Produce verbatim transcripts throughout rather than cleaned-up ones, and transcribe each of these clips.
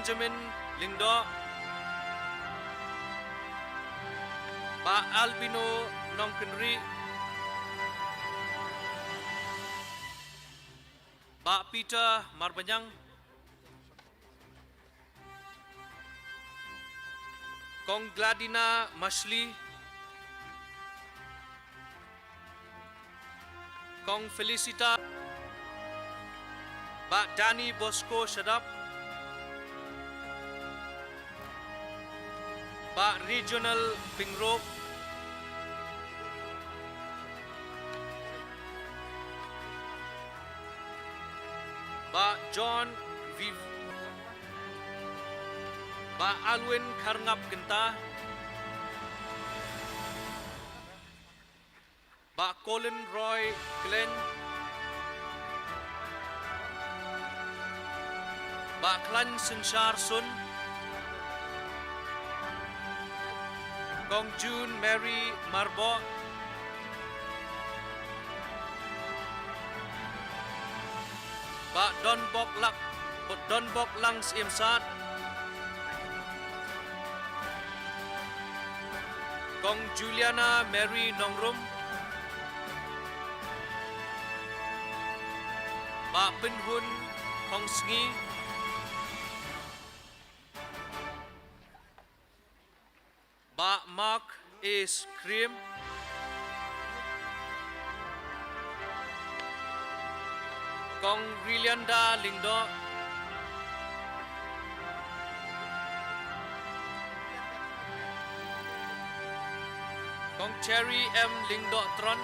Benjamin Lyngdoh, Bah Albino Nongkynrih, Bah Peter Marbaniang, Kong Gladina Mashli, Kong Felicita, Bah Danny Bosco Shadap, Bah Regional Pingrop, Bah John Viv, Bah Alwyn Kharngap Kynta, Bah Colin Roy Klen, Bah Khlaiñ Synshar Sun, Kong June Mary Marbok, Bah Donbok Lak, Donbok Lang Syiem Sad, Kong Juliana Mary Nongrum, Bah Pynhun Khongsngi, Bah Mark A Skrim, Kong Rilianda Lyngdoh, Kong Cherry M Lyngdoh Tron,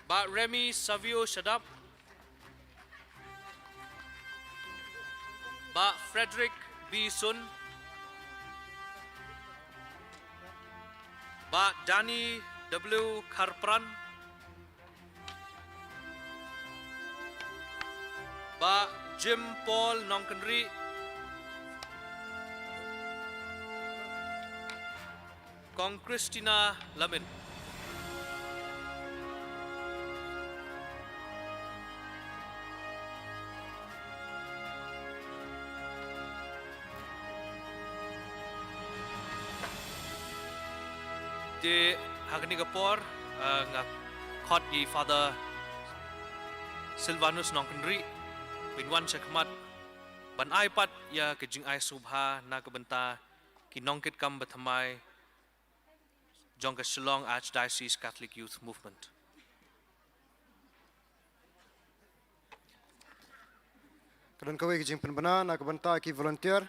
Bah Remy Savio Shadap, Bah Frederick B Sun, Bah Danny W Kharpran, Bah Jim Paul Nongkynrih, Kong Christina Lamin. Te ha kane ka por, ah, nga khot ïa i Father Silvanus Nongkynrih ban wan sha khmat ban ai pat ïa ka jingai sngewbha na ka bynta ki nongkitkam bathymmai jong ka Shillong Archdiocese Catholic Youth Movement. Ka don kawei ka jingpynbna na ka bynta ki volunteer,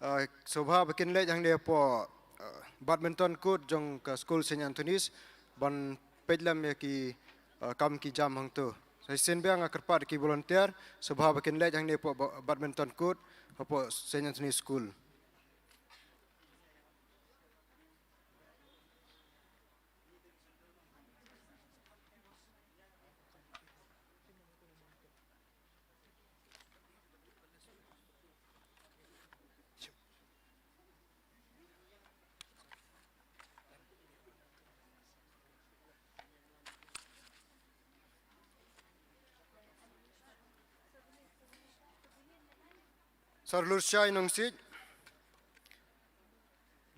ah, sngewbha ba kin leit hangne hapoh, ah, badminton court jong ka skul Saint Anthony's ban peit lem ïa ki, ah, kam ki jam hangto. Sa shisien biang nga kyrpad ki volunteer sngewbha ba kin leit hangne hapoh ba-, badminton court hapoh Saint Anthony's School. Sir Lurshai Nongsiej.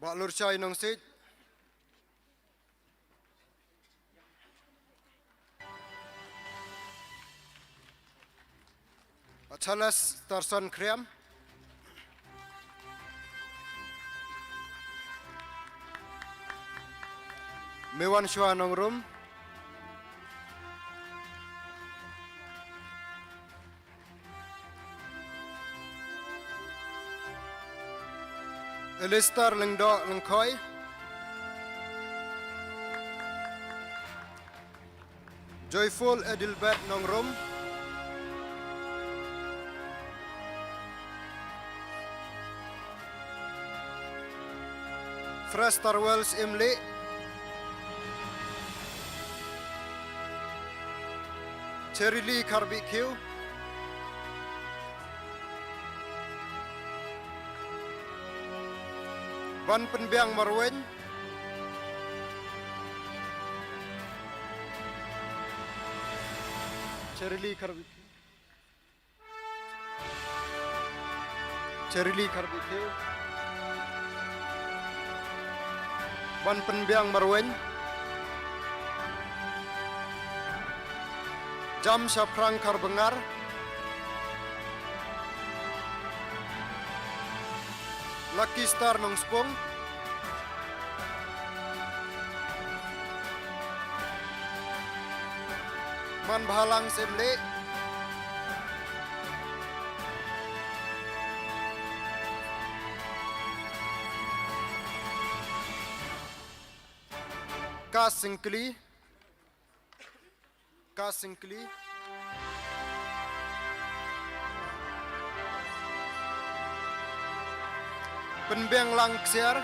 Bah Lurshai Nongsiej. Bah Charles Tarson Khriam. Mewan Shwa Nongrum. Elister Lyngdoh Lyngkhoi. Joyful Adelbert Nongrum. Frester Wells Imli. Cherry Lee Kharbih Khiew. Ban Pynbiang Marwein. Cherry Lee Kharbih Khiew. Cherili Kharbithiew, Ban Pynbiang Marwein, Jam Shaphrang Kharbyngar, Lucky Star Nongspung, Manbhalang Syiemlieh, Ka Syngkli, Ka Syngkli, Pynbiang Langksiar,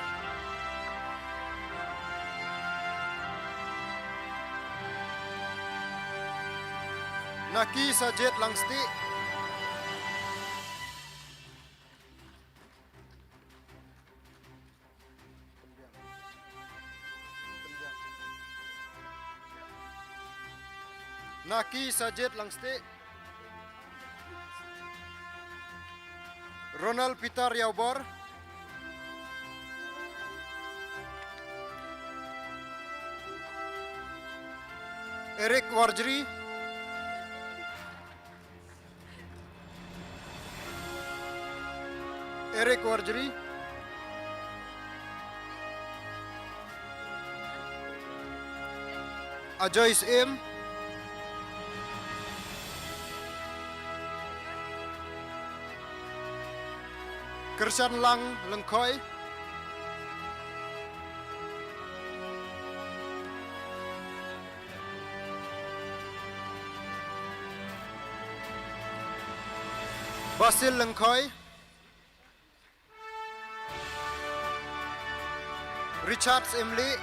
Naki Sajied Langstieh, Naki Sajied Langstieh, Ronald Peter Ïawbor, Eric Warjri, Eric Warjri, Ajoy Syiem, Kyrshanlang Lyngkhoi, Basil Lyngkhoi, Richard Syiemlieh,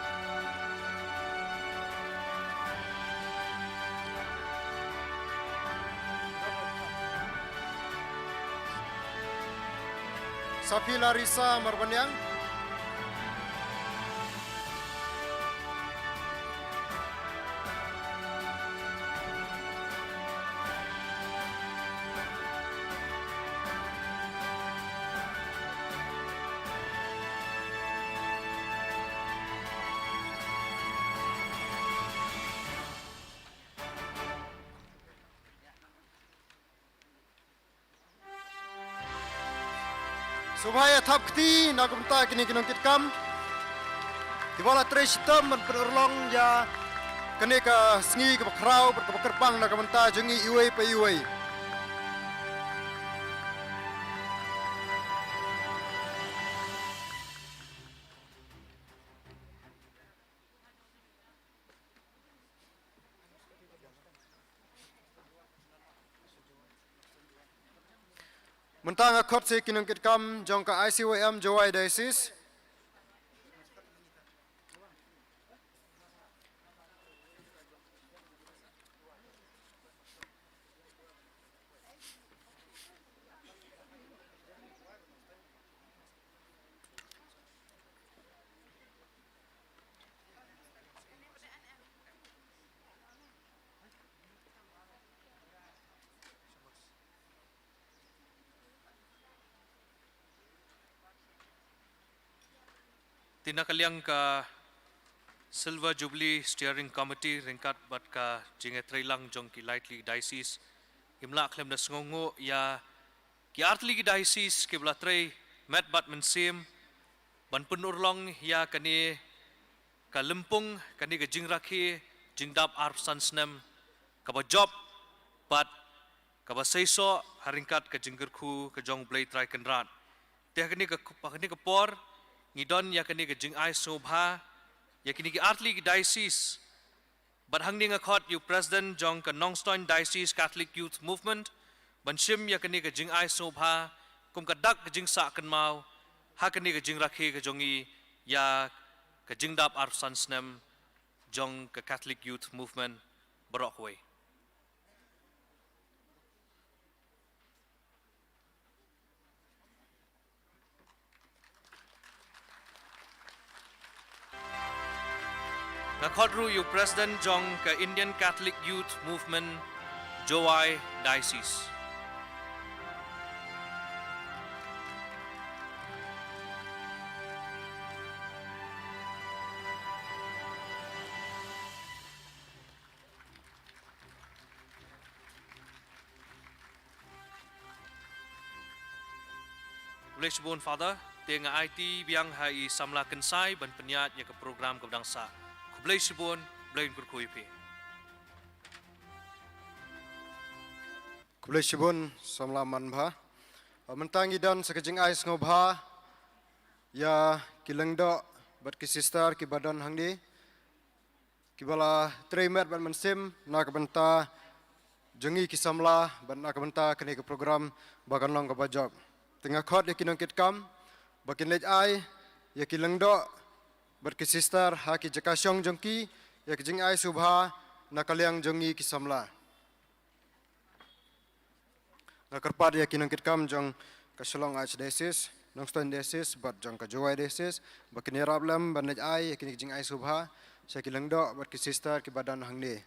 Saphira Risa Marbaniang, Sngewbha ïa thap kti na ka bynta kine ki nongkitkam kiba la trei shitom ban pynurlong ïa kane ka sngi kaba khraw bad kaba kyrpang na ka bynta jong ngi iwei pa iwei. Mynta nga khot sa ki nongkitkam jong ka I C Y M Jowai Diocese. Te na ka liang ka Silver Jubilee Steering Committee ryngkat bad ka jingïatreilang jong ki lai tylli ki diocese, ngim lah khlem da sngewnguh ïa ki ar tylli ki diocese kiba la trei met bad mynsiem ban pynurlong ïa kane ka lympung, kane ka jingrakhe jingdap arphew san snem kaba jop bad kaba seisoh ha ryngkat ka jingkyrkhu ka jong U Blei Trai Kynrad. Te ha kane ka, ha kane ka por ngi don ïa kane ka jingai sngewbha ïa kine ki ar tylli ki diocese. Bad hangne nga khot ïa u President jong ka Nongstoiñ Diocese Catholic Youth Movement ban shim ïa kane ka jingai sngewbha kum ka dak ka jingsah kynmaw ha kane ka jingrakhe ka jong ngi ïa ka jingdap arphew san snem jong ka Catholic Youth Movement baroh kawei. Nga khot ruh ïa u President jong ka Indian Catholic Youth Movement Jowai Diocese. Khublei shibun Father, te nga aiti biang ha i samla kynsai ban pynïaid ïa ka program kaba dang sah. Khublei shibun, Blei un kyrkhu ïa phi. Khublei shibun samla manbha. Mynta ngi don sa ka jingai sngewbha ïa ki lyngdoh bad ki sister kiba don hangne, kiba la trei met bad mynsiem na ka bynta jong ngi ki samla bad na ka bynta kane ka program ba kan long kaba jop. Te nga khot ïa ki nongkitkam ba kin leit ai ïa ki lyngdoh bad ki sister ha ki jaka shong jong ki ïa ka jingai sngewbha na ka liang jong ngi ki samla. Nga kyrpad ïa ki nongkitkam jong ka Shillong Archdiocese, Nongstoiñ Diocese bad jong ka Jowai Diocese ba kin ïarap lem ban leit ai ïa kine ki jingai sngewbha sha ki lyngdoh bad ki sister kiba don hangne.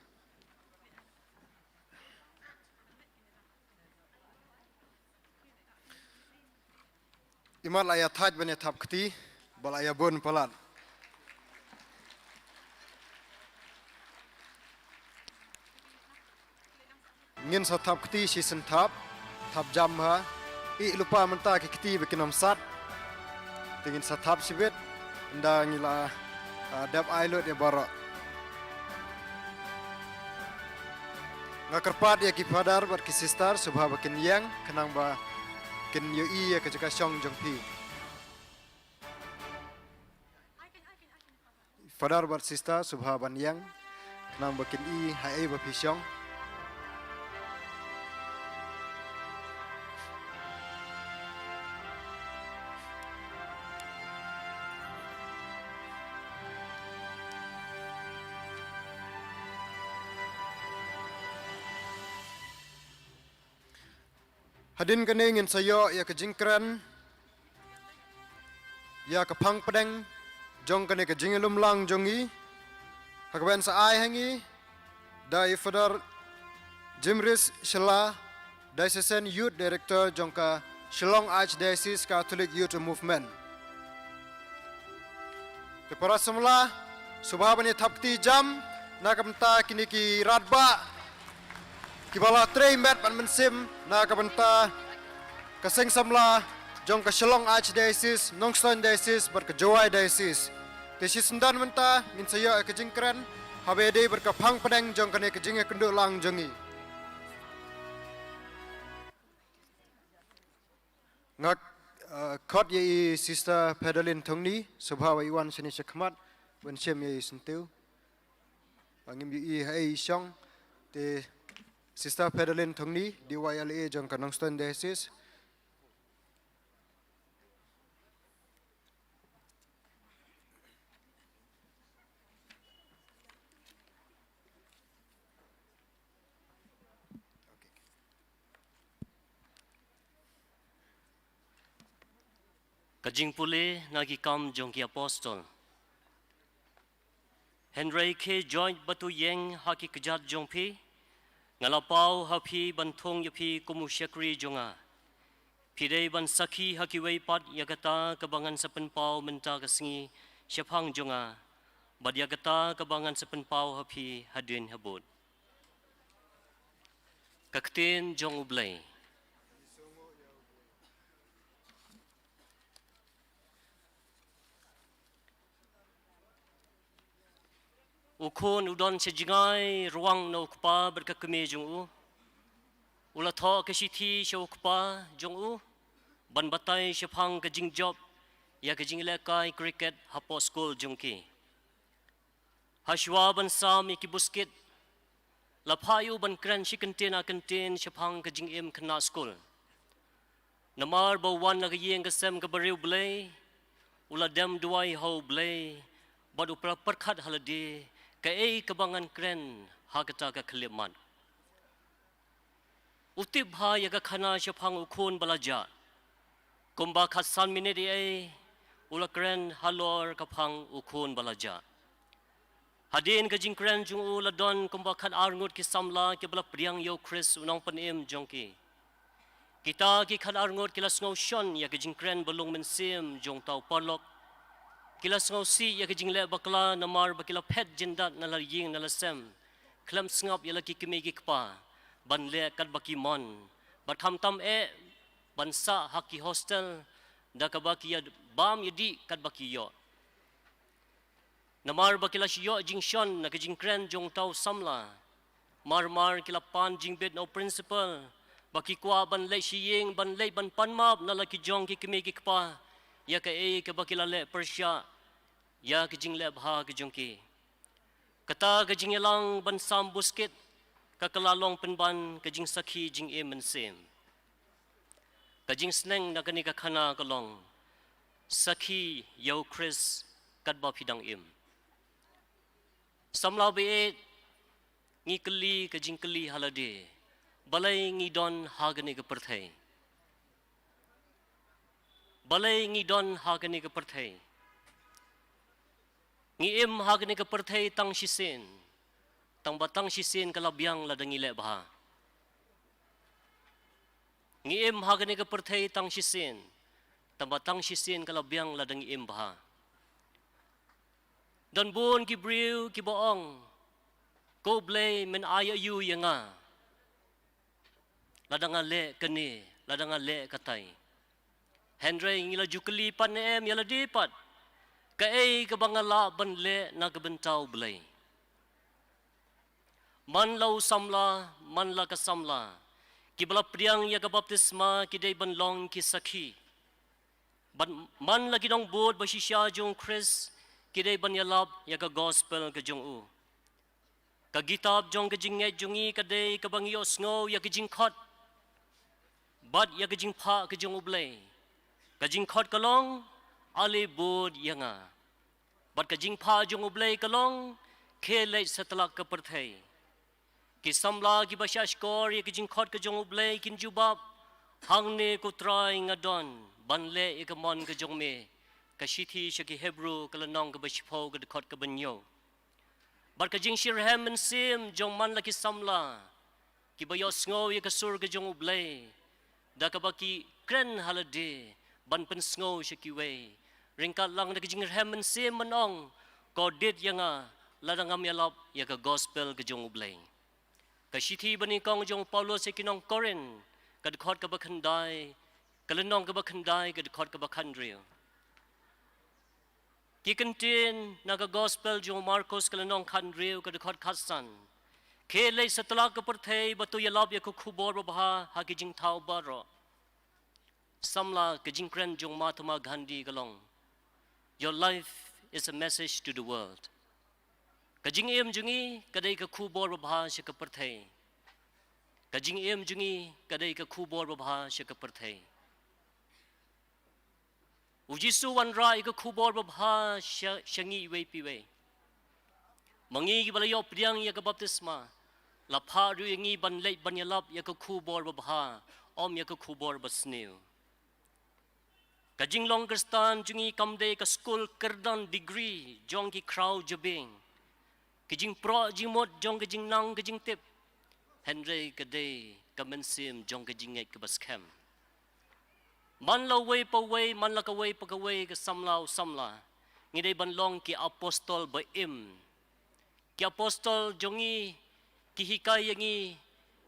Imat la ïa thait ban ïa thap kti ba la ïa bun palat. Ngin sa thap kti shisien thap, thap jam ha. I lupa mynta ki kti ba kin ym sat. Te ngin sa thap shibit ynda ngi la dep ai lut ïa baroh. Nga kyrpad ïa ki father bad ki sister sngewbha ba kin ïeng khnang ba kin ïohi ïa ka jaka shong jong phi. Father bad sister sngewbha ban ïeng khnang ba kin i ha ei ba phi shong. Hadien kane ngin sa ïoh ïa ka jingkren ïa ka phang pdeng jong kane ka jingïalumlang jong ngi. Ha kaba yn sa ai ha ngi da i Father Jimris Shylla, Diocesan Youth Director jong ka Shillong Archdiocese Catholic Youth Movement. Te para samla, sngewbha ban ïa thap kti jam na ka bynta kine ki radbah kiba la trei met bad mynsiem na ka bynta ka seng samla jong ka Shillong Archdiocese, Nongstoiñ Diocese bad ka Jowai Diocese. Te shisyndon mynta ngin sa ïoh ïa ka jingkren haba ïadei bad ka phang pdeng jong kane ka jingïakynduh lang jong ngi. Nga, uh, khot ïa i Sister Pedalin Thongni, sngewbha ba i wan shane sha khmat ban shem ïa i syntiew. Ba ngim ïohi ha ei i shong. Te Sister Pedalin Thongni, D Y L A jong ka Nongstoiñ Diocese. Ka jingpule na ki kam jong ki apostol. Hynrei khie jot bad to ïeng ha ki kjat jong phi, nga la paw ha phi ban thung ïa phi kum u shakri jong nga. Phi dei ban sakhi ha kiwei pat ïa kata kaba ngan sa pynpaw mynta ka sngi shaphang jong nga, bad ïa kata kaba ngan sa pynpaw ha phi hadien habud. Ka ktien jong U Blei. U khun u don sha jngai rwang na u kpa bad ka kmie jong u. U la thoh ka shithi sha u kpa jong u ban batai shaphang ka jingjop ïa ka jinglehkai cricket hapoh skul jong ki. Hashwa ban sam ïa ki buskit, la phah ïa u ban kren shi kyntien ar kyntien shaphang ka jingim khynnah skul. Namar ba u wan na ka ïing ka sem kaba riewblei, u la dem duwai ha U Blei, bad u pra-, pyrkhat ha lade, kaei kaba ngan kren ha kata ka khyllipmat. U tip bha ïa ka khana shaphang u khun ba la jah. Kumba khatsan minit eiei, u la kren halor ka phang u khun ba la jah. Hadien ka jingkren jong u la don kumba khatar ngut ki samla kiba la pdiang ïa U Khrist u nongpynim jong ki. Kita ki khatar ngut ki la sngew shon ïa ka jingkren ba long mynsiem jong uta u paralok. Ki la sngewsih ïa ka jingleh bakla namar ba ki la phet jyndat na la ïing na la sem, khlem sngap ïa la ki kmie ki kpa ban leh katba ki mon, bad khamtam eh ban sah ha ki hostel, da kaba ki ïa bam ïa dih katba ki ïoh. Namar ba ki la shu ïoh jingshon na ka jingkren jong uta u samla, mar mar ki la pan jingbit na u principal ba ki kwah ban leit sha ïing, ban leit ban pan map na la ki jong ki kmie ki kpa ïa kaei kaba ki la leh pyrshah ïa ka jingleh bha ka jong ki. Kata ka jingïalang ban sam buskit ka ka la long pynban ka jingsakhi jingim mynsiem. Ka jingsneng na kane ka khana ka long, sakhi ïa u Khrist katba phi dang im. Samla ba ïeit, ngi kylli ka jingkylli ha lade, balei ngi don ha kane ka pyrthei? Balei ngi don ha kane ka pyrthei? Ngi im ha kane ka pyrthei tang shisien, tang ba tang shisien ka la biang lada ngi leh bha. Ngi im ha kane ka pyrthei tang shisien, tang ba tang shisien ka la biang lada ngi im bha. Don bun ki briew kiba ong, ko Blei men ai aïu ïa nga lada nga leh kane, lada nga leh katai. Hynrei ngi la ju kylli pat ne em ïa lade pat, kaei kaba nga lah ban leh na ka bynta u Blei? Man la u samla, man la ka samla, kiba la pdiang ïa ka baptisma ki dei ban long ki sakhi. Bad man la ki nongbud ba shisha jong u Khrist ki dei ban ïalap ïa ka gospel ka jong u. Ka kitab jong ka jingngeit jong ngi ka dei kaba ngi ïohsngew ïa ka jingkhot bad ïa ka jingphah ka jong u Blei. Ka jingkhot ka long, ale bud ïa nga. Bad ka jingphah jong u Blei ka long, khie leit satlak ka pyrthei. Ki samla kiba shahshkor ïa ka jingkhot ka jong u Blei kin jubab, hangne ko Trai nga don ban leh ïa ka mon ka jong me. Ka shithi sha ki Hebru ka lynnong kaba shiphew ka dkhot kaba hynñiew. Bad ka jingshitrhem mynsiem jong man la ki samla kiba ïohsngew ïa ka sur ka jong u Blei, da kaba ki kren ha lade ban pynsngew sha kiwei, ryngkat lang da ka jingrhem mynsiem ban ong, kordit ïa nga lada ngam ïalap ïa ka gospel ka jong u Blei. Ka shithi banyngkong jong u Paulus ïa ki nong Korinth, ka dkhot kaba khyndai, ka lynnong kaba khyndai, ka dkhot kaba khathynriew. Ki kyntien na ka gospel jong u Markus ka lynnong khathynriew ka dkhot khatsan. Khie leit satlak ka pyrthei bad to ïalap ïa ka khubor babha ha ki jingthaw baroh. Samla, ka jingkren jong u Mahatma Gandhi ka long, your life is a message to the world. Ka jingim jong ngi ka dei ka khubor babha sha ka pyrthei. Ka jingim jong ngi ka dei ka khubor babha sha ka pyrthei. U Jisu u wanrah ïa ka khubor babha sha, sha ngi iwei pa iwei. Ma ngi kiba la ïoh pdiang ïa ka baptisma, la phah ruh ïa ngi ban leit ban ïalap ïa ka khubor babha, ym ïa ka khubor basniew. Ka jinglong Khristan jong ngi kam dei ka skul kyrdan degree jong ki khraw jabieng, ki jingproh jingmut jong ka jingnang ka jingtip, hynrei ka dei ka mynsiem jong ka jingngeit kaba skhem. Man la uwei pa uwei, man la kawei pa kawei, ka samla u samla, ngi dei ban long ki apostol ba im. Ki apostol jong ngi ki hikai ïa ngi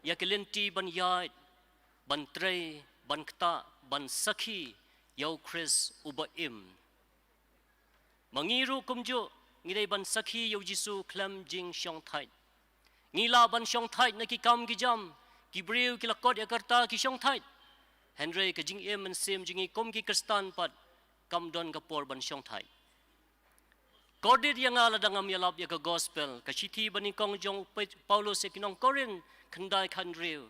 ïa ki lynti ban ïaid, ban trei, ban ktah, ban sakhi ïa u Khrist uba im. Ma ngi ruh kumjuh ngi dei ban sakhi ïa u Jisu khlem jingshongthait. Ngi lah ban shongthait na ki kam ki jam, ki briew ki la kot ïa ka rta ki shongthait. Hynrei ka jingim mynsiem jong ngi kum ki Khristan pat kam don ka por ban shongthait. Kordit ïa nga lada ngam ïalap ïa ka gospel, ka shithi banyngkong jong u Pe-, Paulus ïa ki nong Korinth khyndai khathynriew.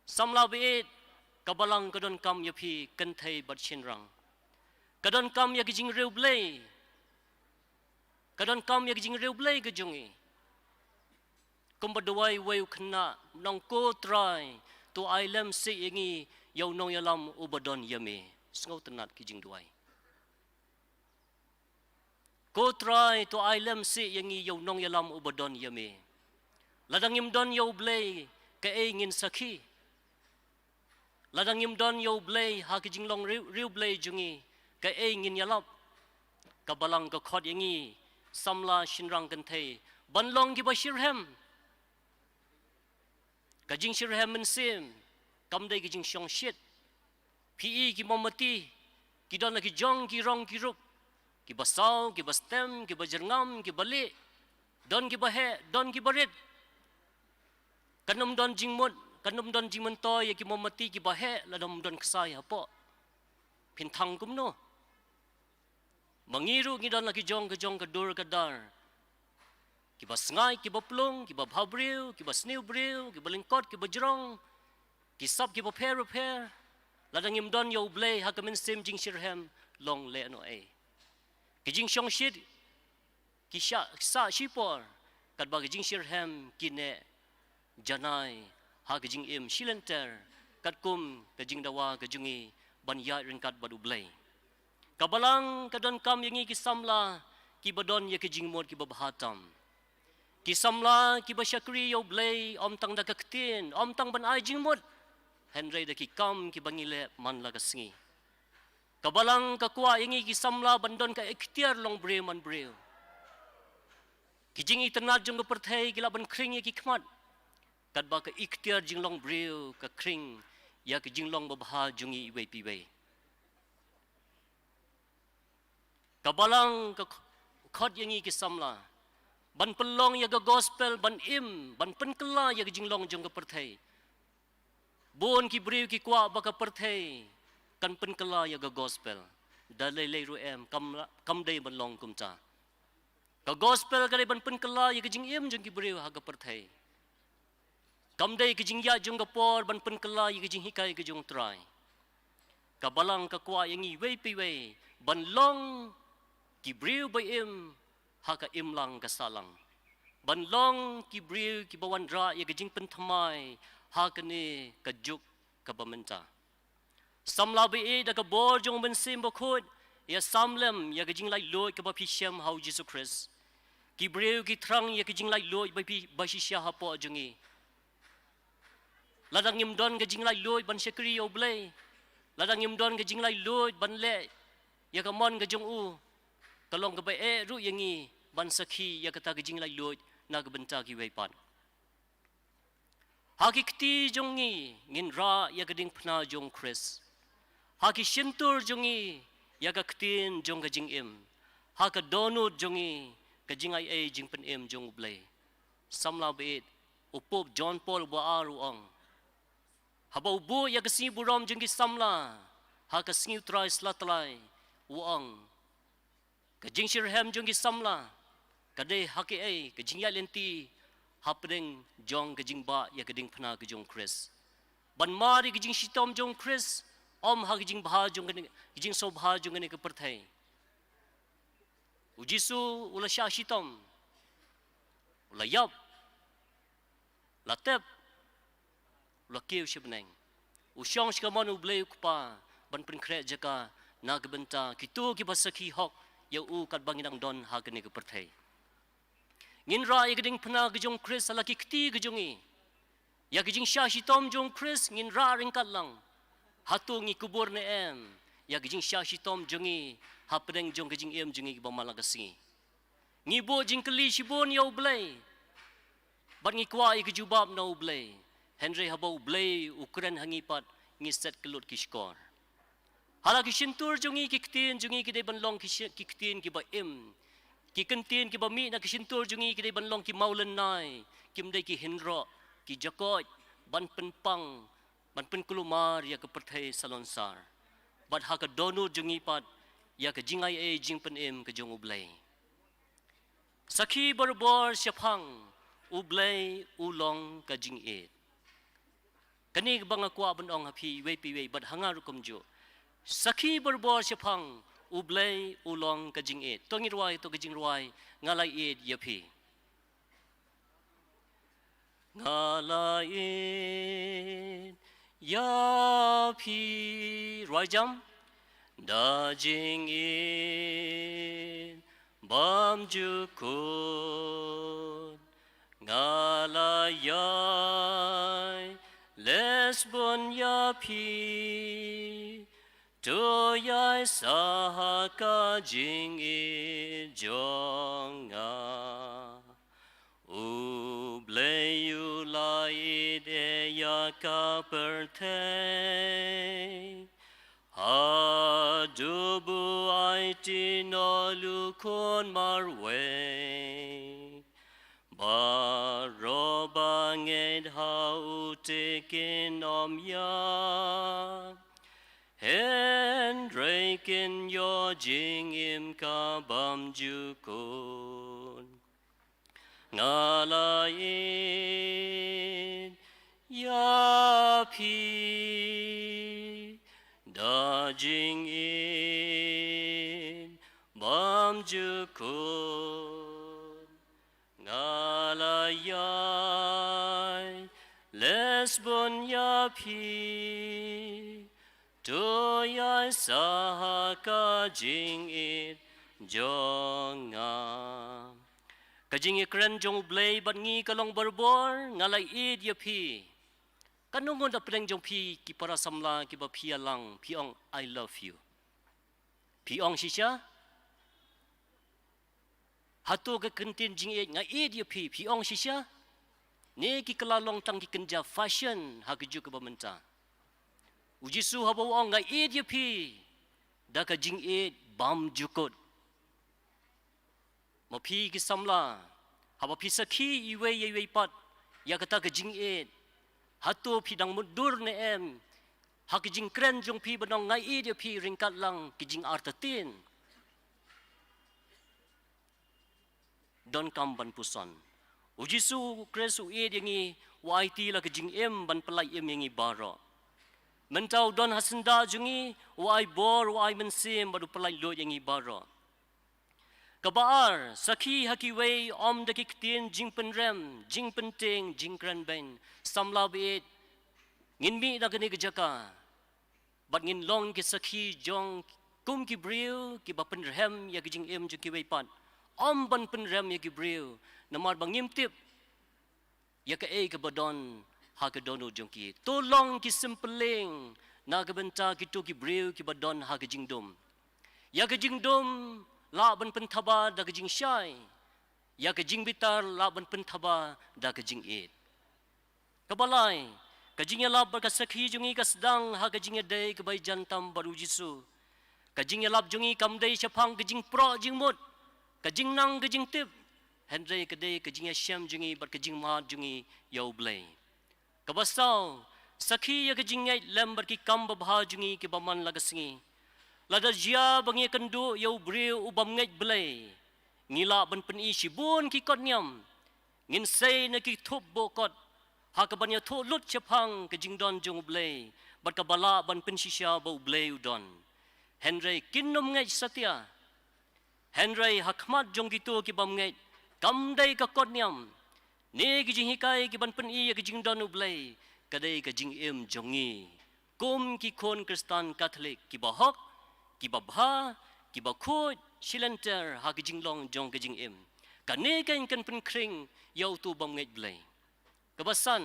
Samla baieit, ka balang ka donkam ïa phi kynthei bad shynrang. Ka donkam ïa ka jingriewblei. Ka donkam ïa ka jingriewblei ka jong ngi. Kumba duwai uwei u khynnah, nong, ko Trai, to ai lem sih ïa ngi ïa u nongïalam uba don ïa me. Sngewtynnat ki jingduwai. Ko Trai, to ai lem sih ïa ngi ïa u nongïalam uba don ïa me. Lada ngim don ïa u Blei, kaei ngin sakhi? Lada ngim don ïa u Blei ha ka jinglong riewblei jong ngi, kaei ngin ïalap? Ka balang ka khot ïa ngi samla shynrang kynthei ban long kiba shitrhem. Ka jingshitrhem mynsiem kam dei ka jingshongshit. Phi i ki mombati, Ki don la ki jong ki rong ki rup, kiba saw, kiba stem, kiba jyrngam, kiba lieh, don kiba heh, don kiba rit. Kan ym don jingmut, kan ym don jingmyntoi ïa ki mombati kiba heh, lada ym don ksai hapoh. Phin thang kumno? Ma ngi ruh ngi don la ki jong ka jong ka dur ka dar. Kiba sngaid, kiba plung, kiba bhabriew, kiba sniew briew, kiba lyngkot, kiba jrong, ki sap kiba pher bapher. Lada ngim don ïa U Blei ha ka mynsiem jingshitrhem, long lehnohei. Ki jingshongshit ki sah, ki sah shipor, katba ki jingshitrhem ki neh janai ha ka jingim shilynter, katkum ka jingdawa ka jong ngi ban ïaid ryngkat bad U Blei. Ka Balang ka donkam ïa ngi ki samla kiba don ïa ki jingmut kiba bha tam. Ki samla kiba shakri ïa U Blei, ym tang da ka ktien, ym tang ban ai jingmut, hynrei da ki kam kiba ngi leh man la ka sngi. Ka Balang ka kwah ïa ngi ki samla ban don ka iktiar long briew man briew. Ki jingitynnad jong ka pyrthei ki lah ban khring ïa ki khmat, katba ka iktiar jinglong briew ka khring ïa ka jinglong babha jong ngi iwei pa iwei. Ka Balang ka kh-, khot ïa ngi ki samla ban pynlong ïa ka gospel, ban im, ban pynkylla ïa ka jinglong jong ka pyrthei. Bun ki briew ki kwah ba ka pyrthei kan pynkylla ïa ka gospel. Da lei lei ruh em, kam la-, kam dei ban long kumta. Ka gospel ka dei ban pynkylla ïa ka jingim jong ki briew ha ka pyrthei. Kam dei ka jingïaid jong ka por ban pynkylla ïa ka jinghikai ka jong U Trai. Ka Balang ka kwah ïa ngi iwei pa iwei ban long ki briew ba im ha ka imlang ka sahlang, ban long ki briew kiba wanrah ïa ka jingpynthymmai ha kane ka juk kaba mynta. Samla baieit, da ka bor jong U Mynsiem Bakhuid, ïa sam lem ïa ka jinglaitluid kaba phi shem ha U Jisu Khrist. Ki briew ki thrang ïa ka jinglaitluid ba phi, ba shisha hapoh jong ngi. Lada ngim don ka jinglaitluid ban shakri ïa U Blei, lada ngim don ka jinglaitluid ban leh ïa ka mon ka jong U, ka long kaba eh ruh ïa ngi ban sakhi ïa kata ka jinglaitluid na ka bynta kiwei pat. Ha ki kti jong ngi ngin rah ïa ka diengphna jong U Khrist. Ha ki shyntur jong ngi ïa ka ktien jong ka jingim. Ha ka dohnud jong ngi ka jingai ei jingpynim jong U Blei. Samla baieit, u Pope John Paul ba ar u ong, haba u buh ïa ka sngi burom jong ki samla ha ka sngi U Trai Slatlai, u ong, ka jingshitrhem jong ki samla ka dei ha kaei, ka jingïaid lynti hapdeng jong ka jingbah ïa ka diengphna ka jong U Khrist. Ban mad ïa ka jingshitom jong U Khrist, ym ha ka jingbha jong kane, ka jingsngewbha jong kane ka pyrthei. U Jisu u la shah shitom, u la ïap, la tep, u la kiew sha bneng. U shong sha kamon U Blei U Kpa ban pynkhreh jaka na ka bynta kito kiba sakhi hok ïa u katba ngi dang don ha kane ka pyrthei. Ngin rah ïa ka diengphna ka jong U Khrist ha la ki kti ka jong ngi. Ïa ka jingshah shitom jong U Khrist ngin rah ryngkat lang. Hato ngi kubur ne em ïa ka jingshah shitom jong ngi hapdeng jong ka jingim jong ngi kiba man la ka sngi? Ngi buh jingkylli shibun ïa U Blei bad ngi kwah ïa ka jubab na U Blei. Hynrei haba U Blei u kren ha ngi pat, ngi set kyllut ki shkor. Ha la ki shyntur jong ngi, ki ktien jong ngi ki dei ban long ki shi-, ki ktien kiba im. Ki kyntien kiba mih na ki shyntur jong ngi ki dei ban long ki mawlynnai, kim dei ki hynroh, ki jakoit ban pynpang, ban pynkulmar ïa ka pyrthei salonsar. Bad ha ka dohnud jong ngi pat ïa ka jingai ei jingpynim ka jong U Blei. Sakhi barabor shaphang U Blei u long ka jingïeit. Kane kaba nga kwah ban ong ha phi iwei pa iwei bad ha nga ruh kumjuh. Sakhi barabor shaphang U Blei u long ka jingïeit. To ngin rwai, to ka jingrwai Nga La Ïeit Ïa Phi. Nga la ïeit ïa phi, rwai jam, da jingïeit bymjukut. Nga la ïai leh sbun ïa phi, to ïai sah ha ka jingïeit jong nga. U Blei u la ïeit ïa ka pyrthei haduh Shnong Lukhun marwei, baroh ba ngeit ha u te kin ym ïap, hynrei kin ïoh jingim ka bymjukut. Nga la ïeit ïa phi da jingïeit bymjukut. Nga la ïai leh bun ïa phi, to ïai sah ha ka jingïeit jong nga. Ka jingïakren jong U Blei bad ngi ka long barabor, nga la ïeit ïa phi. Katno ngut na pdeng jong phi ki para samla kiba phi ïalang, phi ong I love you? Phi ong shisha? Hato ka kyntien jingïeit nga ïeit ïa phi, phi ong shisha? Ne ki kylla long tang ki kynja fashion ha ka juk kaba mynta? U Jisu haba u ong nga ïeit ïa phi da ka jingïeit bymjukut. Ma phi ki samla, haba phi sakhi iwei ïa iwei pat ïa kata ka jingïeit, hato phi dang mutdur ne em ha ka jingkren jong phi ban ong nga ïeit ïa phi ryngkat lang ki jingartatien? Donkam ban puson. U Jisu Khrist u ïeit ïa ngi, u aiti la ka jingim ban pyllait im ïa ngi baroh. Mynta u don ha syndah jong ngi, u ai bor, u ai mynsiem bad u pyllait luid ïa ngi baroh. Kaba ar, sakhi ha kiwei ym da ki ktien jingpynrem, jingpyntieng, jingkrenbeiñ. Samla baieit, ngin mih na kane ka jaka bad ngin long ki sakhi jong kum ki briew kiba pynrem ïa ka jingim jong kiwei pat, ym ban pynrem ïa ki briew, namar ba ngim tip ïa kaei kaba don ha ka dohnud jong ki. To long ki sympylleng na ka bynta kito ki briew kiba don ha ka jingdum. Ïa ka jingdum lah ban pynthaba da ka jingshai, ïa ka jingbitar lah ban pynthaba da ka jingïeit. Kaba lai, ka jingïalap bad ka sakhi jong ngi ka sdang ha ka jingïadei kaba ïajan tam bad U Jisu. Ka jingïalap jong ngi kam dei shaphang ka jingproh jingmut, ka jingnang ka jingtip, hynrei ka dei ka jingïashem jong ngi bad ka jingmad jong ngi ïa U Blei. Kaba saw, sakhi ïa ka jingngeit lem bad ki kam babha jong ngi kiba man la ka sngi. Lada jia ba ngi ïakynduh ïa u briew u bym ngeit Blei, ngi lah ban pyni shibun ki kot niam. Ngin sei na ki thup buh kot ha kaban ïathuh lut shaphang ka jingdon jong U Blei bad kaba lah ban pynshisha ba U Blei u don. Hynrei kin ym ngeit satia. Hynrei ha khmat jong kito ki bym ngeit, kam dei ka kot niam ne ki jinghikai kiban pyni ïa ka jingdon U Blei, ka dei ka jingim jong ngi kum ki khun Khristan Katholik kiba hok, kiba bha, kiba khuid shilynter ha ka jinglong jong ka jingim. Kane kan kan pynkhring ïa uto u bym ngeit Blei. Kaba san,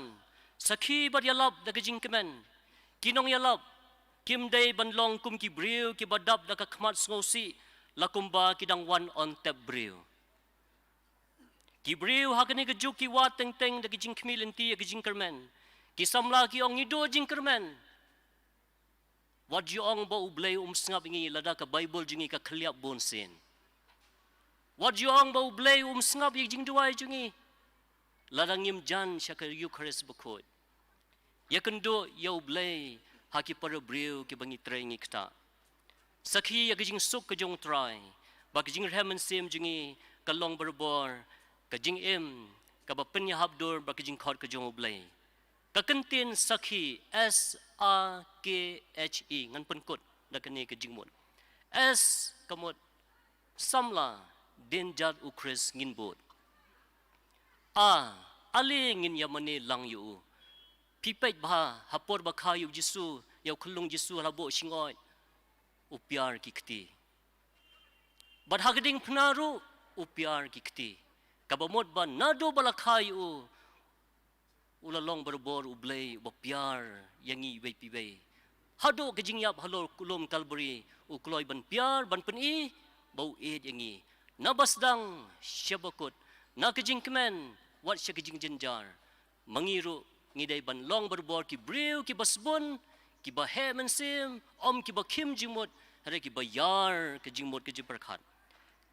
sakhi bad ïalap da ka jingkmen. Ki nongïalap kim dei ban long kum ki briew kiba dap da ka khmat sngewsih la kumba ki dang wan on tep briew. Ki briew ha kane ka juk ki wad teng teng da ka jingkhmih lynti ïa ka jingkyrmen. Ki samla ki ong ngi duh jingkyrmen. Wat ju ong ba U Blei um sngap ïa ngi lada ka Baibl jong ngi ka khylliap bun sien. Wat ju ong ba U Blei um sngap ïa ka jingduwai jong ngi lada ngim jan sha ka Eukharist bakhuid. Ïakynduh ïa U Blei ha ki para briew kiba ngi trei ngi ktah. Sakhi ïa ka jingsuk ka jong U Trai ba ka jingrhem mynsiem jong ngi ka long barabor ka jingim kaba pynïahap dur bad ka jingkhot ka jong U Blei. Ka kyntien sakhi, S A K H I, ngan pynkut da kane ka jingmut. S ka mut samla, dien jait U Khrist ngin bud. A, ale ngin ïamane lang ïa u. Phi peit bha ha por ba kha ïa U Jisu, ïa u khyllung Jisu ha la buh shingoit, u piar ki kti. Bad ha ka diengphna ruh u piar ki kti. Kaba mut ba naduh ba la kha ïa u, u la long barabor U Blei uba piar ïa ngi iwei pa iwei. Haduh ka jingïap halor u lum Kalbari u kloi ban piar ban pyni ba u ïeit ïa ngi. Naba sdang sha ba kut, na ka jingkmen wat sha ka jingjynjar. Ma ngi ruh ngi dei ban long barabor ki briew kiba sbun, kiba heh mynsiem, ym kiba khim jingmut, Hynrei kiba ïar ka jingmut ka jingpyrkhat.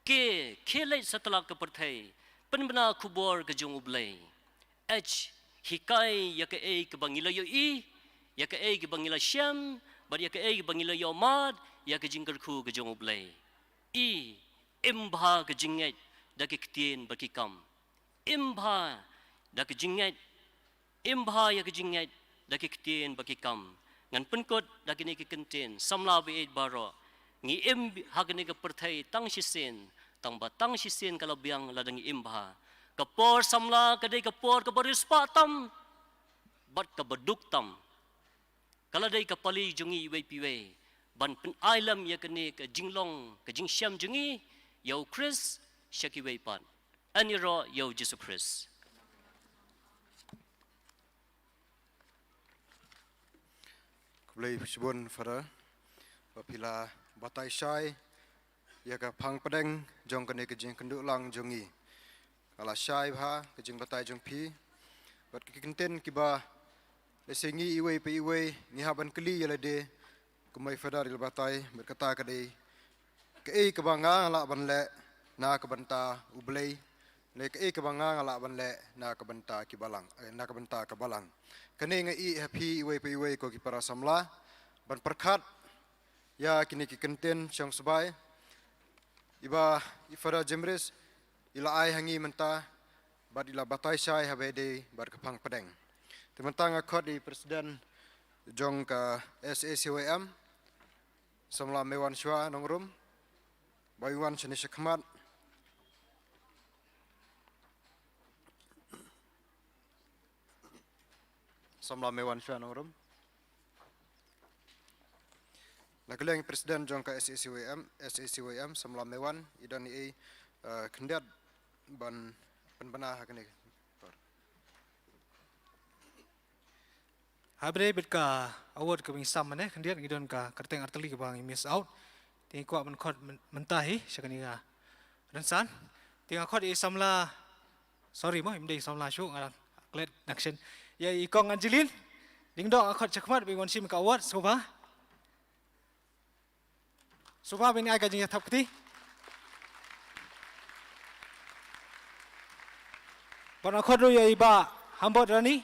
K, khie leit satlak ka pyrthei, pynbna khubor ka jong U Blei. H, hikai ïa kaei kaba ngi la ïohi, ïa kaei kaba ngi la shem, bad ïa kaei kaba ngi la ïohmad, ïa ka jingkyrkhu ka jong U Blei. I, im bha ka jingngeit da ki ktien bad ki kam. Im bha da ka jingngeit, im bha ïa ka jingngeit da ki ktien bad ki kam. Ngan pynkut da kine ki kyntien, samla baieit baroh. Ngi im ha kane ka pyrthei tang shisien, tang ba tang shisien ka la biang lada ngi im bha. Ka por samla ka dei ka por kaba riewspah tam bad kaba duk tam. Ka la dei ka pali jong ngi iwei pa iwei ban pynïaid lem ïa kane ka jinglong, ka jingshem jong ngi ïa U Khrist sha kiwei pat. Yn ïaroh ïa U Jisu Khrist. Khublei shibun Father ba phi la batai shai ïa ka phang pdeng jong kane ka jingkynduh lang jong ngi. Ka la shai bha ka jingbatai jong phi bad ki kyntien kiba lehse ngi iwei pa iwei ngi hap ban kylli ïa lade, kumba i Father i la batai bad kata ka dei, kaei kaba nga nga lah ban leh na ka bynta U Blei, ne kaei kaba nga nga lah ban leh na ka bynta ki balang, eh, na ka bynta ka balang. Kane nga ïeh ha phi iwei pa iwei ko ki para samla ban pyrkhat ïa kine ki kyntien shong sbai iba i Father Jemris i la ai ha ngi mynta bad i la batai shai haba ïadei bad ka phang pdeng. Te mynta nga khot ïa i President jong ka S A C Y M, samla Meiwan Shwa Nongrum, ba i wan shane shakhmat. Samla Meiwan Shwa Nongrum. Na ka liang i President jong ka S A C Y M, S A C Y M, samla Meiwan, i don ei, eh, khyndiat ban pynbna ha kane. Haba ïadei bad ka award kaba ngi sam mynne, khyndiat ngi don ka kyrteng artylli kaba ngi miss out. Te ngi kwah ban khot myn-, mynta hi sha kane ka rynsan. Te nga khot ïa i samla, sorry mo, im dei samla shuh, nga dang klet dang shen. Ïa i Kong Angeline Lyngdoh nga khot shakhmat ba i wan shim ka award, sngewbha. Sngewbha ban ai ka jingïathap kti. Bad nga khot ruh ïa i Bah Hambot Rani.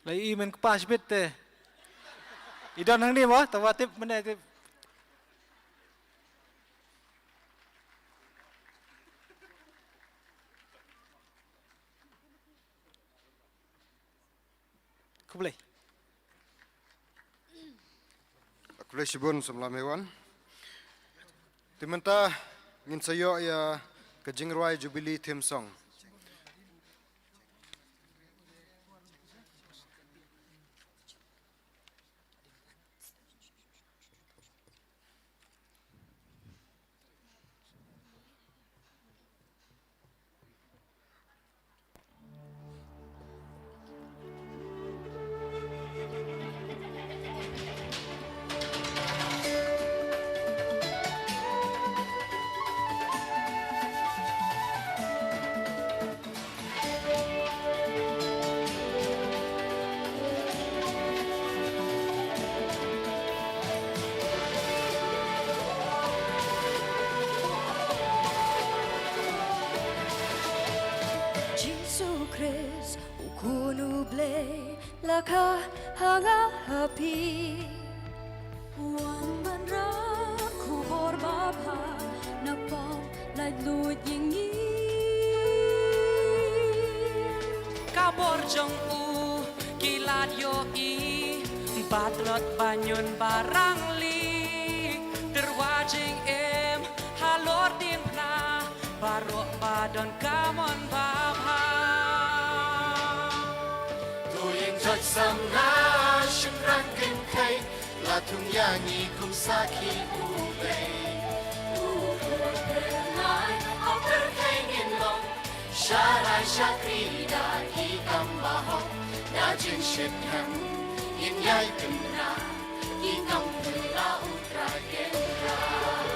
La i men kpa shibit te. I don hangne mo, tangba tip mynne tip. Khublei. Khublei shibun samla Meiwan. Te mynta ngin sa ïoh ïa ka jingrwai Jubilee theme song. Jisu Khrist, U Khun U Blei, la kha ha nga ha phi. Wan ban rap khubor babha na pop laitluid ïa ngi. Ka bor jong u ki la ïohi, ba tlot ba ñiun ba rangli, tyrwa jingim halor diengphna, baroh ba don ka mon babha. To ïeng jot samla shynrang kynthei, la thung ïa ngi kum sakhi U Blei. U Blei pynlong ha pyrthei ngin long, sharai shakri da ki kam bahok, da jingshit hem. Ngin ïai pynbna ki kam phylla U Trai Kynrad.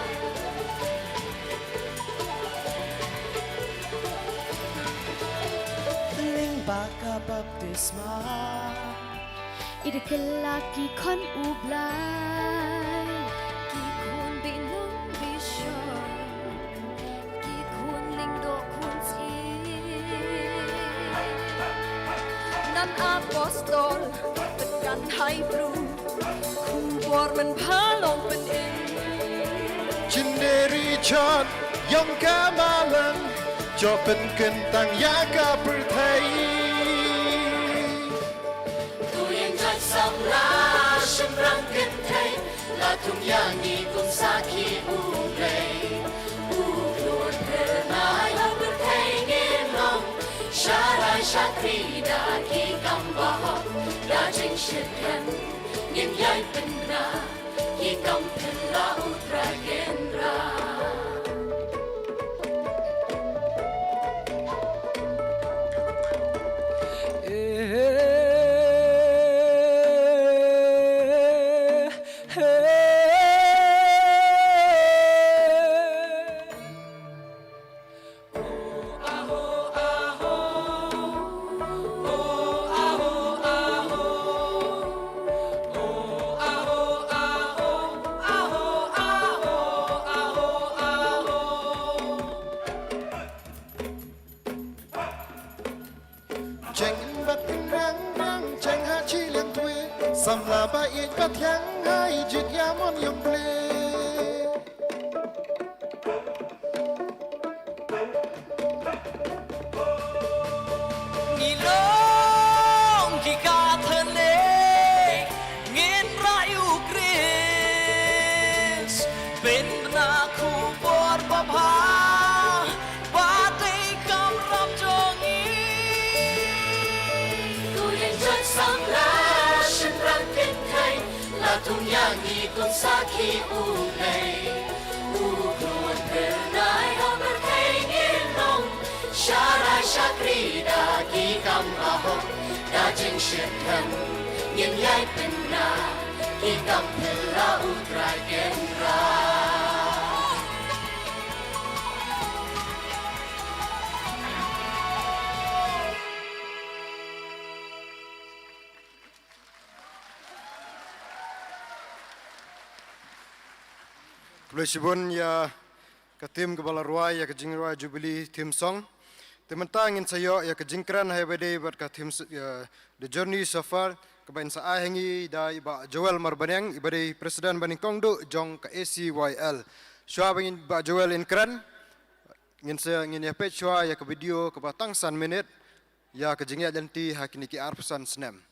Lyngba ka baptisma i da kylla ki khun U Blai, ki khun bynriew bishop, ki khun lyngdoh khun syiem. Nan apostol, pynkan hai bru, khubor man phalong pynim. Jingderi jot ïong ka Malang, jop pynkyntang ïa ka pyrthei. To ïeng jot samla shynrang kynthei, la thung ïa ngi kum sakhi U Blei. U Blei u kyrnai ha pyrthei ngin long, sharai shakri da ki kam bahok, da jingshitrhem ngin ïai pynbna ki kam phylla U Trai Kynrad. Jeng bad kynrang rang, jeng ha chi liang twe. Samla ba ïeit ba thiang, ha ïeit ïa mon ïong Blei. Ngi long ki Katholik, ngin rai U Khrist, pynbna khubor babha, ba dei kamram jong ngi. To ïeng jot samla shynrang kynthei, la thung ïa ngi kum sakhi U Blei. U Blei u kyrnai ha pyrthei ngin long, sharai shakri da ki kam bahok, da jingshitrhem ngin ïai pynbna ki kam phylla U Trai Kynrad. Khublei shibun ïa ka team kaba la rwai ïa ka jingrwai Jubilee theme song. Te mynta ngin sa ïoh ïa ka jingkren ha kaba ïadei bad ka theme s-, ïa The Journey So Far, kaba in sa ai ha ngi da i Bah Joel Marbaniang, iba dei President banyngkong duh jong ka A C Y L. Shuwa ba ngin, Bah Joel in kren, ngin sa, ngin ïa peit shuwa ïa ka video kaba tang san minit ïa ka jingïaid lynti ha kine ki arphew san snem.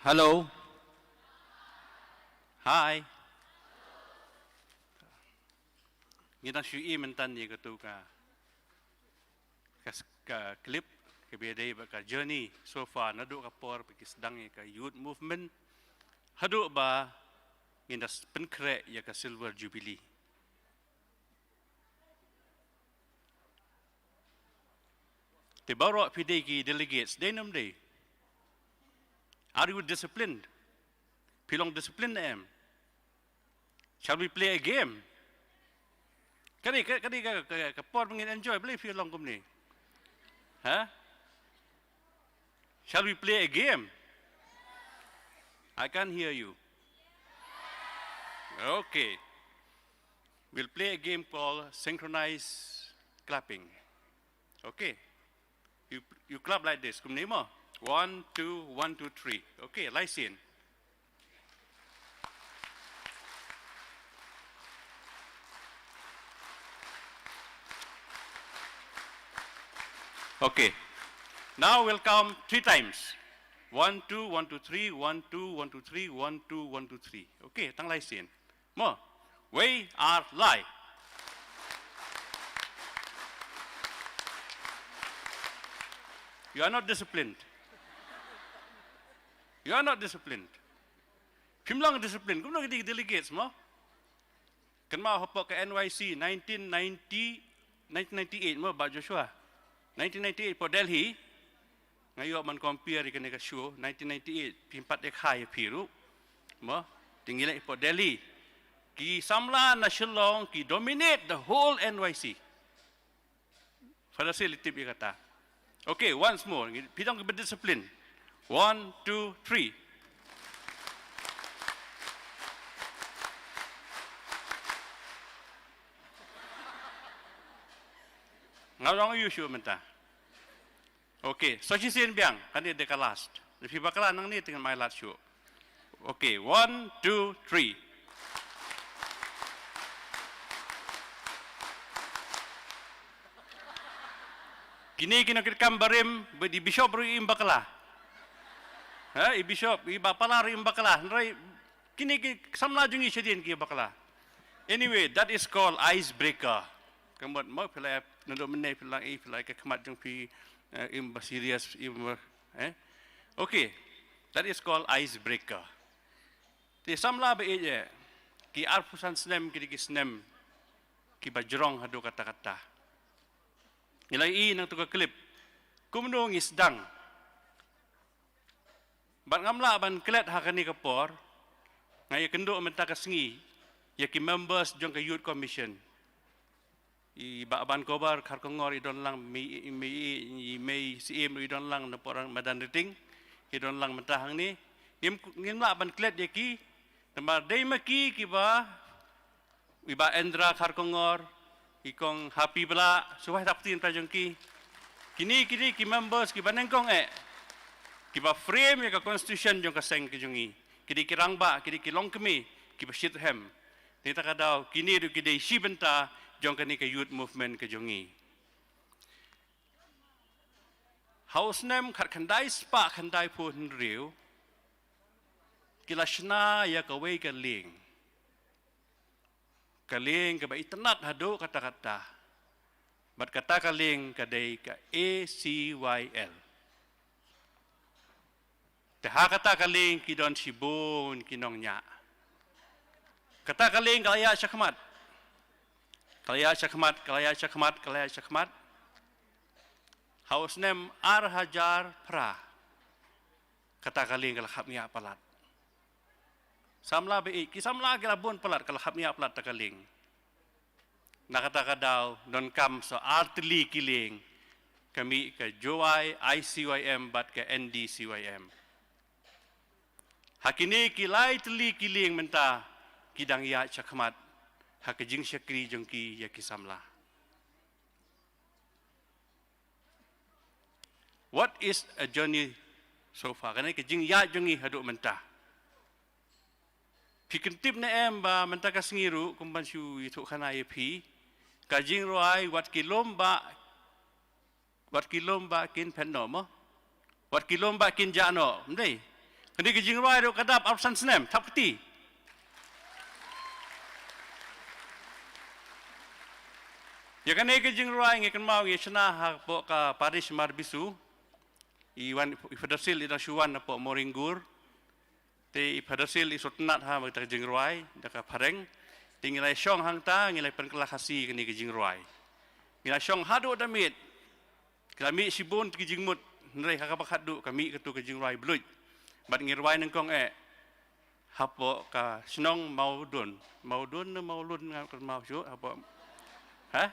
Hello. Hi. Ngi dang shu ïohi mynta ïa katu ka, ka, ka clip kaba ïadei bad ka journey so far naduh ka por ba ki sdang ïa ka youth movement haduh ba ngin da pynkhreh ïa ka silver jubilee. Te baroh phi dei ki delegates, dei ne ym dei? Are you disciplined? Phi long disciplined ne em? Shall we play a game? Ka dei, ka, ka dei ka, ka, ka por ba ngin enjoy, balei phi long kumne? Ha? Shall we play a game? I can't hear you. Okay. We'll play a game called synchronized clapping. Okay. You, you clap like this. Kumne mo. One, two, one, two, three. Okay, lai sien. Okay. Now we'll count three times. One, two, one, two, three, one, two, one, two, three, one, two, one, two, three. Okay, tang lai sien. Mo, wei ar lai. You are not disciplined. You are not disciplined. Phim long disciplined. Kumno ki dei delegates mo? Kynmaw hapoh ka N Y C nineteen ninety, nineteen ninety-eight mo, Bah Joshua. Nineteen ninety-eight hapoh Delhi. Nga ïoh ban compare ïa kane ka show, nineteen ninety-eight, phim pat ïa kha ïa phi ruh. Mo, te ngi leh hapoh Delhi. Ki samla na Shillong ki dominate the whole N Y C. Father Sil i tip ïa kata. Okay, once more. Phi dang kaba discipline. One, two, three. Nga long ïa shu mynta. Okay, sa shisien biang, kane dei ka last. Phi bakla nangne te ngan mih last shuh. Okay, one, two, three. Kine ki nongkitkam barim, bad i bishop ruh im bakla. Ha, i bishop, i bapala ruh im bakla. Hynrei kine ki samla jong ngi shadien ki bakla. Anyway, that is called icebreaker. Ka mut mo phi la, naduh mynne phi la, eh, phi la ka khmat jong phi, eh, im ba serious, im ba, eh. Okay, that is called icebreaker. Te samla ba ïeit, ki arphew san snem ki dei ki snem kiba jrong haduh katta katta. Ngi la ïohi nangtu ka clip. Kumno ngi sdang. Bad ngam lah ban klet ha kane ka por, nga ïakynduh mynta ka sngi ïa ki members jong ka Youth Commission. I Bah Ban Kobar Kharkongor i don lang, mei, mei, i mei Syiem i don lang na por madan Riting, i don lang mynta hangne. Ngim, ngim lah ban klet ïa ki, namar dei ma ki kiba i Bah Endra Kharkongor, i Kong Happy Blah, shu wai thap ktien ta jong ki. Kine ki dei ki members kiba nyngkong eh kiba frame ïa ka constitution jong ka seng ka jong ngi. Ki dei ki rangbah, ki dei ki longkmie kiba shitrhem. Te kata ka daw kine ruh ki dei shi bynta jong kane ka youth movement ka jong ngi. Ha u snem khatkhyndai spah khyndaiphew hynriew ki la shna ïa kawei ka lieng. Ka lieng kaba itynnad haduh katta katta. Bad kata ka lieng ka dei ka A C Y L. Te ha kata ka lieng ki don shibun ki nongñiah. Kata ka lieng ka la ïaid shakhmat. Ka la ïaid shakhmat, ka la ïaid shakhmat, ka la ïaid shakhmat. Ha u snem ar hajar phra. Kata ka lieng ka la khapngiah palat. Samla ba ïeit, ki samla ki la bun palat, ka la khapngiah palat kata ka lieng. Na kata ka daw, donkam sa ar tylli ki lieng, ka mih ka Jowai I C Y M bad ka N D C Y M. Ha kine ki lai tylli ki lieng mynta, ki dang ïaid shakhmat ha ka jingshakri jong ki ïa ki samla. What is a journey so far? Kane ka jingïaid jong ngi haduh mynta. Phi kyntip ne em ba mynta ka sngi ruh, kum ban shu ïathuh khana ïa phi, ka jingrwai wat ki lum ba, wat ki lum ba kin phet noh mo, wat ki lum ba kin jah noh, ym dei? Kane ka jingrwai ruh ka dap arphew san snem, thap kti. Ïa kane ka jingrwai ngi kynmaw ngi shna hapoh ka parish Marbisu. I wan i Phadar Sil i dang shu wan hapoh Moringbur. Te i Phadar Sil i sngewtynnat ha kata ka jingrwai da ka phareng. Te ngi la shong hangta, ngi la pynkylla Khasi kane ka jingrwai. Ngi la shong haduh da miet. Ki la mih shibun ki jingmut, hynrei ha kaba khatduh ka mih katu ka jingrwai bluit. Bad ngi rwai nyngkong eh hapoh ka shnong Mawdun. Mawdun ne Mawlun, nga kynmaw shuh hapoh. Ha?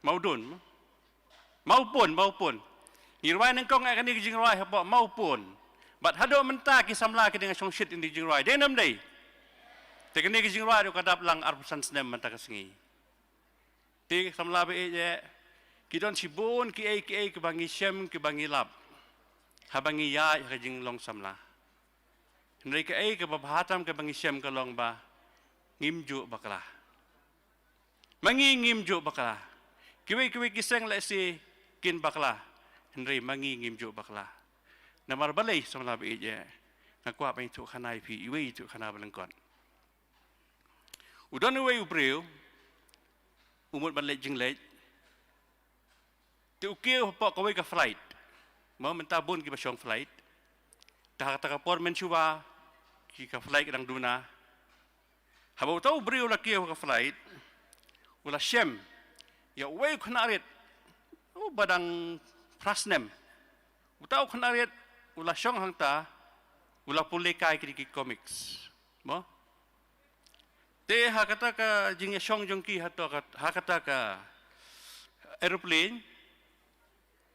Mawdun. Mawpun, Mawpun. Ngi rwai nyngkong eh kane ka jingrwai hapoh Mawpun. Bad haduh mynta ki samla ki dang shong shit ïa kane ka jingrwai. Dei ne ym dei? Te kane ka jingrwai ruh ka dap lang arphew san snem mynta ka sngi. Te samla ba ïeit eh, ki don shibun kiei kiei kiba ngi shem kiba ngi lap haba ngi ïaid ha ka jinglong samla. Hynrei kaei kaba bha tam kaba ngi shem ka long ba ngim juh bakla. Ma ngi ngim juh bakla. Kiwei kiwei ki seng lehse kin bakla. Hynrei ma ngi ngim juh bakla. Namar balei samla ba ïeit eh, nga kwah ban ïathuh khana ïa phi iwei ïathuh khana ba lyngkot. U don uwei u briew u mut ban leit jingleit. Te u kiew hapoh kawei ka flight. Mo mynta bun kiba shong flight. Te ha kata ka por mynshuwa ki ka flight ka dang duna. Haba uta u briew u la kiew ha ka flight, u la shem ïa uwei u khynnah rit uba dang phra snem. Uta u khynnah rit u la shong hangta, u la pule kai kine ki comics. Mo? Te ha kata ka jingïashong jong ki hato ka, ha kata ka aeroplane,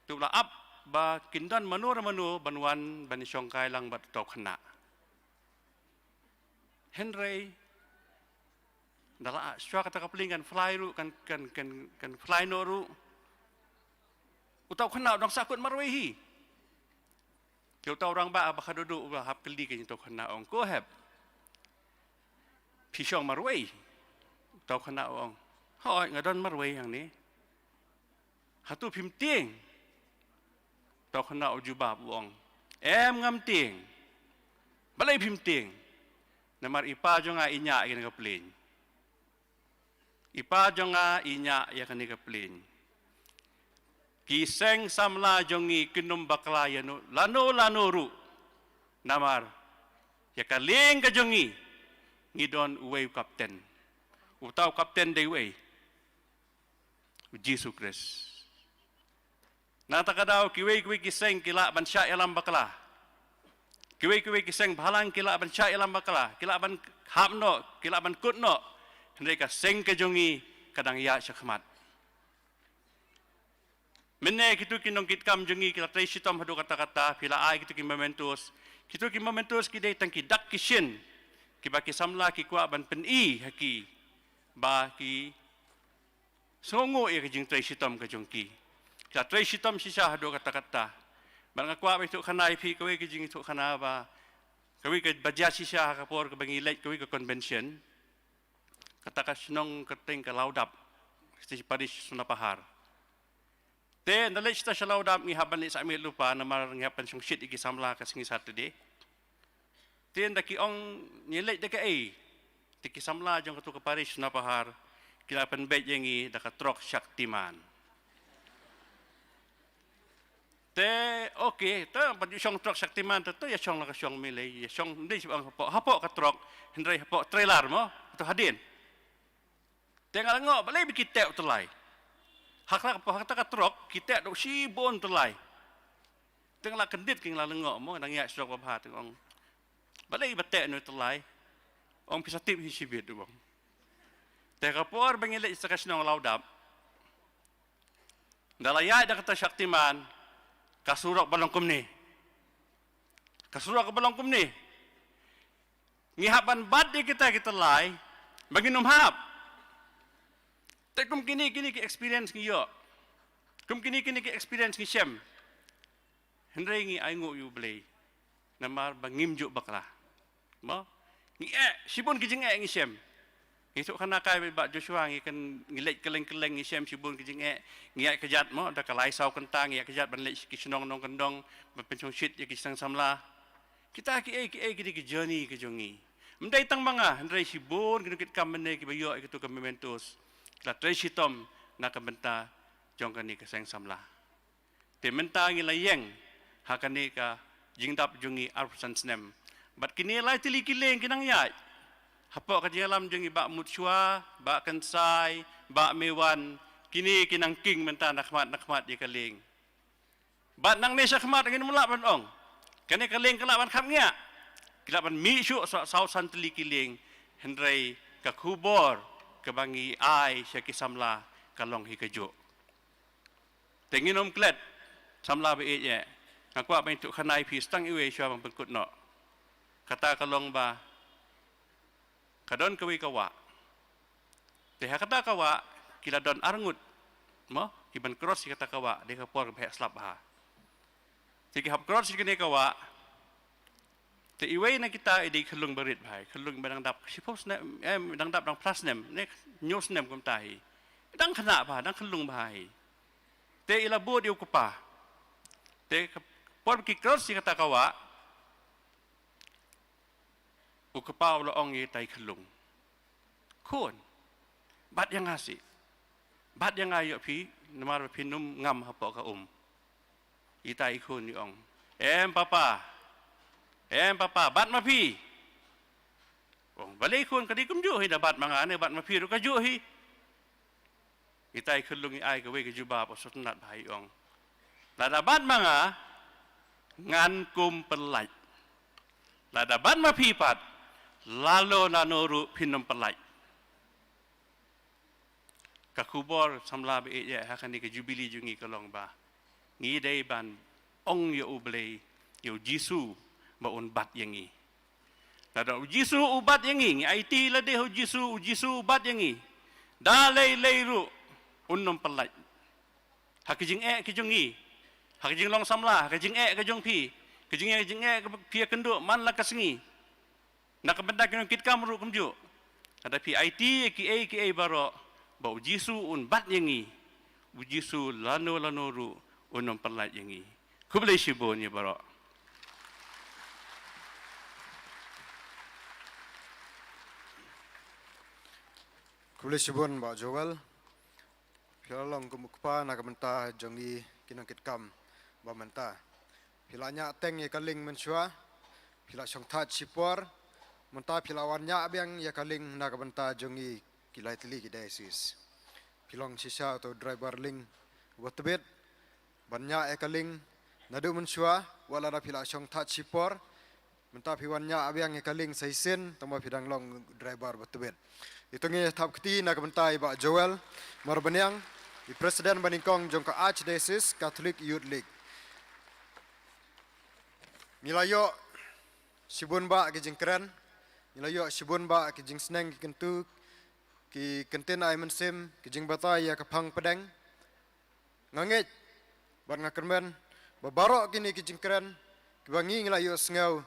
te u la ap ba kin don mano re mano ban wan ban ïashong kai lang bad uta u khynnah. Hynrei da la ah shuwa kata ka plane kan fly ruh, kan, kan, kan, kan fly noh ruh, uta u khynnah u dang sahkut marwei hi. Te uta u rangbah ba khatduh u la hap kylli kane uta u khynnah, ong, "Ko hep, phi shong marwei?" Uta u khynnah u ong, "Hooid, nga don marwei hangne." "Hato phim tieng?" Uta u khynnah u jubab u ong, "Em, ngam tieng." "Balei phim tieng?" "Namar i pa jong nga i ñiah ïa kane ka plane. I pa jong nga i ñiah ïa kane ka plane. Ki seng samla jong ngi kin ym bakla ïano lano lano ruh. Namar ïa ka lieng ka jong ngi, ngi don uwei u kapten. Uta u kapten dei uwei? U Jisu Khrist." Na kata ka daw kiwei kiwei ki seng ki lah ban shah ïalam bakla. Kiwei kiwei ki seng bhalang ki lah ban shah ïalam bakla, ki lah ban hap noh, ki lah ban kut noh. Hynrei ka seng ka jong ngi ka dang ïaid shakhmat. Mynne kito ki nongkitkam jong ngi ki la trei shitom haduh katta katta, phi la ai kito ki mementos. Kito ki mementos ki dei tang ki dak ki shin kiba ki samla ki kwah ban pyni ha ki ba ki sngewnguh ïa ka jingtrei shitom ka jong ki. Ki la trei shitom shisha haduh katta katta. Bad nga kwah ban ïathuh khana ïa phi kawei ka jingïathuh khana ba kawei kaba jia shisha ha ka por kaba ngi leit kawei ka convention. Kata ka shnong kyrteng ka Lawdap, sha parish Sonapahar. Te ynda leit shata sha Lawdap ngi hap ban leit sah miet lypa namar ngi hap ban shong shit ïa ki samla ka sngi Saturday. Te ynda ki ong ngi leit da kaei, te ki samla jong kato ka parish Sonapahar ki la pynbeit ïa ngi da ka trok Shaktiman. Te, okay, te pat ju shong trok Shaktiman te, te ïa shong la ka shong, mele ïa shong, ym dei shu ong hapoh, hapoh ka trok, hynrei hapoh trailer mo, to hadien. Te nga la ong balei ba ki teh u tyllai. Ha kata ka, ha kata ka trok ki teh da u shibun tyllai. Te nga la kyndit, ki nga la lyngngoh mo, nga dang ïaid sha trok babha, te nga ong, balei ba teh une u tyllai? Ong, phi sa tip hi shibit, u ong. Te ka por ba ngi leit sha ka shnong Lawdap, ynda la ïaid da kata Shaktiman, ka surok ba long kumne. Ka surok ba long kumne. Ngi hap ban bat ïa kita ki tyllai ba ngin ym hap. Te kum kine kine ki experience ngi ïoh. Kum kine kine ki experience ngi shem. Hynrei ngi ainguh ïa U Blei namar ba ngim juh bakla. Mo? Ngi eh, shibun ki jingeh ngi shem. Ngi ïathuh khana kai bad Bah Joshua, ngi kan, ngi leit kylleng kylleng ngi shem shibun ki jingeh. Ngi ïaid kjat mo, da ka lai saw kynta ngi ïaid kjat ban leit sha ki shnong nongkyndong ban pynshong shit ïa ki seng samla. Kita ki ei ki ei ki dei ki journey ki jong ngi. Ym dei tang ma nga, hynrei shibun ki nongkitkam mynne kiba ïoh ïa kito ki mementos, ki la trei shitom na ka bynta jong kane ka seng samla. Te mynta ngi la ïeng ha kane ka jingdap jong ngi arphew san snem. Bad kine lai tylli ki lieng ki nang ïaid hapoh ka jingïalam jong ngi, Bah Mutshwa, Bah Kynsai, Bah Mewan, kine ki nang king mynta na khmat na khmat ïa ka lieng. Bad nangne sha khmat ngin ym lah ban ong kane ka lieng ka lah ban khapngiah. Ki lah ban mih shuh sa saw san tylli ki lieng, hynrei ka khubor kaba ngi ai sha ki samla ka long hi kajuh. Te ngin ym klet, samla ba ïeit eh. Nga kwah ban ïathuh khana ïa phi sa tang iwei shuwa ban pynkut noh. Kata ka long ba ka don kawei ka wah. Te ha kata ka wah ki la don arngut, mo, ki ban cross ïa kata ka wah, dei ka por kaba heh slap bha. Te ki hap cross ïa kane ka wah. Te iwei na kita i dei khyllung barit bha hi, khyllung ba dang dap shiphew snem, em, dang dap dang phra snem ne hynñiew snem kumta hi. Dang khynnah bha, dang khyllung bha hi. Te i la bud ïa u kpa. Te ka por ba ki cross ïa kata ka wah, u kpa u la ong ïa itai khyllung, "Khun, bat ïa nga sih. Bat ïa nga ïoh phi, namar ba phin ym ngam hapoh ka um." Itai i khun i ong, "Em papa, em papa, bat ma phi." Ong, "Balei khun, ka dei kumjuh hi, da bat ma nga ne bat ma phi ruh kajuh hi." Itai khyllung i ai kawei ka jubab ba sngewtynnat bha, i ong, "Lada bat ma nga, ngan kum pyllait. Lada bat ma phi pat, lano lano ruh phin ym pyllait." Ka khubor samla ba ïeit eh ha kane ka jubili jong ngi ka long ba ngi dei ban ong ïa U Blei, ïa U Jisu, ba un bat ïa ngi. Lada U Jisu u bat ïa ngi, ngi aiti lade ha U Jisu, U Jisu u bat ïa ngi, da lei lei ruh un ym pyllait. Ha ka jingeh ka jong ngi, ha ka jinglong samla, ha ka jingeh ka jong phi, ka jingeh, jingeh ka phi ïakynduh man la ka sngi. Na ka bynta ki nongkitkam ruh kumjuh. Lada phi aiti ïa kiei kiei baroh, ba U Jisu un bat ïa ngi, U Jisu lano lano ruh un ym pyllait ïa ngi. Khublei shibun ïa baroh. Khublei shibun Bah Joel. Phi la long kum u kpa na ka bynta jong ngi ki nongkitkam ba mynta. Phi la ñiah teng ïa ka lieng mynshuwa, phi la shong thait shipor, mynta phi la wan ñiah biang ïa ka lieng na ka bynta jong ngi ki lai tylli ki diocese. Phi long shisha uto u driver lieng uba tbit ban ñiah ïa ka lieng naduh mynshuwa, wat lada phi la shong thait shipor, mynta phi wan ñiah biang ïa ka lieng sa shisien, tangba phi dang long driver ba tbit. Ito ngi thap kti na ka bynta i Bah Joel Marbaniang, i President banyngkong jong ka Archdiocese Catholic Youth League. Ngi la ïoh shibun bah ki jingkren, ngi la ïoh shibun bah ki jingsneng ki kyntu, ki kyntien ai mynsiem, ki jingbatai ïa ka phang pdeng. Nga ngeit bad nga kyrmen ba baroh kine ki jingkren kiba ngi ngi la ïohsngew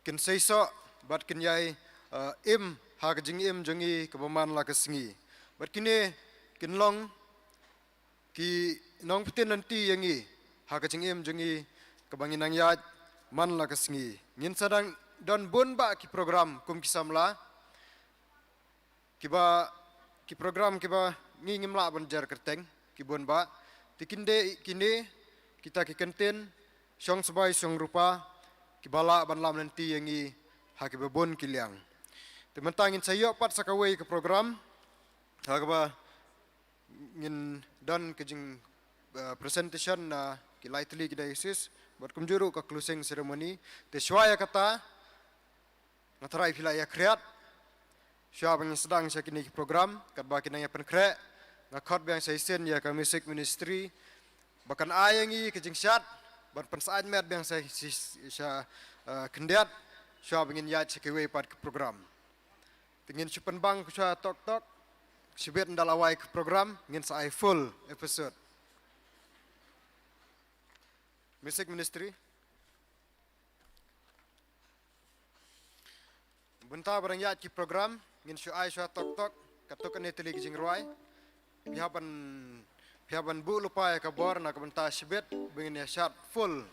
kin seisoh bad kin ïai, eh, im ha ka jingim jong ngi kaba man la ka sngi. Bad kine kin long ki nongpynthikna ïa ngi ha ka jingim jong ngi kaba ngi nang ïaid man la ka sngi. Ngin sa dang don bun bah ki program kum ki samla. Kiba, ki program kiba ngi ngim lah ban jer kyrteng, ki bun bah. Te kine, kine kita ki kyntien shong sbai shong rupa kiba lah ban lam lynti ïa ngi ha kiba bun ki liang. Te mynta ngin sa ïoh pat sa kawei ka program ha kaba ngin don ka jing, eh, presentation na ki lai tylli ki diocese bad kumjuh ruh ka closing ceremony. Te shuwa ïa kata, nga tharai phi la ïa khriat. Shuwa ba ngin sdang sha kine ki program katba ki nang ïa pynkhreh, nga khot biang sa shisien ïa ka music ministry ba kan ai ïa ngi ka jingshad ban pynsyaid met biang sa shi-, sha, eh, khyndiat. Shuwa ba ngin ïaid sha kiwei pat ki program. Te ngin shu pynbang shuwa tok tok, shibit ynda la wai ki program ngin sa ai full episode. Music ministry. Bynta ba dang ïaid ki program ngin shu ai shuwa tok tok katto katne tylli ki jingrwai. Phi hap ban, phi hap ban buh lypa ïa ka bor na ka bynta shibit ba ngin ïa shad full.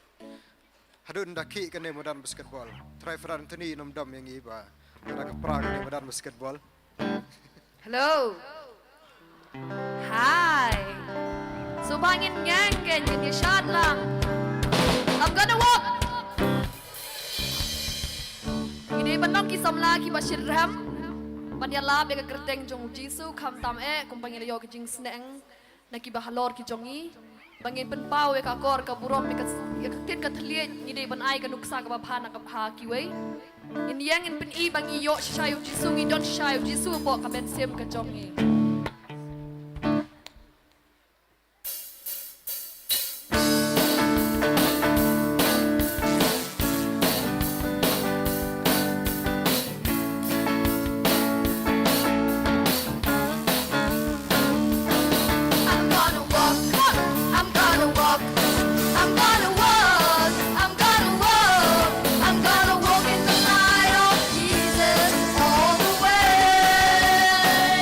Haduh nda khih kane madan basketball. Trai Fran Anthony nym dom ïa ngi ba ngi da ka pra kane madan basketball. Hello. Hi. So ba ngin ngang ke ngin ïa shad lang. I'm gonna walk. Ngi dei ban long ki samla kiba shit rhem ban ïalap ïa ka kyrteng jong u Jisu, khamtam eh kumba ngi la ïoh ka jingsneng na kiba halor ki jong ngi. Ba ngin pynpaw ïa ka kor ka burom ïa ka, ïa ka ktien ka thylliej, ngi dei ban ai ka nuksa kaba bha na ka bha kiwei. Ngin ïeng ngin pyni ba ngi ïoh shisha ïa u Jisu, ngi don shisha ïa u Jisu hapoh ka mynsiem ka jong ngi. I'm gonna walk, I'm gonna walk, I'm gonna walk, I'm gonna walk, I'm gonna walk in the light of Jesus all the way.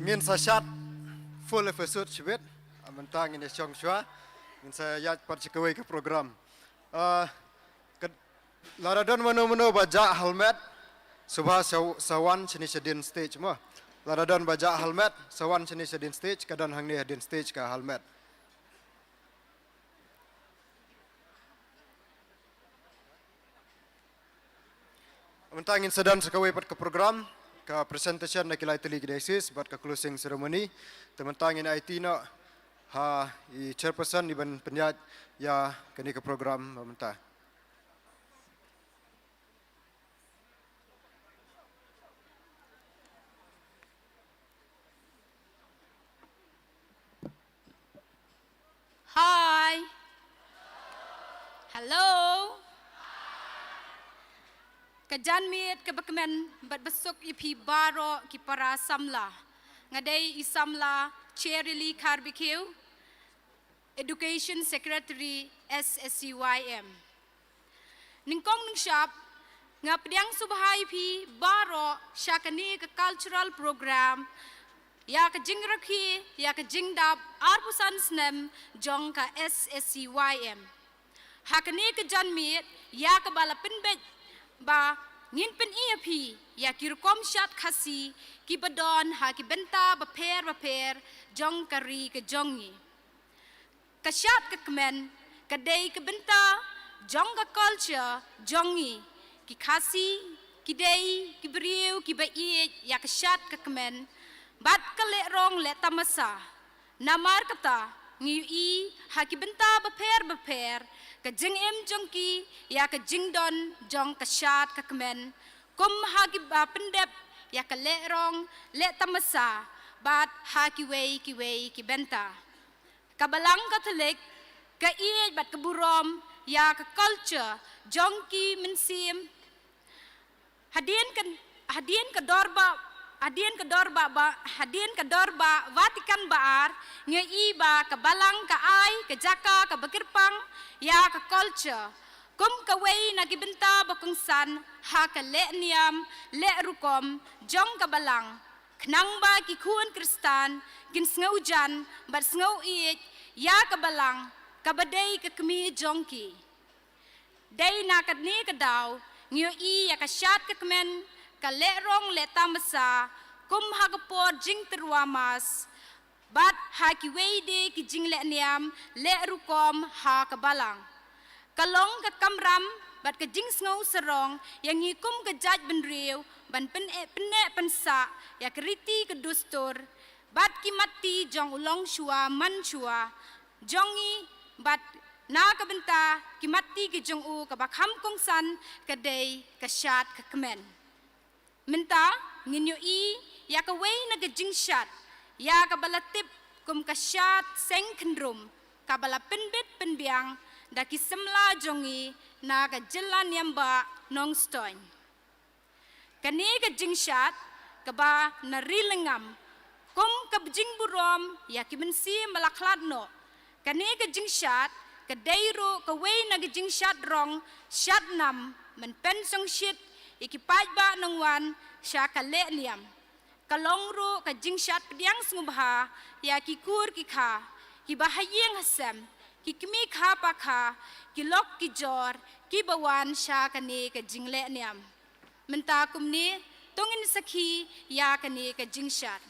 Ngin sa shad full episode shibit. Mynta ngin ïa shong shuwa. Ngin sa ïaid pat sha kawei ka program. Ah, ka, lada don mano mano ba jah helmet, sngewbha sa, sa wan shane shadien stage mo. Lada don ba jah helmet, sa wan shane shadien stage, ka don hangne hadien stage ka helmet. Mynta ngin sa don sa kawei pat ka program, ka presentation na ki lai tylli ki diocese bad ka closing ceremony. Te mynta ngin aiti noh ha i chairperson i ban pynïaid ïa kane ka program mynta. Hi. Hello. Ka janmiet kaba kmen bad basuk ïa phi baroh ki para samla. Nga dei i samla Cherry Lee Kharbikiew, Education Secretary, S S C Y M. Nyngkong nyngshap, nga pdiang sngewbha ïa phi baroh sha kane ka cultural program, ïa ka jingrakhe ïa ka jingdap arphew san snem jong ka S S C Y M. Ha kane ka janmiet, ïa kaba la pynbeit ba ngin pyni ïa phi ïa ki rukom shad Khasi kiba don ha ki bynta bapher bapher jong ka ri ka jong ngi. Ka shad ka kmen ka dei ka bynta jong ka culture jong ngi. Ki Khasi ki dei ki briew kiba ïeit ïa ka shad ka kmen bad ka lehrong lehtamasa. Namar kata ngi ïohi ha ki bynta bapher bapher ka jingim jong ki ïa ka jingdon jong ka shad ka kmen, kum ha kiba pyndep ïa ka lehrong lehtamasa bad ha kiwei kiwei ki bynta. Ka Balang Katholik ka ïeit bad ka burom ïa ka culture jong ki mynsiem. Hadien ka, hadien ka dorbar, hadien ka dorbar ba, hadien ka dorbar Vatican ba ar, ngi ïohi ba ka Balang ka ai ka jaka kaba kyrpang ïa ka culture kum kawei na ki bynta ba kongsan ha ka lehniam lehrukom jong ka Balang. Khnang ba ki khun Khristan kin sngewjan bad sngewieit ïa ka Balang kaba dei ka kmie jong ki. Dei na kane ka daw ngi ïohi ïa ka shad ka kmen, ka lehrong lehtamasa kum ha ka por jingtyrwa Mass bad ha kiwei de ki jinglehniam lehrukom ha ka Balang. Ka long ka kamram bad ka jingsngew sarong ïa ngi kum ka jaitbynriew ban pyn-, eh, pynneh pynsah ïa ka riti ka dustur bad ki matti jong u longshuwa manshuwa jong ngi bad na ka bynta ki matti ki jong u. Kaba kham kongsan ka dei ka shad ka kmen. Mynta ngin ïohi ïa kawei na ka jingshad ïa kaba la tip kum ka shad Seng Khynrum, kaba la pynbit pynbiang da ki samla jong ngi na ka jylla niam ba Nongstoiñ. Kane ka jingshad kaba na Ri Lyngngam kum ka jingburom ïa ki mynsiem ba la khlad noh. Kane ka jingshad ka dei ruh kawei na ka jingshad rong shad nam, mynpynshong shit ïa ki paidbah nongwan sha ka lehniam. Ka long ruh ka jingshad pdiang sngewbha ïa ki kur ki kha, kiba ha ïing ha sem, ki kmie kha pa kha, ki lok ki jor kiba wan sha kane ka jinglehniam. Mynta kumne to ngin sakhi ïa kane ka jingshad.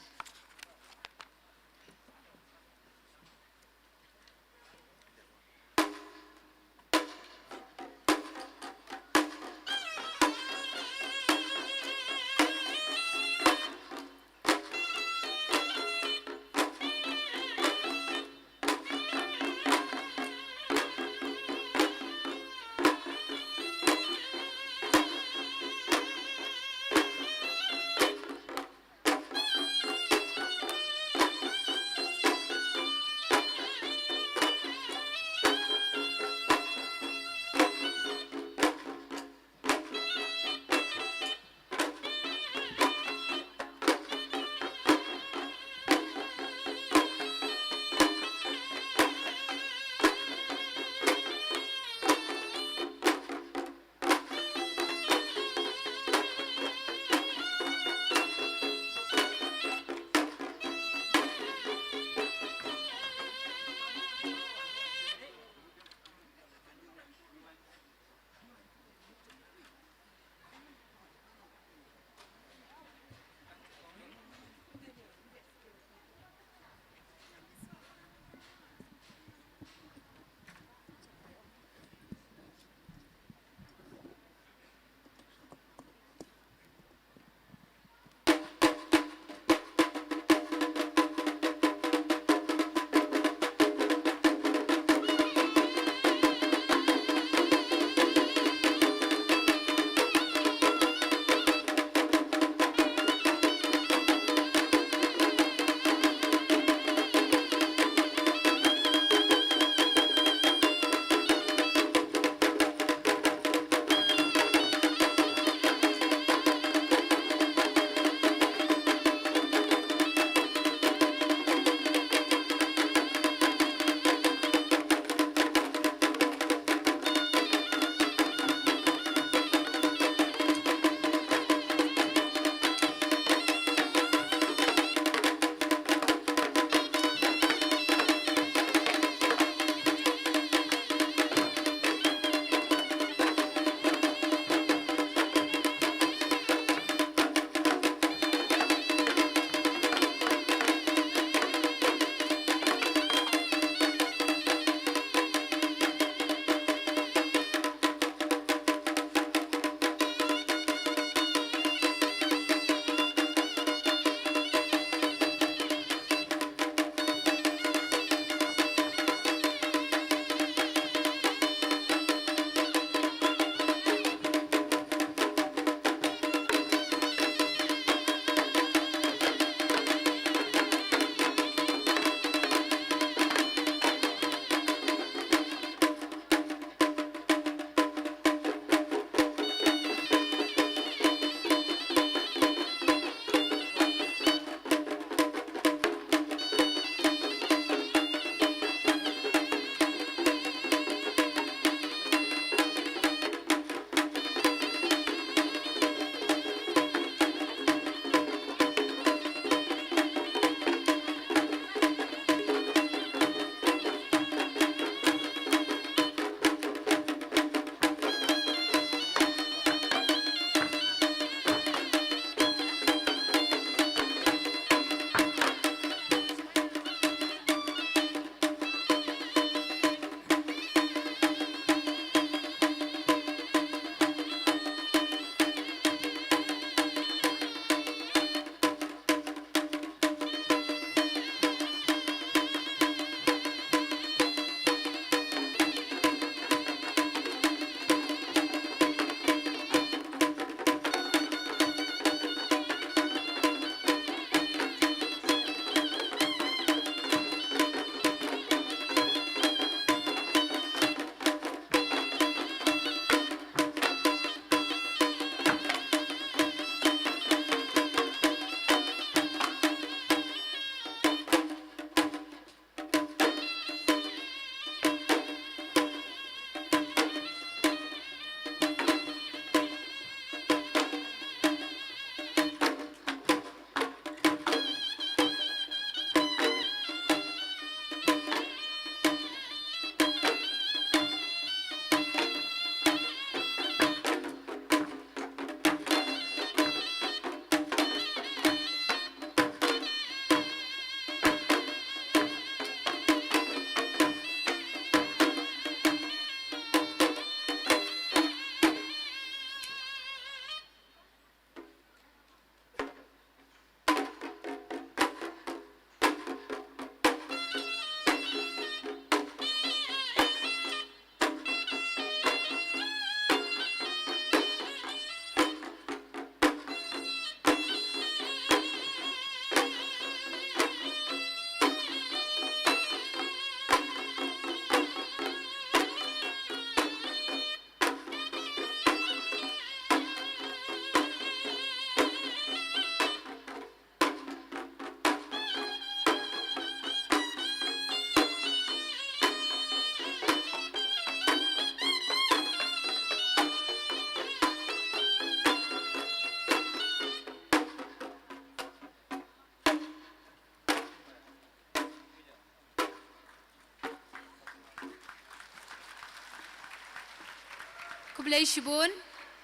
Khublei shibun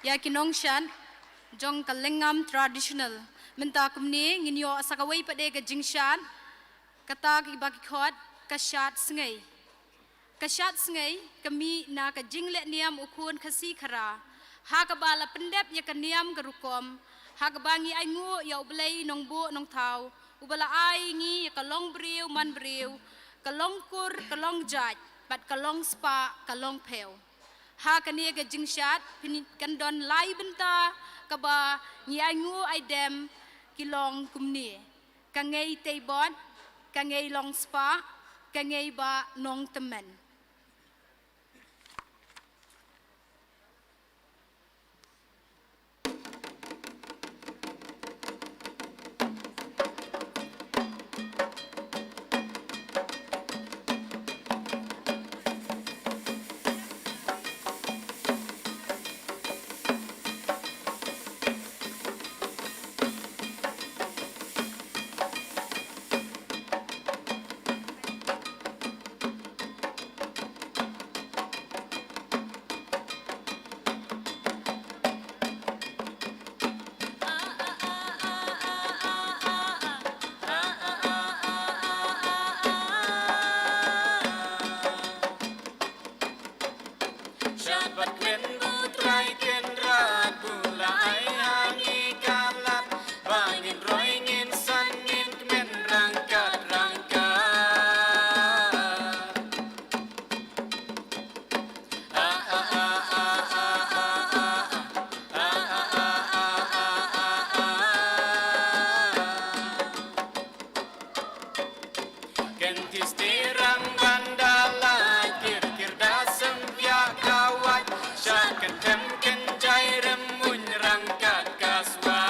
ïa ki nongshad jong ka Lyngngam Traditional. Mynta kumne ngin ïoh sa kawei pat de ka jingshad, kata kaba ki khot ka shad sngi. Ka shad sngi ka mih na ka jingleh niam u khun Khasi Khara, ha kaba la pyndep ïa ka niam ka rukom, ha kaba ngi ainguh ïa U Blei Nongbuh Nongthaw, uba la ai ngi ïa ka long briew man briew, ka long kur ka long jait, bad ka long spah ka long phew. Ha kane ka jingshad phin kan don lai bynta kaba ngi ainguh aidem, ki long kumne: Ka Ngei Teibot, Ka Ngei Long Spah, Ka Ngei Bah Nongtymmen. Shabbat kmen, bu Trai Kynrad bu la ai ha ngi ka lad ba ngin roi, ngin san, ngin kmen ryngkat ryngkat. Kynti stirang ban da lait, kir kir da sympiah ka wait, sha kynthem kynjai rymmuiñ ryngkat ka swat.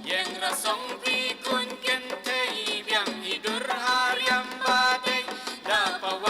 Ïeng rasong phi khun kynthei, biang i dur ha riam ba dei, da paw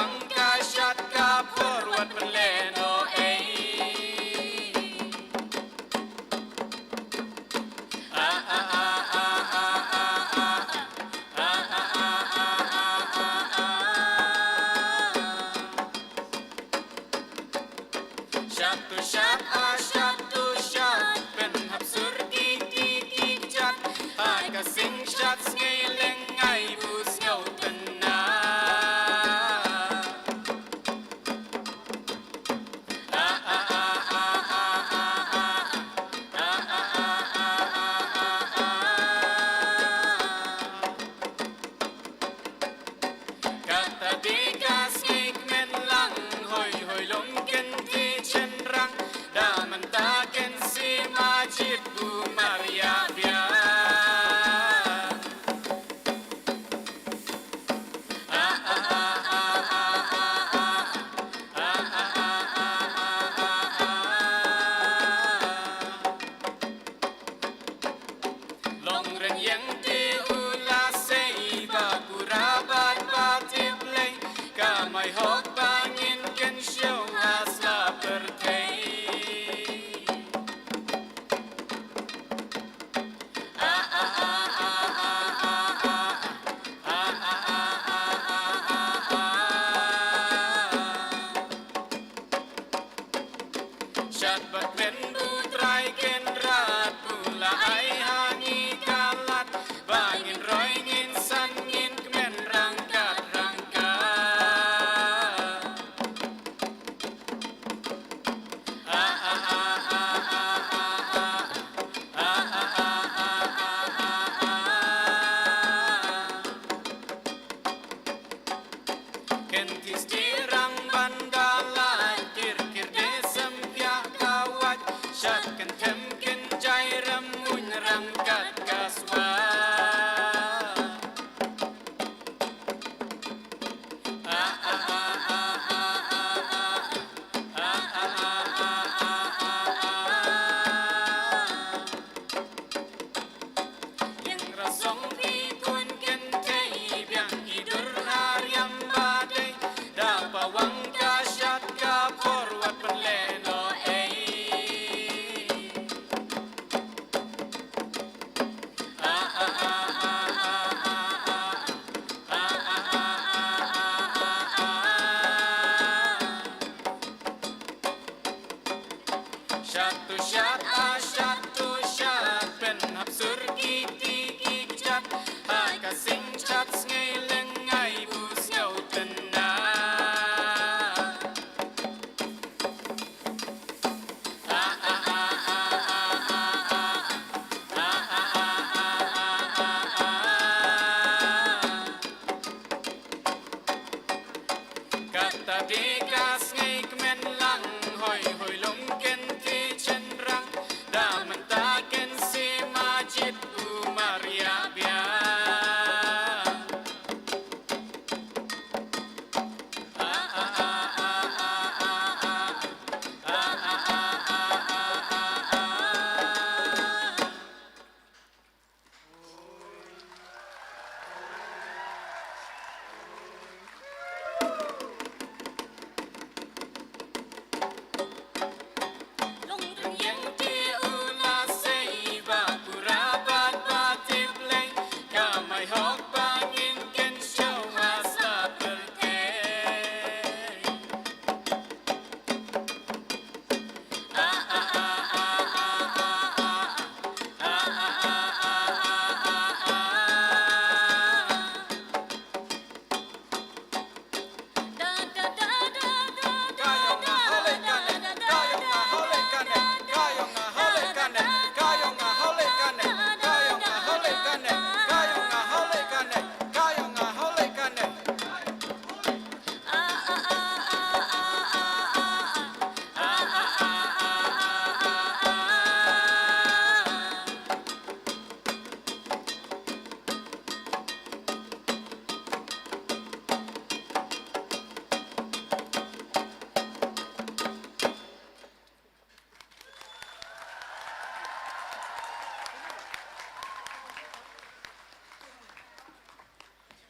Ta dei ka sngi kmen lang hoi hoi lum ken ti chen rang. Da mynta ken si majit u Maria bia.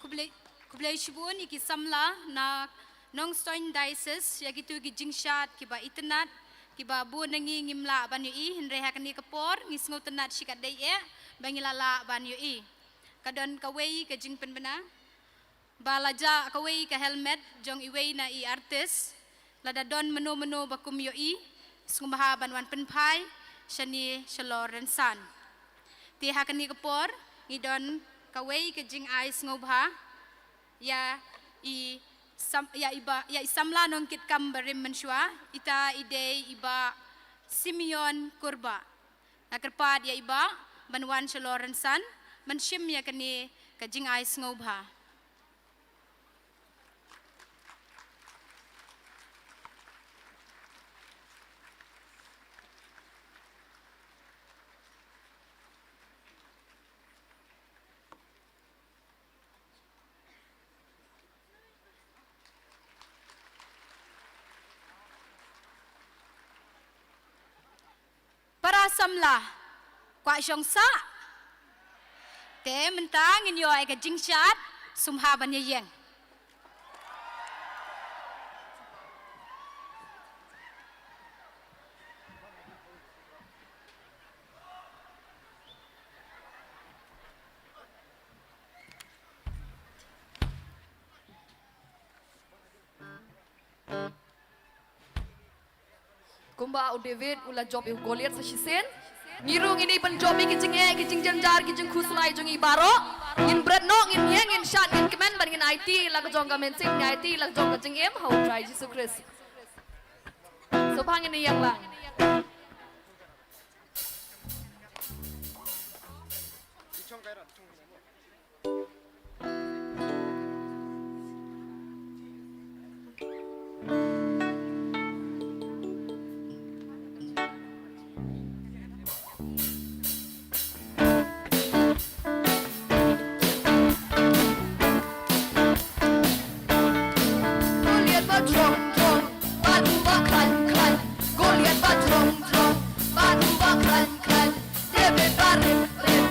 Khublei, khublei shibun ïa ki samla na Nongstoiñ Diocese ïa kitu ki jingshad kiba itynnad kiba bun na ngi ngim lah ban ïohi, hynrei ha kane ka por ngi sngewtynnad shikatdei eh ba ngi la lah ban ïohi. Ka don kawei ka jingpynbna ba la jah kawei ka helmet jong iwei na i artist. Lada don mynno mynno ba kum ïohi, sngewbha ban wan pynphai shane shalor rynsan. Te ha kane ka por ngi don kawei ka jingai sngewbha ïa i sam, ïa i ba, ïa i samla nongkitkam barim mynshuwa, ita i dei i Bah Simeon Kurbah. Nga kyrpad ïa i Bah ban wan shalor rynsan ban shim ïa kane ka jingai sngewbha. Para samla, kwah shong sah? Te mynta ngin ïoh ïa ka jingshad, sngewbha ban ïa ïeng. Kumba u David u la jop ïa u Goliath sa shisien, ngi ruh ngin ïa pynjop ïa ki jingeh, ki jingjynjar, ki jingkhuslai jong ngi baroh. Ngin bret noh, ngin ïeng, ngin shad, ngin kmen bad ngin aiti la ka jong ka mynsiem, ngin aiti la ka jong ka jingim ha U Trai Jisu Khrist. Sngewbha ngin ïeng lang. Goliath ba jrong jrong, bad uba khlaiñ khlaiñ. Goliath ba jrong jrong, bad uba khlaiñ khlaiñ. David ba rit rit,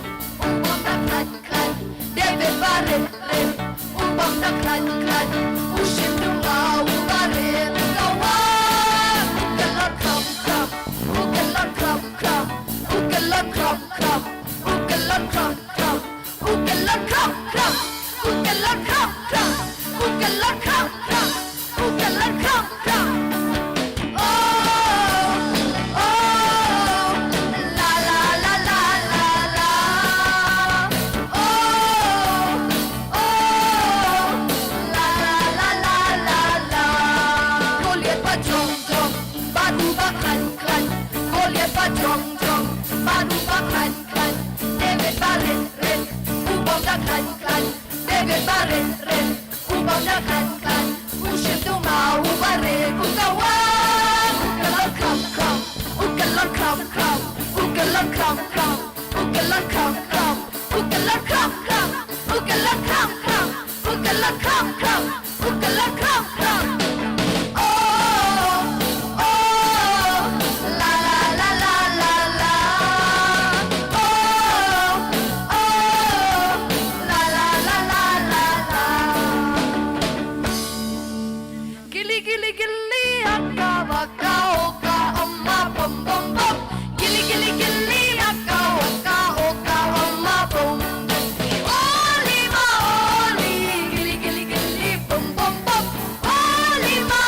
u bym da khlaiñ khlaiñ. David ba rit rit, u bym da khlaiñ khlaiñ. U shim duma uba rit, u la wan. U kyllon kham kham, u kyllon kham kham, u kyllon kham kham, u kyllon kham kham. U kyllon kham kham, u kyllon kham kham, u kyllon kham kham, u kyllon kham kham. Oh, oh, la, la, la. Oh, oh, la, la, la. Goliath ba jrong jrong, bad uba khlaiñ khlaiñ. Goliath ba jrong jrong, bad uba khlaiñ khlaiñ. David ba rit rit, u bym da khlaiñ khlaiñ. David ba rit rit, u bym da khlaiñ khlaiñ. U shim duma Kram, kram, u kylla kram, kram, u kylla kram, kram, u kylla kram, kram, u kylla kram, kram. Oh, oh, la, la, la. Oh, oh, la, la, la. Gilli, gilli, gilli, akka, wakka, okka, amma, pom, pom, pom. Gilli, gilli, gilli, akka, wakka, okka, amma, pom, pom. Oli ma oli, gilli, gilli, gilli, pom, pom, pom. Oli ma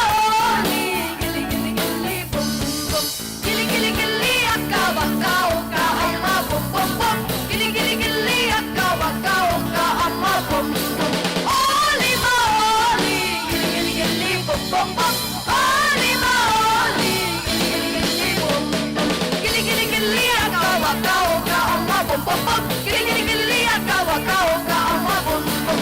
oli, gilli, gilli, gilli, pom, pom, pom. Gilli, gilli, gilli, akka, wakka, okka, amma, pom, pom, pom. Gilli, gilli, gilli, akka, wakka, okka, amma, pom, pom. Oli ma oli, gilli, gilli, gilli, pom, pom, pom. Oli ma oli, gilli, gilli, gilli, pom, pom. Gilli, gilli, gilli, akka, wakka, okka, amma, pom, pom, pom. Gilli, gilli, gilli, akka, wakka, okka, amma, pom, pom.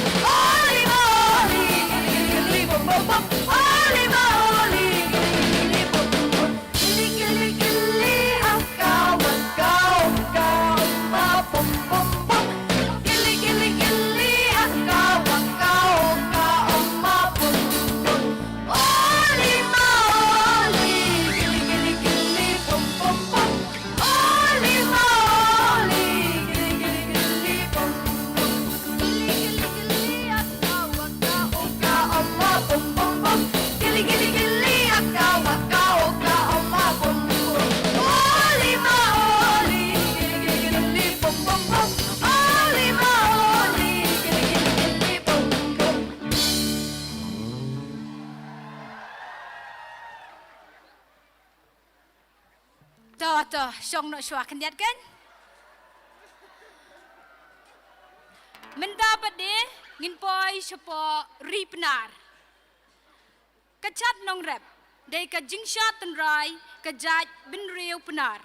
Oli ma oli, gilli, gilli, gilli, pom, pom, pom. Oli ma oli, gilli, gilli, gilli, pom, pom, pom. Gilli, gilli, gilli, akka, wakka, okka, amma, pom, pom, pom. Gilli, gilli, gilli, akka, wakka, okka, amma, pom, pom. Oli ma oli, gilli, gilli, gilli, pom, pom, pom. Oli ma oli, gilli, gilli, gilli, pom, pom, pom. To, to, shong noh shuwa khyndiat kan. Mynta pat de ngin poi shapoh Ri Pnar. Ka Jait Nongrep dei ka jingshad tynrai ka jaitbynriew Pnar.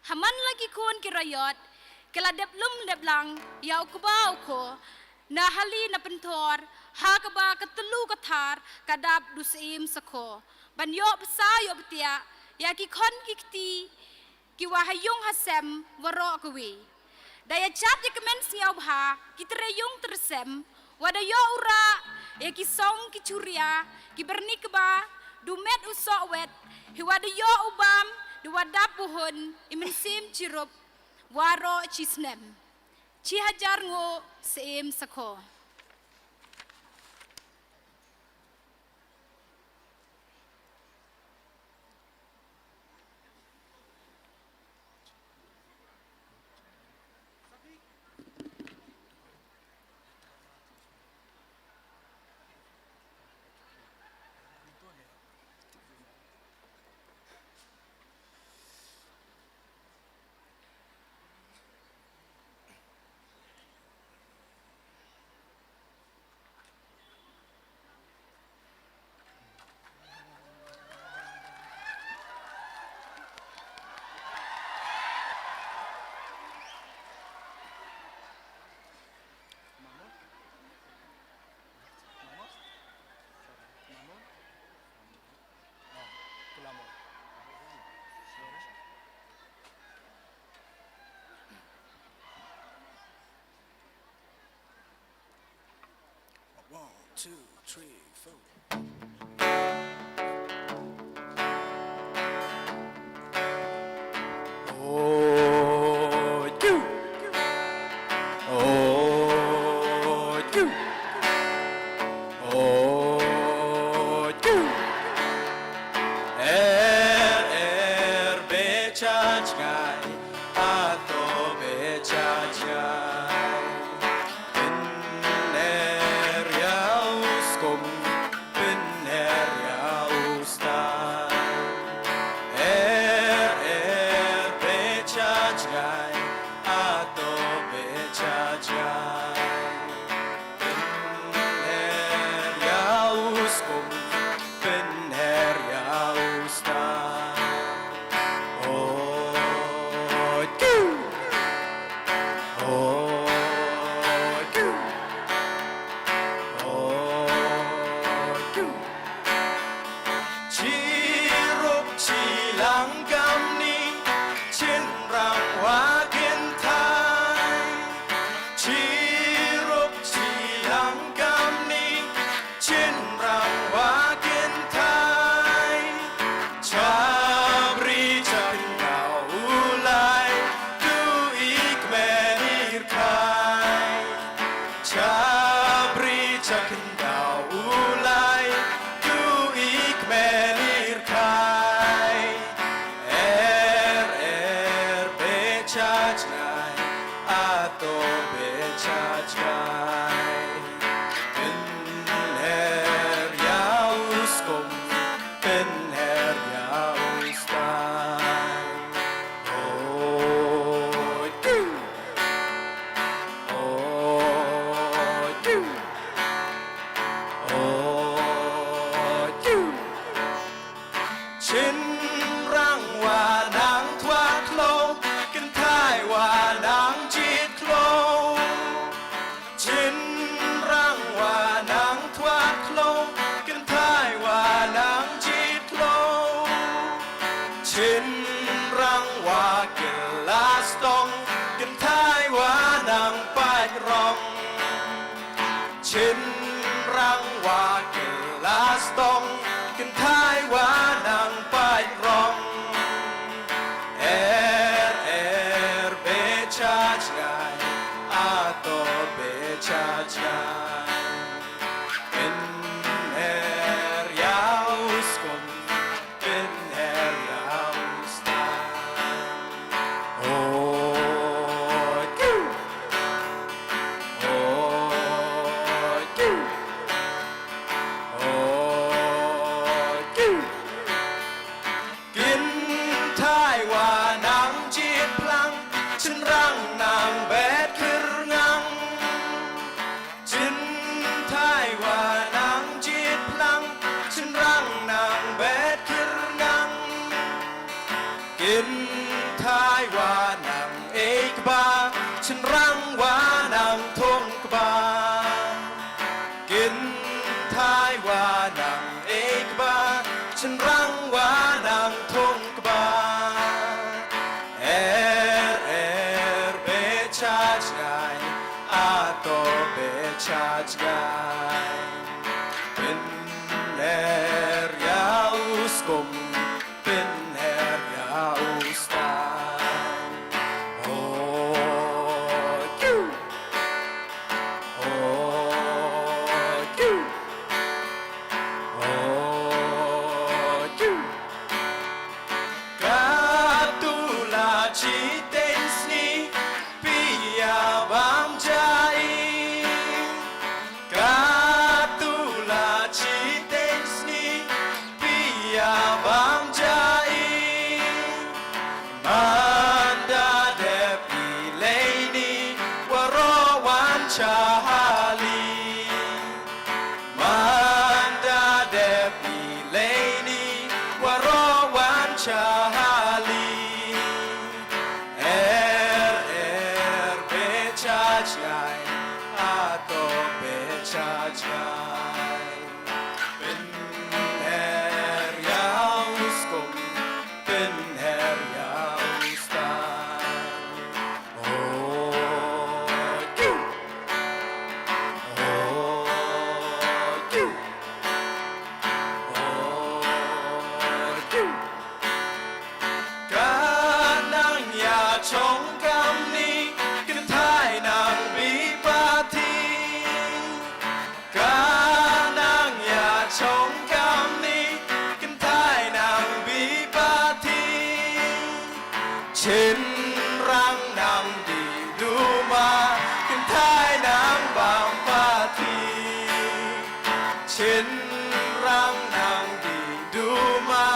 Ha man la ki khun ki raiot ki la dep lum dep lang ïa u kba u kho na hali na pynthor, ha kaba ka tyllu ka thar ka dap da u syiem sakho ban ïoh bsa ïoh btiah ïa ki khon ki kti, ki wa ha ïung ha sem waroh kawi. Da ïa jab ïa kmen sngewbha ki tre ïung tre sem, wa da ïoh u rah ïa ki song ki churia, ki byrni kba, da u met u soh wet, hi wa da ïoh u bam, da wa dap u hun, i mynsiem chirup, waroh chi snem. Chi hajar nguh syiem sakho. One, two, three, four. Oh, you. Oh, you. Oh, you. Er, er, beit sha jngai, hato beit sha jngai. Pynner ïa u skum, pynner Shynrang wa kynthai, cha bri cha khyndew u lai, tu i kmen i rkhai. Cha bri cha khyndew u lai, tu i kmen i rkhai. Er, er, be cha jngai, ato be cha jngai. Pynher ïa u skum, pynher ïa u stan. Oh, tu. Oh, tu. Oh, tu. Shynrang wa nang thwat khloo, kynthai wa nang jied khloo. Shynrang wa nang thwat khloo, kynthai wa nang jied khloo. Shynrang wa kylla stong, kynthai wa nang pait rong. Shynrang wa kylla stong, kynthai wa nang pait rong. Er, er, be cha jngai, ato be cha jngai. Pynher ïa u skum, pynher ïa u stan. Oh, tu. Oh, tu. Oh, tu. Kynthai wa nang jied phlang, shynrang nang bet khyrngang. Kynthai wa nang jied phlang, shynrang nang bet khyrngang. Kynthai wa nang ei kba, shynrang wa nang thung kba. Kynthai wa nang ei kba, shynrang wa nang thung kba. Er, er, be cha jngai, ato be cha jngai. Pynher ïa u skum, pynher ïa u stan. Oh, tu. Oh, tu. Oh, tu. Katto la shiteng snieh, phi ïa bam jai. Katto la shiteng snieh, phi ïa bam jai. Mynta dep ïaleini, waroh wan sha hali. Mynta dep ïaleini, waroh wan sha hali. Er, er, be cha jngai, ato be cha jngai. Pynher ïa u skum, pynher ïa u stan. Oh, tu. Oh, tu. Oh, tu. Ka nang ïa shong kamni, kynthai nang bih pathi. Ka nang ïa shong kamni, kynthai nang bih pathi. Shynrang nang die duma, kynthai nang bam pathi. Shynrang nang die duma,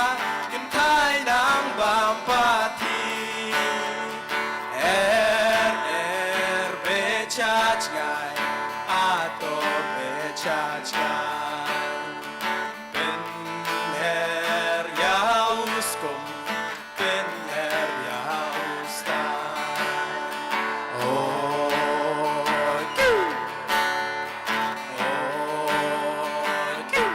kynthai nang bam pathi. Er, er, be cha jngai, ato be cha jngai. Pynher ïa u skum, pynher ïa u stan. Oh, tu. Oh, tu.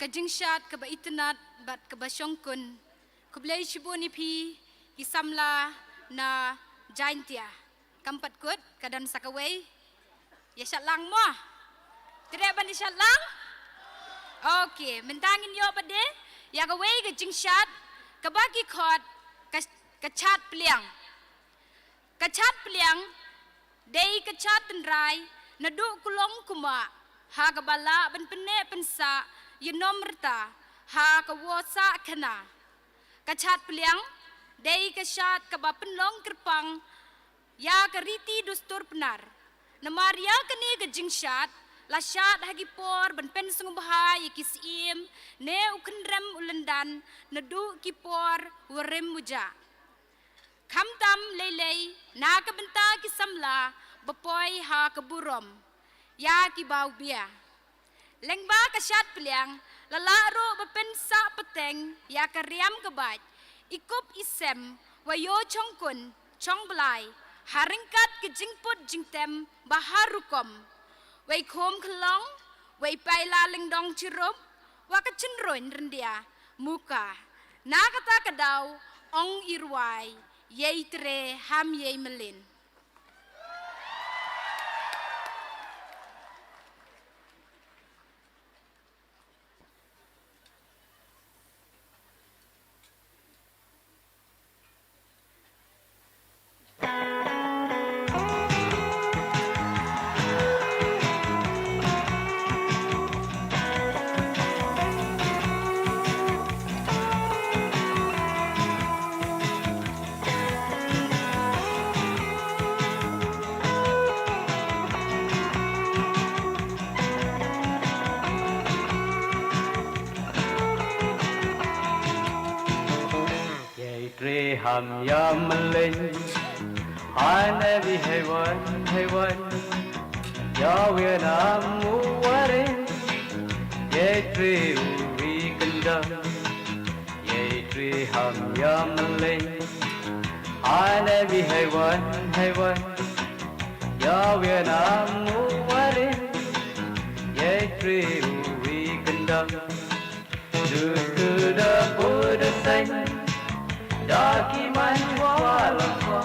Jingshad kaba itynnad bad kaba shongkun. Khublei shibun ïa phi ki samla na Jaintia. Kam pat kut, ka don sa kawei. Ïa shad lang mo. Treh ban ïa shad lang? Okay, mynta ngin ïoh pat de ïa kawei ka jingshad kaba ki khot ka, ka chad pliang. Ka chad pliang dei ka chad tynrai naduh kulong kumah ha kaba lah ban pynneh pynsah ïa nom rta ha ka wosah khana. Ka chad pliang dei ka chad kaba pynlong kyrpang ïa ka riti dustur Pnar. Namar ïa kane ka jingshad la shad ha ki por ban pynsngewbha ïa ki syiem ne u khynrem u lyndan naduh ki por warim ujah. Khamtam lei lei na ka bynta ki samla ba poi ha ka burom ïa ki baw bia. Lyngba ka chad pliang la lah ruh ba pynsah pateng ïa ka riam ka bait, i kup i sem, wa ïoh chongkun chongblai ha ryngkat ka jingput jingtem ba har rukom. Wei khum khlong, wei paila lyngdong chirup, wa ka chynroin ryndia muka. Na kata ka daw ong i rwai, ïei treh ham ïei mlien. Ïei treh ham ïa mlien, hane wi hei wan, hei wan. Ïa wi nam u warin, ïei treh u ri kyndang. Ïei treh ham ïa mlien, hane wi hei wan, hei wan. Ïa wi nam u warin, ïei treh u ri kyndang. Dustur da pud da seng, da ki man wa la kwa.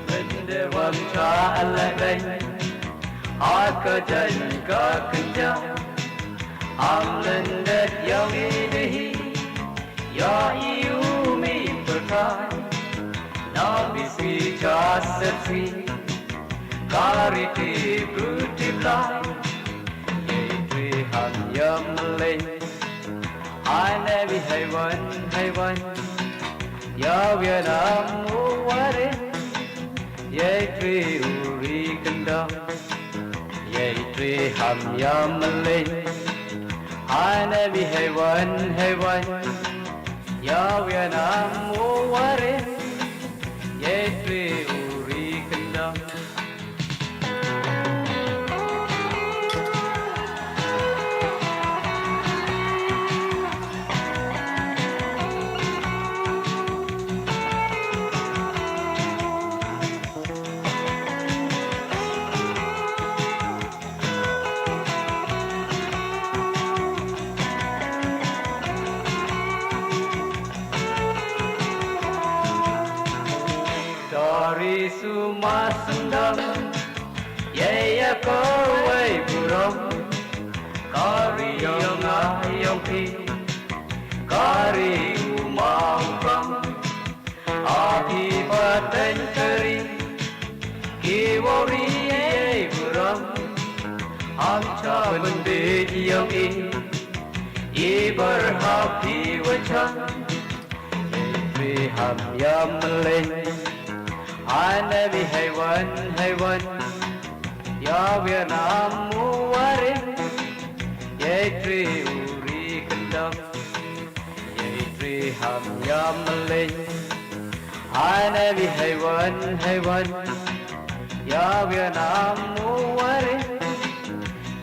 Lynde wam cha ala beng, ha ka jan ka kynja. Am lynde yong i de hi, ïa i u mi pyrthai. Na mi swi cha set swi, ka riti bru ti blai. Ïei treh ham ïa mlien, hane wi hei wan, hei wan. Ïa wi nam u warin, ïei treh u ri kyndang. Ïei treh ham ïa mlien, hane wi hei wan, hei wan. Ïa wi nam u warin, ïei treh u ri kyndang. Dari suma sendang, ïei ïa kawei burom. Kari ïong nga ïong phi, kari u ma u kong. Aki pateng kari, ki wori ïei burom. Am cha bendit ïong i, i bar hap i wachan. Ïei treh ham ïa mlien, hane wi hei wan, hei wan. Ïa wi nam u warin, ïei treh u ri kyndang. Ïei treh ham ïa mlien, hane wi hei wan, hei wan. Ïa wi nam u warin,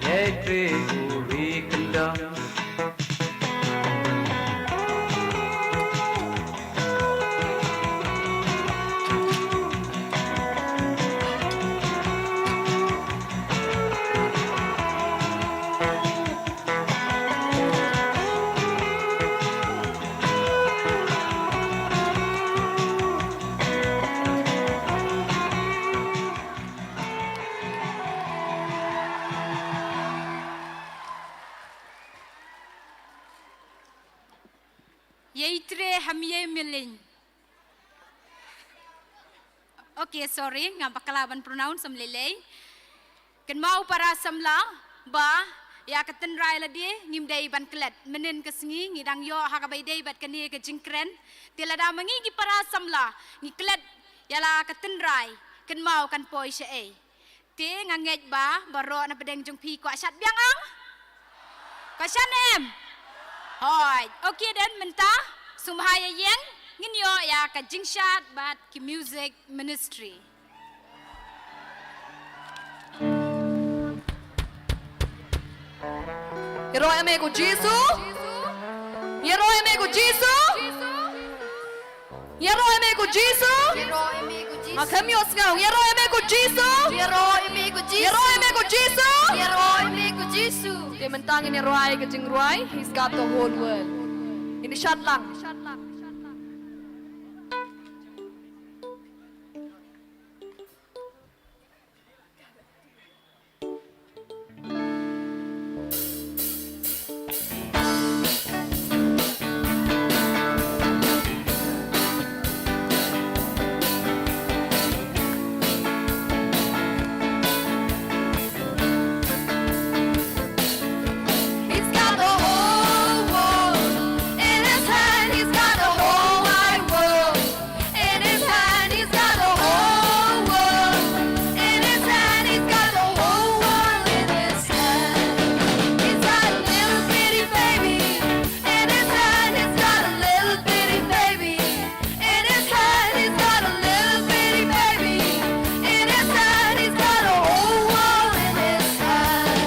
ïei treh u ri kyndang. Milin. Okay, sorry, nga bakla ban pronounce, ym lei lei. Kynmaw para samla ba ïa ka tynrai lade ngim dei ban klet. Mynnin ka sngi ngi dang ïoh ha kaba ïadei bad kane ka jingkren. Te lada ma ngi ki para samla ngi klet ïa la ka tynrai, kynmaw kan poi shaei. Te nga ngeit ba baroh na pdeng jong phi kwah shad biang, ong? Kwah shad ne em? Hooid. Okay then, mynta sngewbha ïa ïeng, ngin ïoh ïa ka jingshad bad ki music ministry. Ïaroh ïa me ko Jisu. Ïaroh ïa me ko Jisu. Ïaroh ïa me ko Jisu. Ïaroh ïa me ko Jisu. Ma khem ïoh sngew. Ïaroh ïa me ko Jisu. Ïaroh ïa me ko Jisu. Ïaroh ïa me ko Jisu. Ïaroh ïa me ko Jisu. Te mynta ngin ïaroh ïa ka jingrwai He's Got the Whole World. Ngin ïa shad lang. He's got the whole world in his hand. He's got the whole wide world in his hand. He's got the whole world in his hand. He's got the whole world in his hand. He's got a little bitty baby in his hand. He's got a little bitty baby in his hand. He's got a little bitty baby in his hand. He's got a whole world in his hand.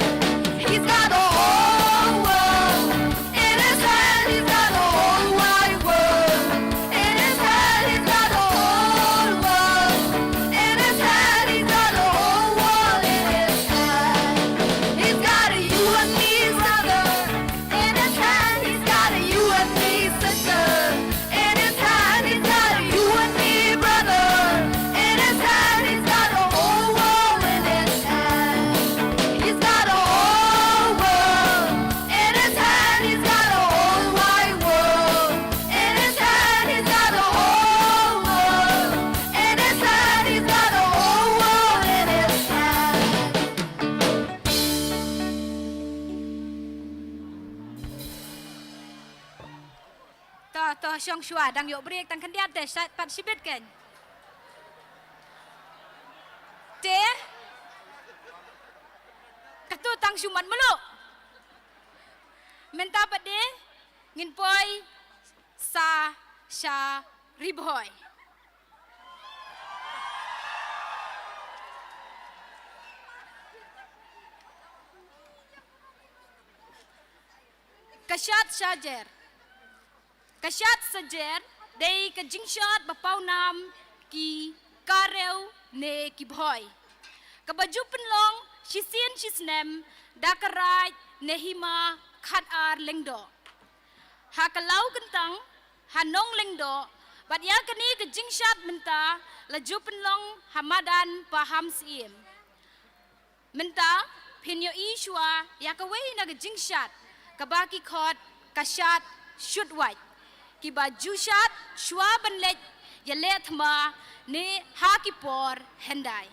He's got the whole world in his hand. He's got the whole wide world in his hand. He's got the whole world in his hand. He's got the whole world in his hand. He's got a you and me, brother, in his hand. He's got a you and me, sister, in his hand. He's got a you and me, brother, in his hand. He's got the whole world in his hand. He's got the whole world in his hand. He's got the whole wide world in his hand. He's got the whole world in his hand. He's got the whole world in his hand. To, to, shong shuwa, dang ïoh break tang khyndiat te, sha, pat shibit kein. Te, katu tang shu mat mluh. Mynta pat de ngin poi sa sha Ri Bhoi. Ka shad shajer. Ka shad shajer dei ka jingshad ba pawnam ki karew ne ki bhoi, kaba ju pynlong shisien shisnem da ka raid ne hima khatar Lyngdoh. Ha ka law kyntang ha nong Lyngdoh, bad ïa kane ka jingshad mynta la ju pynlong ha madan Pahamsyiem. Mynta phin ïohi shuwa ïa kawei na ka jingshad kaba ki khot ka shad shut wait, kiba ju shad shuwa ban leit ïaleh thma ne ha ki por hyndai.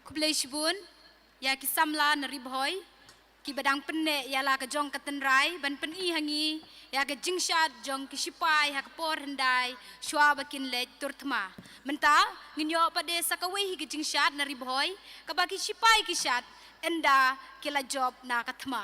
Khublei shibun ïa ki samla na Ri Bhoi kiba dang pynneh ïa la ka jong ka tynrai ban pyni ha ngi ïa ka jingshad jong ki shipai ha ka por hyndai shuwa ba kin leit tur thma. Mynta ngin ïoh pat de sa kawei hi ka jingshad na Ri Bhoi kaba ki shipai ki shad ynda ki la jop na ka thma.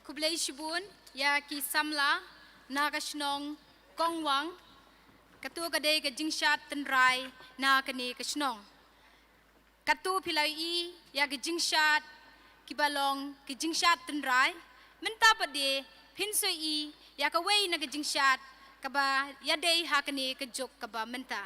Khublei shibun ïa ki samla na ka shnong Kongwang. Kato ka dei ka jingshad tynrai na kane ka shnong. Kato phi la ïohi ïa ka jingshad kiba long ka jingshad tynrai. Mynta pat de phin sa ïohi ïa kawei na ka jingshad kaba ïadei ha kane ka juk kaba mynta.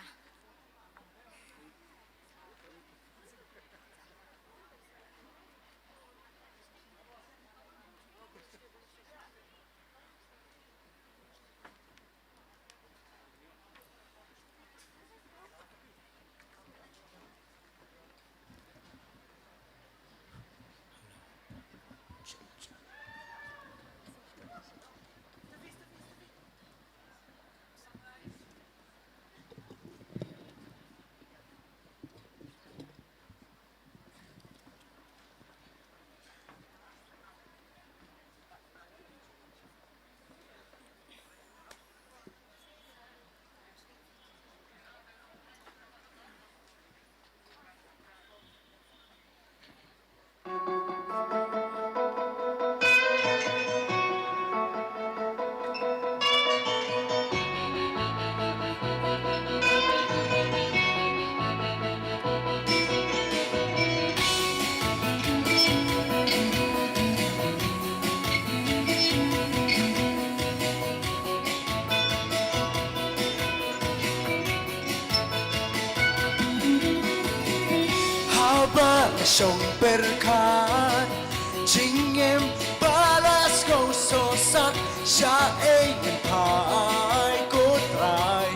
Haba la shong pyrkhat, jingim ba la sngewsih sat, shaei ngan phai ko Trai.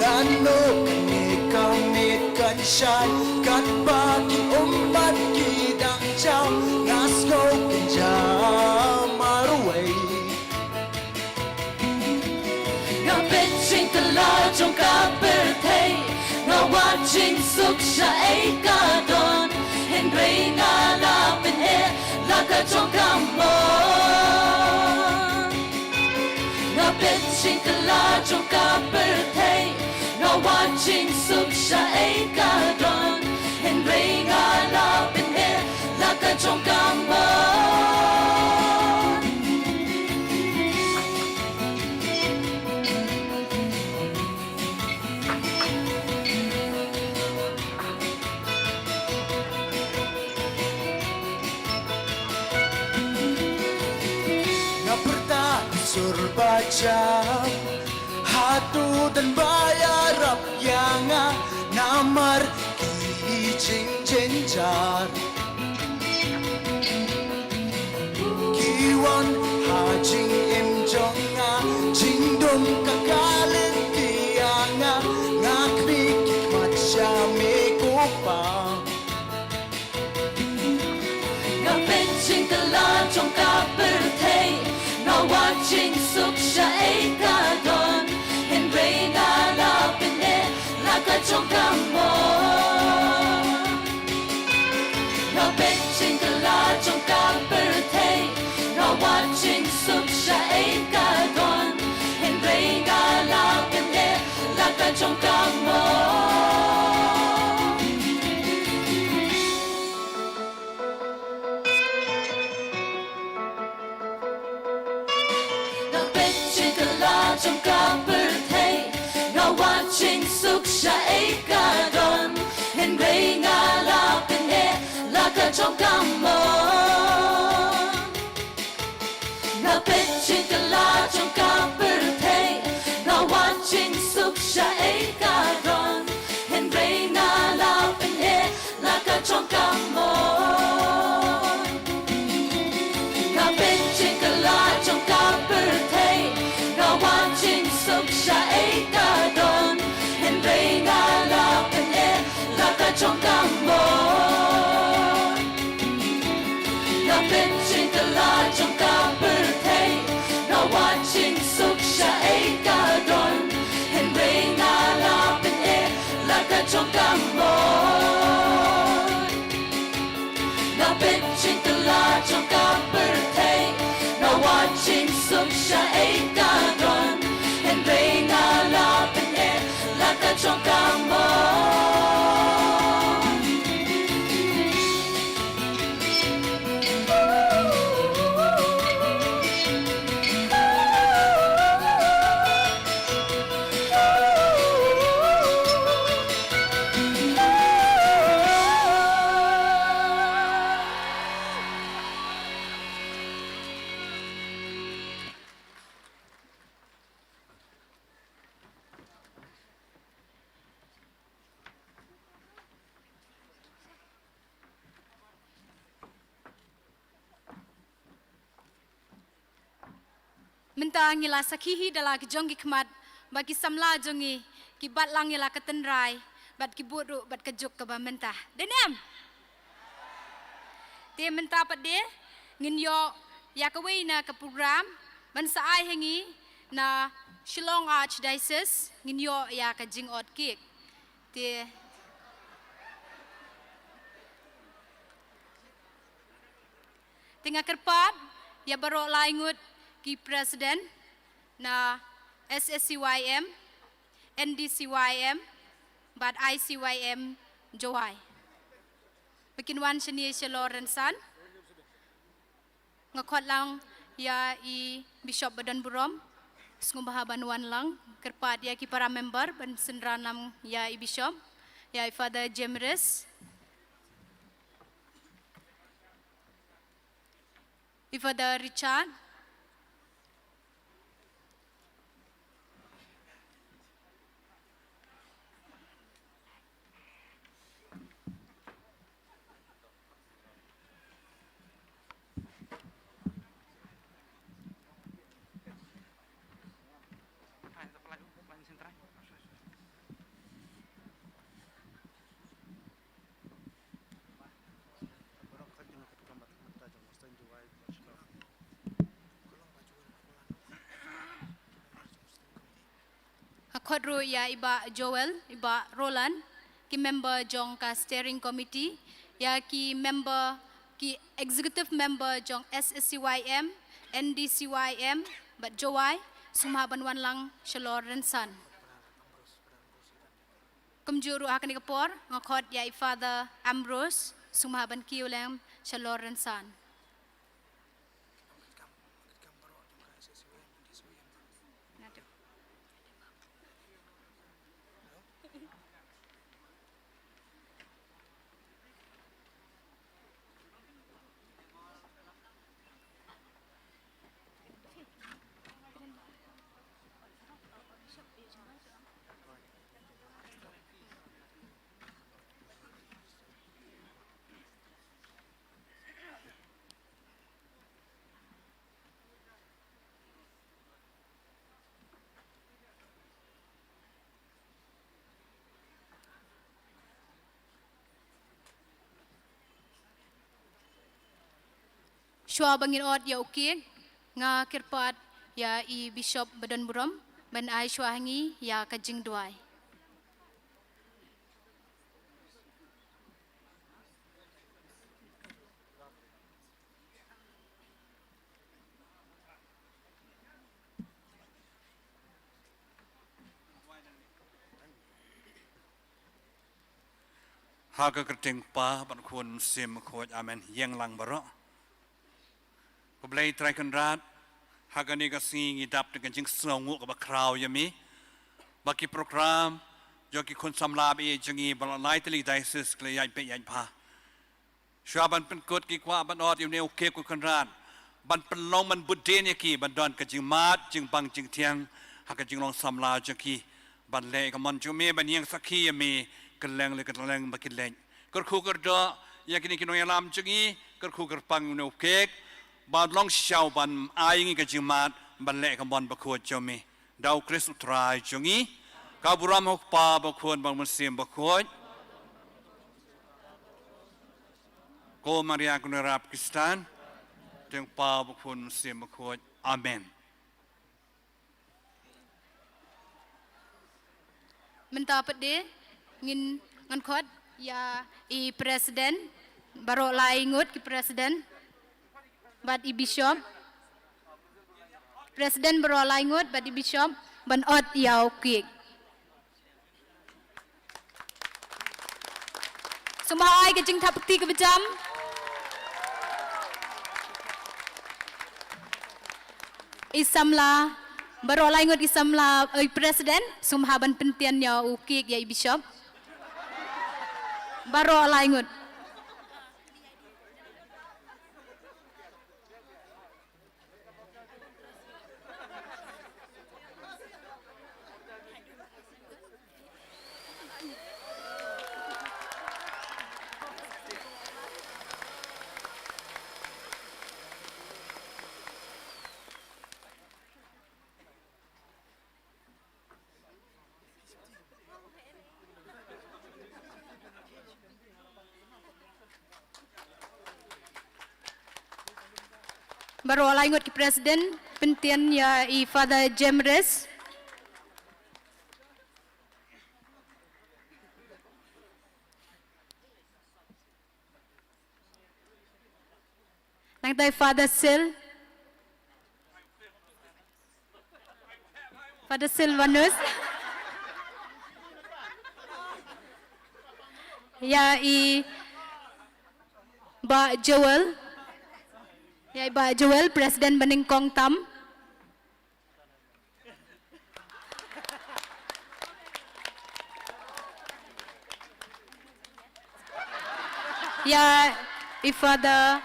Lano kane ka miet kan shai, katba ki ummat ki dang jam, nga sngew kynja marwei. Nga peit jingkylla jong ka pyrthei, nga wad jingsuk shaei ka don, hynrei nga la pyneh la ka jong ka mon. Nga peit jingkylla jong ka pyrthei, nga wad jingsuk shaei ka don, hynrei nga la pyneh la ka jong ka mon. Nga pyrta sur ba jam, hato don ba ïarap ïa nga namar ki jingjynjar. Ki wan ha jingim jong nga, jingdum ka ka lynti ïa nga, nga khmih ki khmat sha me ko Pa. Nga peit jingkylla jong ka pyrthei, nga wad jingsuk shaei ka don, hynrei nga la pyneh la ka jong ka mon. Nga peit jingkylla jong ka pyrthei, nga wad jingsuk shaei ka don, hynrei nga la pyneh la ka jong ka mon. Nga peit jingkylla jong ka pyrthei, nga wad jingsuk shaei ka don, hynrei nga la pyneh la ka jong ka mon. Nga peit jingkylla jong ka pyrthei, nga wad jingsuk shaei ka don, hynrei nga la pyneh la ka jong ka mon. Nga peit jingkylla jong ka pyrthei, nga wad jingsuk shaei ka don, hynrei nga la pyneh la ka jong ka mon. Nga peit Mynta ngi la sakhi hi da la ki jong ki khmat ba ki samla jong ngi ki bat lang ïa la ka tynrai bad ki bud ruh bad ka juk kaba mynta. Dei ne em? Te mynta pat de ngin ïoh ïa kawei na ka program ban sa ai ha ngi na Shillong Archdiocese, ngin ïoh ïa ka jingot cake. Te Te nga kyrpad ïa baroh lai ngut ki president na S S C Y M, N D C Y M bad I C Y M Jowai ba kin wan shane sha Lawrence San. Nga khot lang ïa i Bishop ba don burom, sngewbha ban wan lang. Kyrpad ïa ki para member ban synran lang ïa i Bishop, ïa i Father James, i Father Richard. Nga khot ruh ïa i Bah Joel, i Bah Roland, ki member jong ka steering committee, ïa ki member, ki executive member jong S S C Y M, N D C Y M bad Jowai, sngewbha ban wan lang sha Lawrence San. Kumjuh ruh ha kane ka por nga khot ïa i Father Ambrose, sngewbha ban kiew lang sha Lawrence San. Shuwa ba ngin ot ïa u cake, nga kyrpad ïa i Bishop ba don burom ban ai shuwa ha ngi ïa ka jingduwai. Ha ka kyrteng Kpa bad Khun Mynsiem Bakhuid, amen. Ïeng lang baroh. Ko Blei Trai Kynrad, ha kane ka sngi ngi dap da ka jingsngewnguh kaba khraw ïa me ba ki program jong ki khun samla ba ïeit jong ngi ba la lai tylli diocese ki la ïaid beit ïaid bha. Shuwa ban pynkut ngi kwah ban ot ïa une u cake, ko Kynrad, ban pynlong ban bud dien ïa ki ban don ka jingmad jingbang jingthiang ha ka jinglong samla jong ki, ban leh ka mon jong me, ban ïeng sakhi ïa me kylleng la kylleng ba ki leit. Kyrkhu kyrdoh ïa kine ki nongïalam jong ngi, kyrkhu kyrpang ïa une u cake ban long shisha ban ai ïa ngi ka jingmad ban leh ka mon bakhuid jong me. Da U Khrist U Trai jong ngi. Ka burom ha U Kpa, bad U Khun, bad U Mynsiem Bakhuid. Ko Maria kynrad Khristan, ha kyrteng U Kpa, bad U Khun, Mynsiem Bakhuid. Amen. Mynta pat de ngin, ngan khot ïa i president, baroh lai ngut ki president bad i bishop. President baroh lai ngut bad i bishop ban ot ïa u cake. Sngewbha ai ka jingthap kti kaba jam. I samla, baroh lai ngut i samla, i president, sngewbha ban pyntian ïa u cake ïa i bishop. Baroh lai ngut. Baroh lai ngut ki president, pyntian ïa i Father Jemres. Nangta i Father Sil. Father Silvanus. Ïa i Bah Joel. Ïa i Bah Joel, president banyngkong tam. Ïa i Father.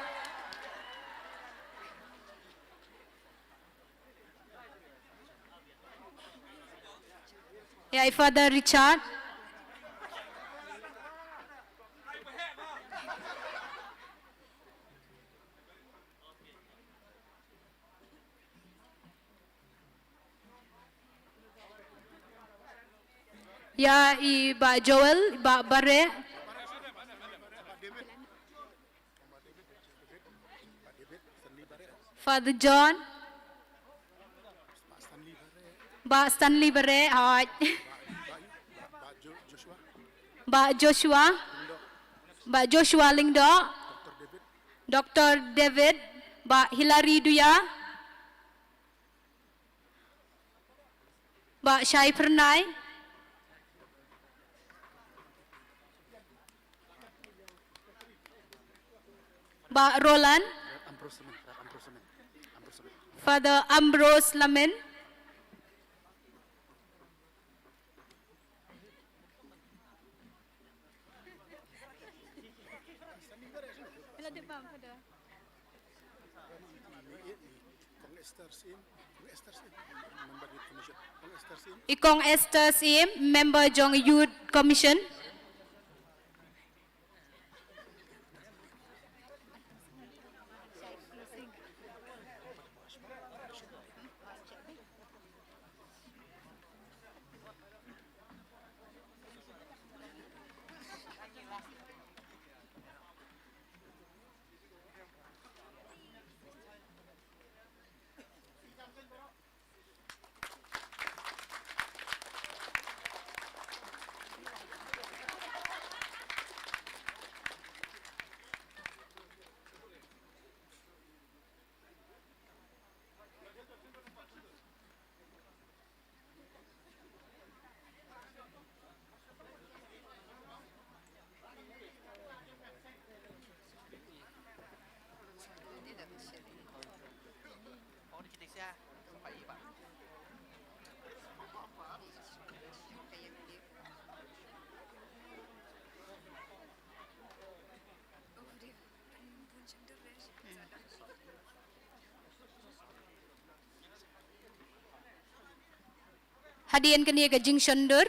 Ïa i Father Richard. Ïa i Bah Joel, Bah Bareh. Father John. Bah Stanley Bareh, hooid. Bah Joshua. Bah Joshua Lyngdoh. Doktor David. Bah Hilary Duya. Bah Shai Phyrnai. Bah Roland. Father Ambrose Lamin. I Kong Esther Syiem, member jong Youth Commission. Hadien kane ka jingshon dur,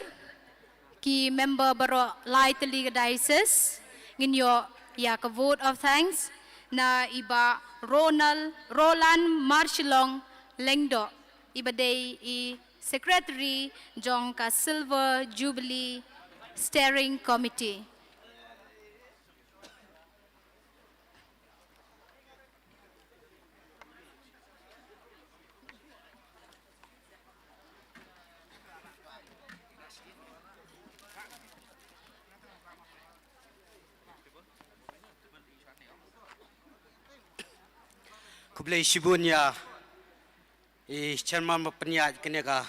ki member baroh lai tylli ka diocese, ngin ïoh ïa ka vote of thanks na i Bah Ronald, Roland Marshillong Lyngdoh, iba dei i secretary jong ka Silver Jubilee Steering Committee. Khublei shibun ïa i chairman ba pynïaid kane ka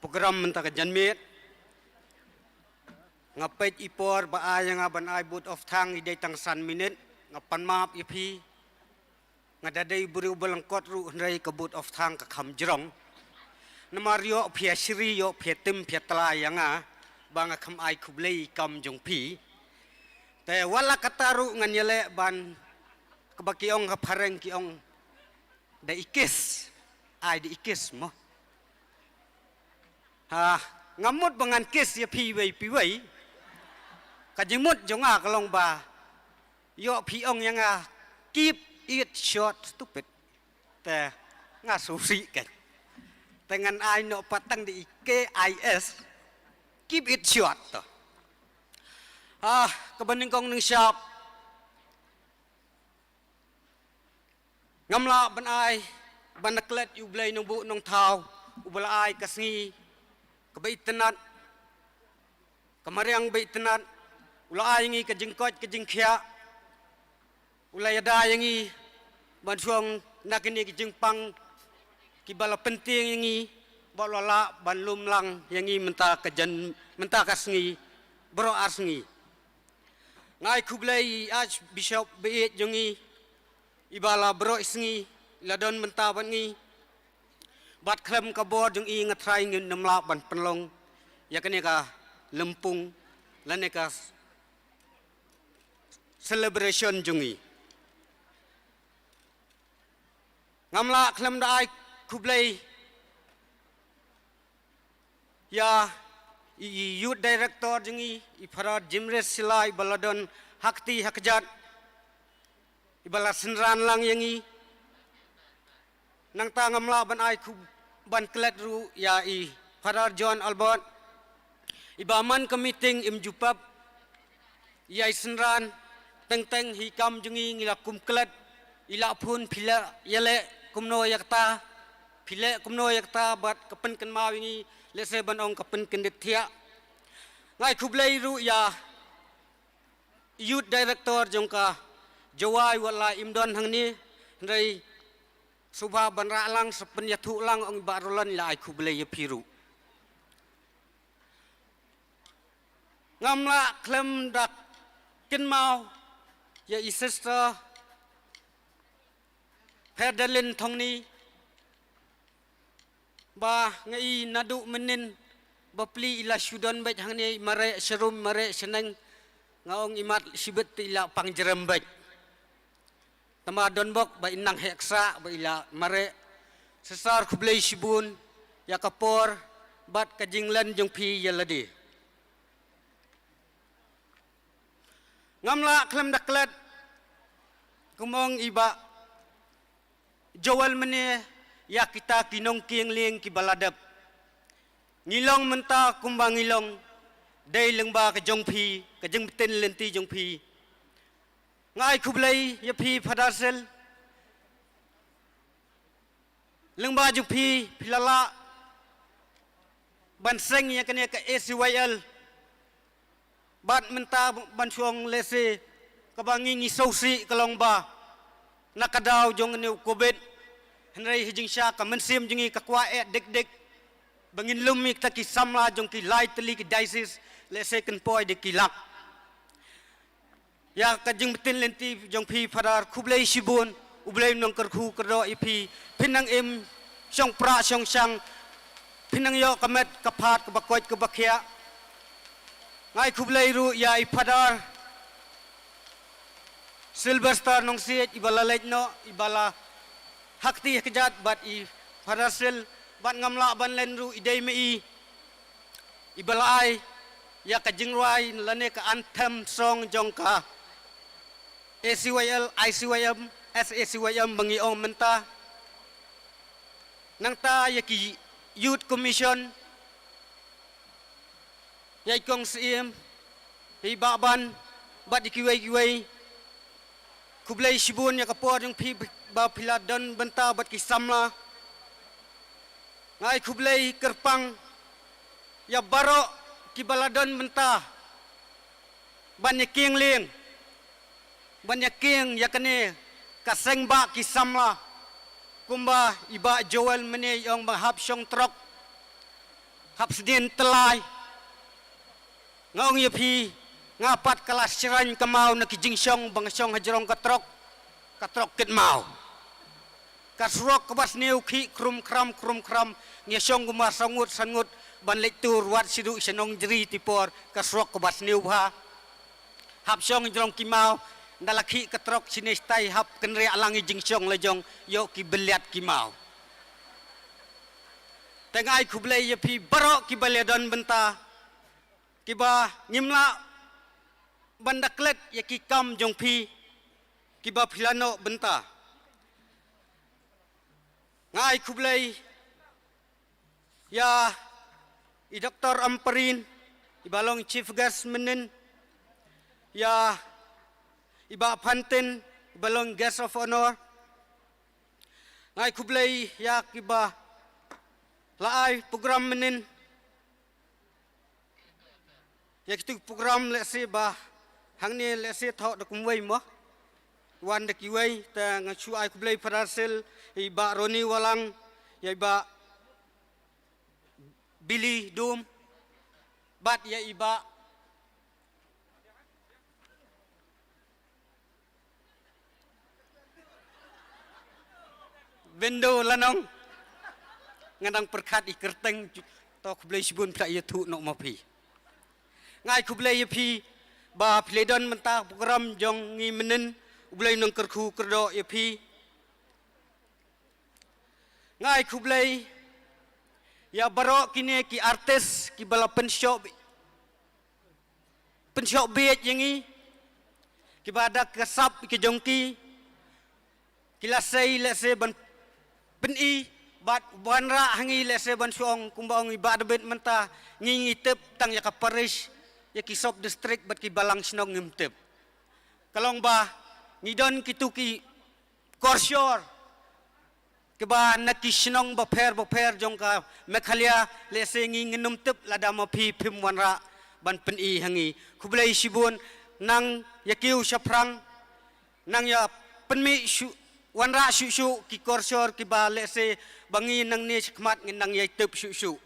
program mynta ka janmiet. Nga peit i por ba ai ïa nga ban ai vote of thanks i dei tang san minit, nga pan map ïa phi. Nga da dei briew ba lyngkot ruh hynrei ka vote of thanks ka kham jrong. Namar ïoh phi ïa shri, ïoh phi ïa tim, phi ïa tla ïa nga ba nga kham ai khublei kam jong phi. Te wat la katta ruh ngan ïaleh ban, kaba ki ong ha phareng ki ong da i kiss, ai da i kiss mo. Ha, nga mut ba ngan kiss ïa phi iwei pa iwei. Ka jingmut jong nga ka long ba ïoh phi ong ïa nga, "Keep it short, stupid." Te nga sngewsih kein. Te ngan ai noh pat tang da i K I S, "Keep it short" to. Ah, kaba nyngkong nyngshap, Ngam lah ban ai ban da klet ïa U Blei Nongbuh Nongthaw, uba la ai ka sngi kaba itynnad, ka mariang ba itynnad, u la ai ïa ngi ka jingkoit ka jingkhiah, u la ïada ïa ngi ban shong na kine ki jingpang kiba la pyntieng ïa ngi, ba u la lah ban lum lang ïa ngi mynta ka jan, mynta ka sngi, baroh ar sngi. Nga ai khublei ïa i Archbishop ba ïeit jong ngi, iba la baroh sngi la don bynta bad ngi. Bad khlem ka bor jong i nga tharai ngin ym lah ban pynlong ïa kane ka lympung lane ka celebration jong i. Ngam lah khlem da ai khublei ïa i Youth Director jong i, i Father Jimres Sila, iba la don ha kti ha kjat, iba la synran lang ïa ngi. Nangta ngam lah ban ai khub-, ban klet ruh ïa i Father John Albert, iba man ka meeting im ju pep ïa i synran. Teng teng hi kam jong ngi, ngi la kum klet, i la phone, phi la ïaleh kumno ïa kata, phi leh kumno ïa kata, bad ka pynkynmaw ïa ngi, lehse ban ong ka pynkyndit thiah. Nga ai khublei ruh ïa Youth Director jong ka Jowai, wat la im don hangne, hynrei sngewbha ban rah lang, sa pynïathuh lang, ong i Bah Roland, la ai khublei ïa phi ruh. Ngam lah khlem da kynmaw ïa i Sister Ferdalin Thongni, ba nga i naduh mynnin bapli i la shu don beit hangne, i mareh sharum mareh shaneng, nga ong i mat shibit te i la pang jrem beit. Tangba don bok ba i nang heh ksah ba i la mareh. Sister, khublei shibun ïa ka por bad ka jinglen jong phi ïa lade. Ngam lah khlem da klet, kum ong i Bah Joel mynne, ïa kita ki nongkieng lieng kiba la dep. Ngi long mynta kumba ngi long dei lyngba ka jong phi, ka jingbtin lynti jong phi. Nga ai khublei ïa phi Father Sil, lyngba jong phi, phi la lah ban seng ïa kane ka A C Y L. Bad mynta ban shu ong lehse kaba ngi ngi sngewsih ka long ba na ka daw jong une u Covid, hynrei ha jingshisha ka mynsiem jong ngi ka kwah eh dik dik ba ngin lum ïa kita ki samla jong ki lai tylli ki diocese, lehse kan poi da ki lak. Ïa ka jingbtin lynti jong phi Father, khublei shibun, U Blei un nang kyrkhu kyrdoh ïa phi, phin nang im shong prah shong shang, phin nang ïoh ka met ka phad kaba koit kaba khiah. Nga ai khublei ruh ïa i Father Sylvester Nongsiej, iba la leit noh, iba la ha kti ha kjat bad i Father Sil, bad ngam lah ban len ruh, i dei ma i iba la ai ïa ka jingrwai lane ka anthem song jong ka A C Y L, I C Y M, S A C Y M ba ngi ong mynta. Nangta ïa ki Youth Commission, ïa i Kong Syiem, ïa i Bah Ban, bad ïa kiwei kiwei. Khublei shibun ïa ka por jong phi ba phi la don bynta bad ki samla. Nga ai khublei kyrpang ïa baroh kiba la don bynta ban ïa kieng lieng, ban ïa kieng ïa kane ka seng bah ki samla. Kumba i Bah Joel mynne i ong ba hap shong trok, hap sdien tylli. Nga ong ïa phi, nga pat ka la shrain ka maw na ki jingshong ba nga shong hajrong ka trok, ka trok kit maw. Ka surok kaba sniew khih khrum khram khrum khram, ngi shong kumba saw ngut san ngut ban leit tur wat shiduh sha Nongjri ti por, ka surok kaba sniew bha. Hap shong jrong ki maw, nda la khih ka trok shine shatai hap kynriah lang i jingshong la jong ïoh ki beliat ki maw. Te nga ai khublei ïa phi baroh kiba la don bynta, kiba ngim lah ban da klet ïa ki kam jong phi kiba phi la noh bynta. Nga ai khublei ïa i Doktor Ampareen, iba long chief guest mynnin, ïa i Bah Phantin, iba long guest of honor, Nga ai khublei ïa kiba la ai program mynnin. Ïa kitu program lehse ba hangne lehse thoh da kumwei mo. Wan da kiwei, te nga shu ai khublei pharasel ïa i Bah Ronnie Walang, ïa i Bah Billy Dum, bad ïa i Bah Window Lanong. Nga dang pyrkhat i kyrteng. To khublei shibun, phi ïathuh noh ma phi. Nga ai khublei ïa phi ba phi la don mynta program jong ngi mynnin. U Blei un nang kyrkhu kyrdoh ïa phi. Nga ai khublei ïa baroh kine ki artist kiba la pynshoh pynshoh bieit ïa ngi, kiba da ka sap ka jong ki, ki la sei lehse ban pyni bad wanrah ha ngi lehse ban shu ong kumba ong i Bah David mynta, ngi ngi tip tang ïa ka parish, ïa ki sub district bad ki balang shnong ngim tip. Ka long ba ngi don kitu ki korsor kiba na ki shnong bapher bapher jong ka Meghalaya, lehse ngi ngin ym tip lada ma phi phim wanrah ban pyni ha ngi. Khublei shibun, nang ïa kiew shaphrang, nang ïa pynmih shu, wanrah shuh shuh ki korsor kiba lehse ba ngi nangne shakhmat ngin nang ïa tip shuh shuh.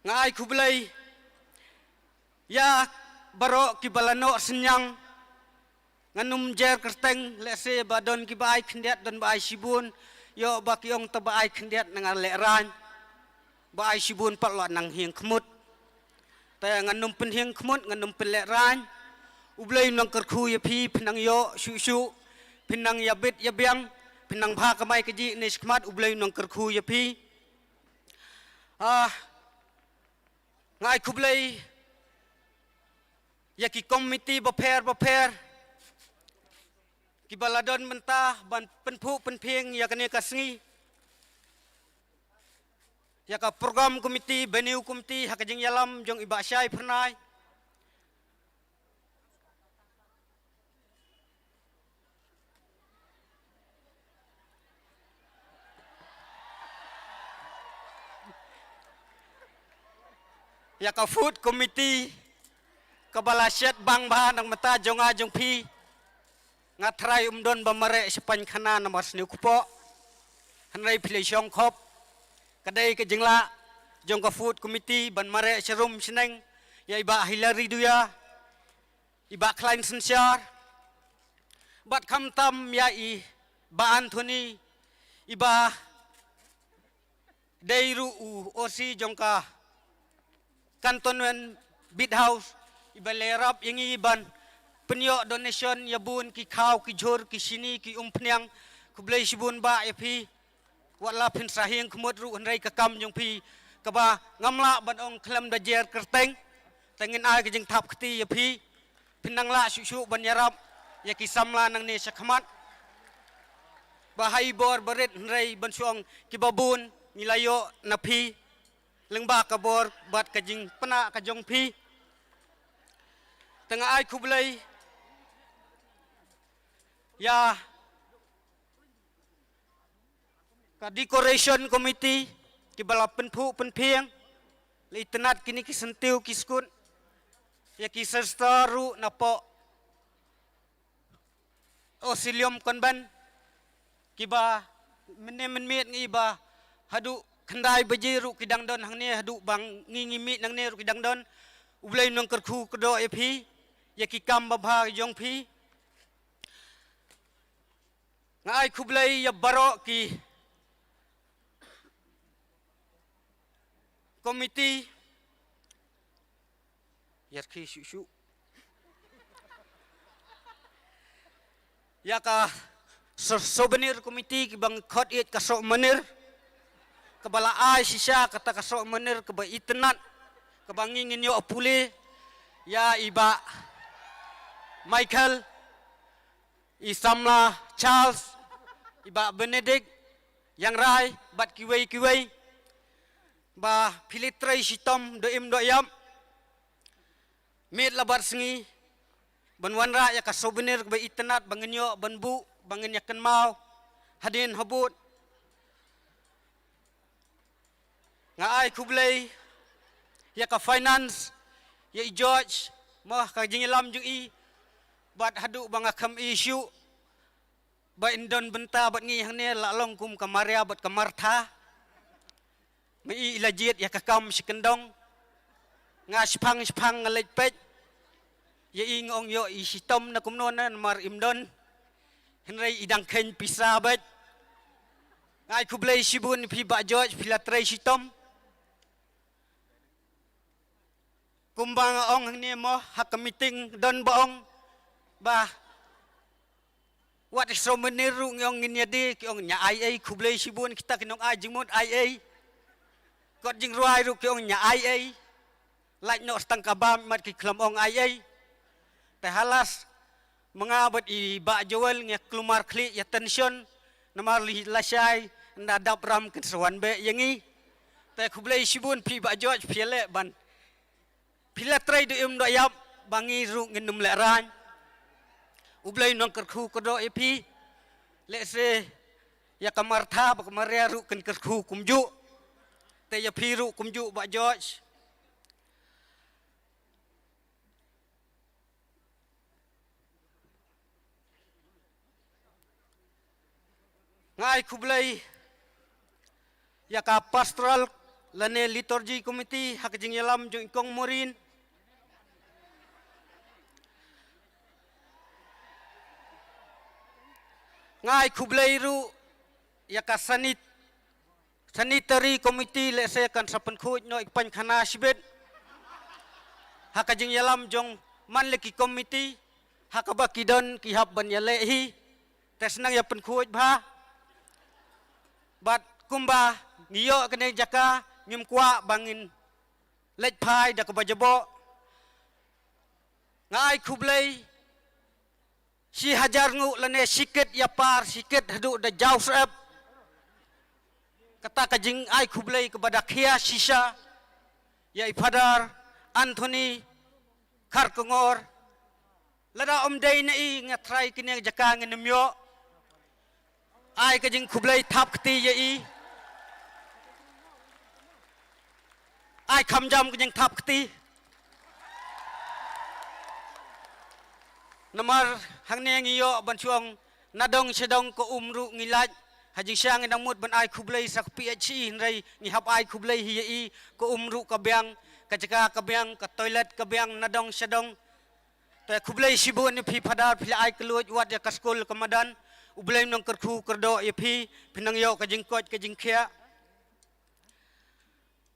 Nga ai khublei ïa baroh kiba la noh synñiang. Ngan ym jer kyrteng, lehse ba don kiba ai khyndiat, don ba ai shibun. Ïoh ba ki ong te ba ai khyndiat nang lehraiñ, ba ai shibun pat la nang hieng khmut. Te ngan ym pynhieng khmut, ngan ym pynlehraiñ. U Blei un nang kyrkhu ïa phi, phin nang ïoh shuh shuh, phin nang ïa bit ïa biang, phin nang bha kamai kajih ne shakhmat, U Blei un nang kyrkhu ïa phi. Ah, nga ai khublei ïa ki komiti bapher bapher kiba la don mynta ban pynphuh pynphieng ïa kane ka sngi. Ïa ka program komiti, venue komiti, ha ka jingïalam jong i Bah Shai Phyrnai. Ïa ka food committee kaba la shet bang bha nang mynta jong nga jong phi. Nga trai um don ba mareh shaphang khana namar sniew kpoh. Hynrei phi la shong khop. Ka dei ka jinglah jong ka food committee ban mareh sharum shneng ïa i Bah Hilary Duya, i Bah Klein Synshar, bad khamtam ïa i Bah Anthony, iba dei ruh u O C jong ka Cantonment Beat House, iba la ïarap ïa ngi ban pynïoh donation ïa bun ki khaw, ki jhur, ki shini, ki umphniang. Khublei shibun bah ïa phi. Wat la phin sa hieng khmut ruh hynrei ka kam jong phi kaba ngam lah ban ong khlem da jer kyrteng. Te ngin ai ka jingthap kti ïa phi. Phin nang lah shuh shuh ban ïarap ïa ki samla nangne shakhmat. Ba ha i bor barit hynrei ban shu ong kiba bun ngi la ïoh na phi. Lyngba ka bor bad ka jingpynah ka jong phi. Te nga ai khublei ïa ka decoration committee kiba la pynphuh pynphieng, la itynnad kine ki syntiew ki skud ïa ki sister ruh napoh Auxilium Convent, kiba mynne mynmiet ngi ba haduh khyndai baje ruh ki dang don hangne, haduh ba ngi ngi mih nangne ruh ki dang don. U Blei un nang kyrkhu kyrdoh ïa phi ïa ki kam babha jong phi. Nga ai khublei ïa baroh ki komiti, ïa ki shuh shuh, ïa ka so-, souvenir committee kiba ngi khot ïa ka soh manir, kaba la ai shisha kata ka soh manir kaba itynnad, kaba ngi ngin ïoh pule, ïa i bah Michael, i samla Charles, i bah Benedict, Yang Rai, bad kiwei kiwei, ba phi la trei shitom doh im doh ïap, miet la bad sngi, ban wanrah ïa ka souvenir kaba itynnad ba ngin ïoh ban buh ba ngin ïa kynmaw hadien habud. Nga ai khublei ïa ka finance, ïa i George, mo, ka jingïalam jong i, bad haduh ba nga kham issue ba in don bynta bad ngi hangne, la long kum ka Maria bad ka Martha. Ma i i la jied ïa ka kam shi kyndong. Nga shipang shipang nga leit peit. Ïa i nga ong ïoh i shitom na kumno na namar im don. Hynrei i dang kheiñ pisa bad. Nga ai khublei shibun phi Bah George, phi la trei shitom. Kumba nga ong hangne mo, ha ka meeting don ba ong ba wat i souvenir ruh ngi ong ngin ïa die, ki ong ña ai ei, khublei shibun kita ki nong ai jingmut ai ei. Kot jingrwai ruh ki ong ña ai ei. Lait noh stang ka bam mat ki khlem ong ai ei. Te halas, ma nga bad i Bah Joel ngi klumar khlieh ïa tension, namar li lashai nda dap ram kin sa wan beh ïa ngi. Te khublei shibun phi Bah George, phi leh ban phi la trei du im du ïap, ba ngi ruh ngin ym leh rang. U Blei nang kyrkhu kyrdoh ïa phi. Lehse ïa ka Martha bad ka Maria ruh kin kyrkhu kumjuh. Te ïa phi ruh kumjuh Bah George. Nga ai khublei ïa ka Pastoral lane Liturgy Committee ha ka jingïalam jong i Kong Morin. Nga ai khublei ruh ïa ka Sanit Sanitary Committee, lehse kan sa pynkhuid noh i painkhana shibit. Ha ka jingïalam jong man la ki committee, ha kaba ki don ki hap ban ïaleh hi. Te sdang ïa pynkhuid bha. Bad kumba ngi ïoh kane jaka, ngim kwah ba ngin leit phai da kaba jaboh. Nga ai khublei shi hajar nguh lane shi kit ïa par, shi kit haduh da jaw syep. Kata ka jingai khublei kaba da khia shisha ïa i Father Anthony Kharkongor. Lada ym dei na i nga trai kine jaka ngin ym ïoh. Ai ka jingkhublei thap kti ïa i. Ai kham jam ka jingthap kti. Namar hangne ngi ïoh ban shu ong nadong shadong ka um ruh ngi lait. Ha jingshisha ngi dang mut ban ai khublei sa ka P H C hynrei ngi hap ai khublei hi ïa i, ka um ruh ka biang, ka jaka ka biang, ka toilet ka biang, nadong shadong. Te khublei shibun ïa phi Father, phi la ai kylluid wat ïa ka skul ka madan. U Blei nang kyrkhu kyrdoh ïa phi, phi nang ïoh ka jingkoit ka jingkhiah.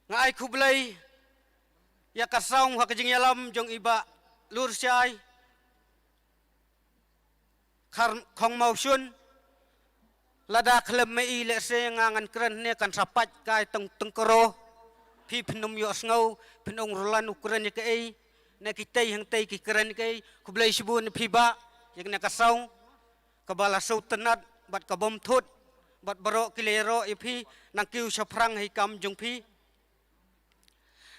Nga ai khublei ïa ka sawng ha ka jingïalam jong i Bah Lurshai Khar Khongmawshun. Lada khlem ma i lehse nga ngan kren ne kan sa pait kai tang tang kro. Phi phin ym ïoh sngew, phin ong Roland u kren ïa kaei, ne kitei hangtei ki kren ïa kaei. Khublei shibun ïa phi Bah, ïa kane ka sawng kaba la sngewtynnat bad ka bym thut, bad baroh ki la ïaroh ïa phi, nang kiew shaphrang ha i kam jong phi.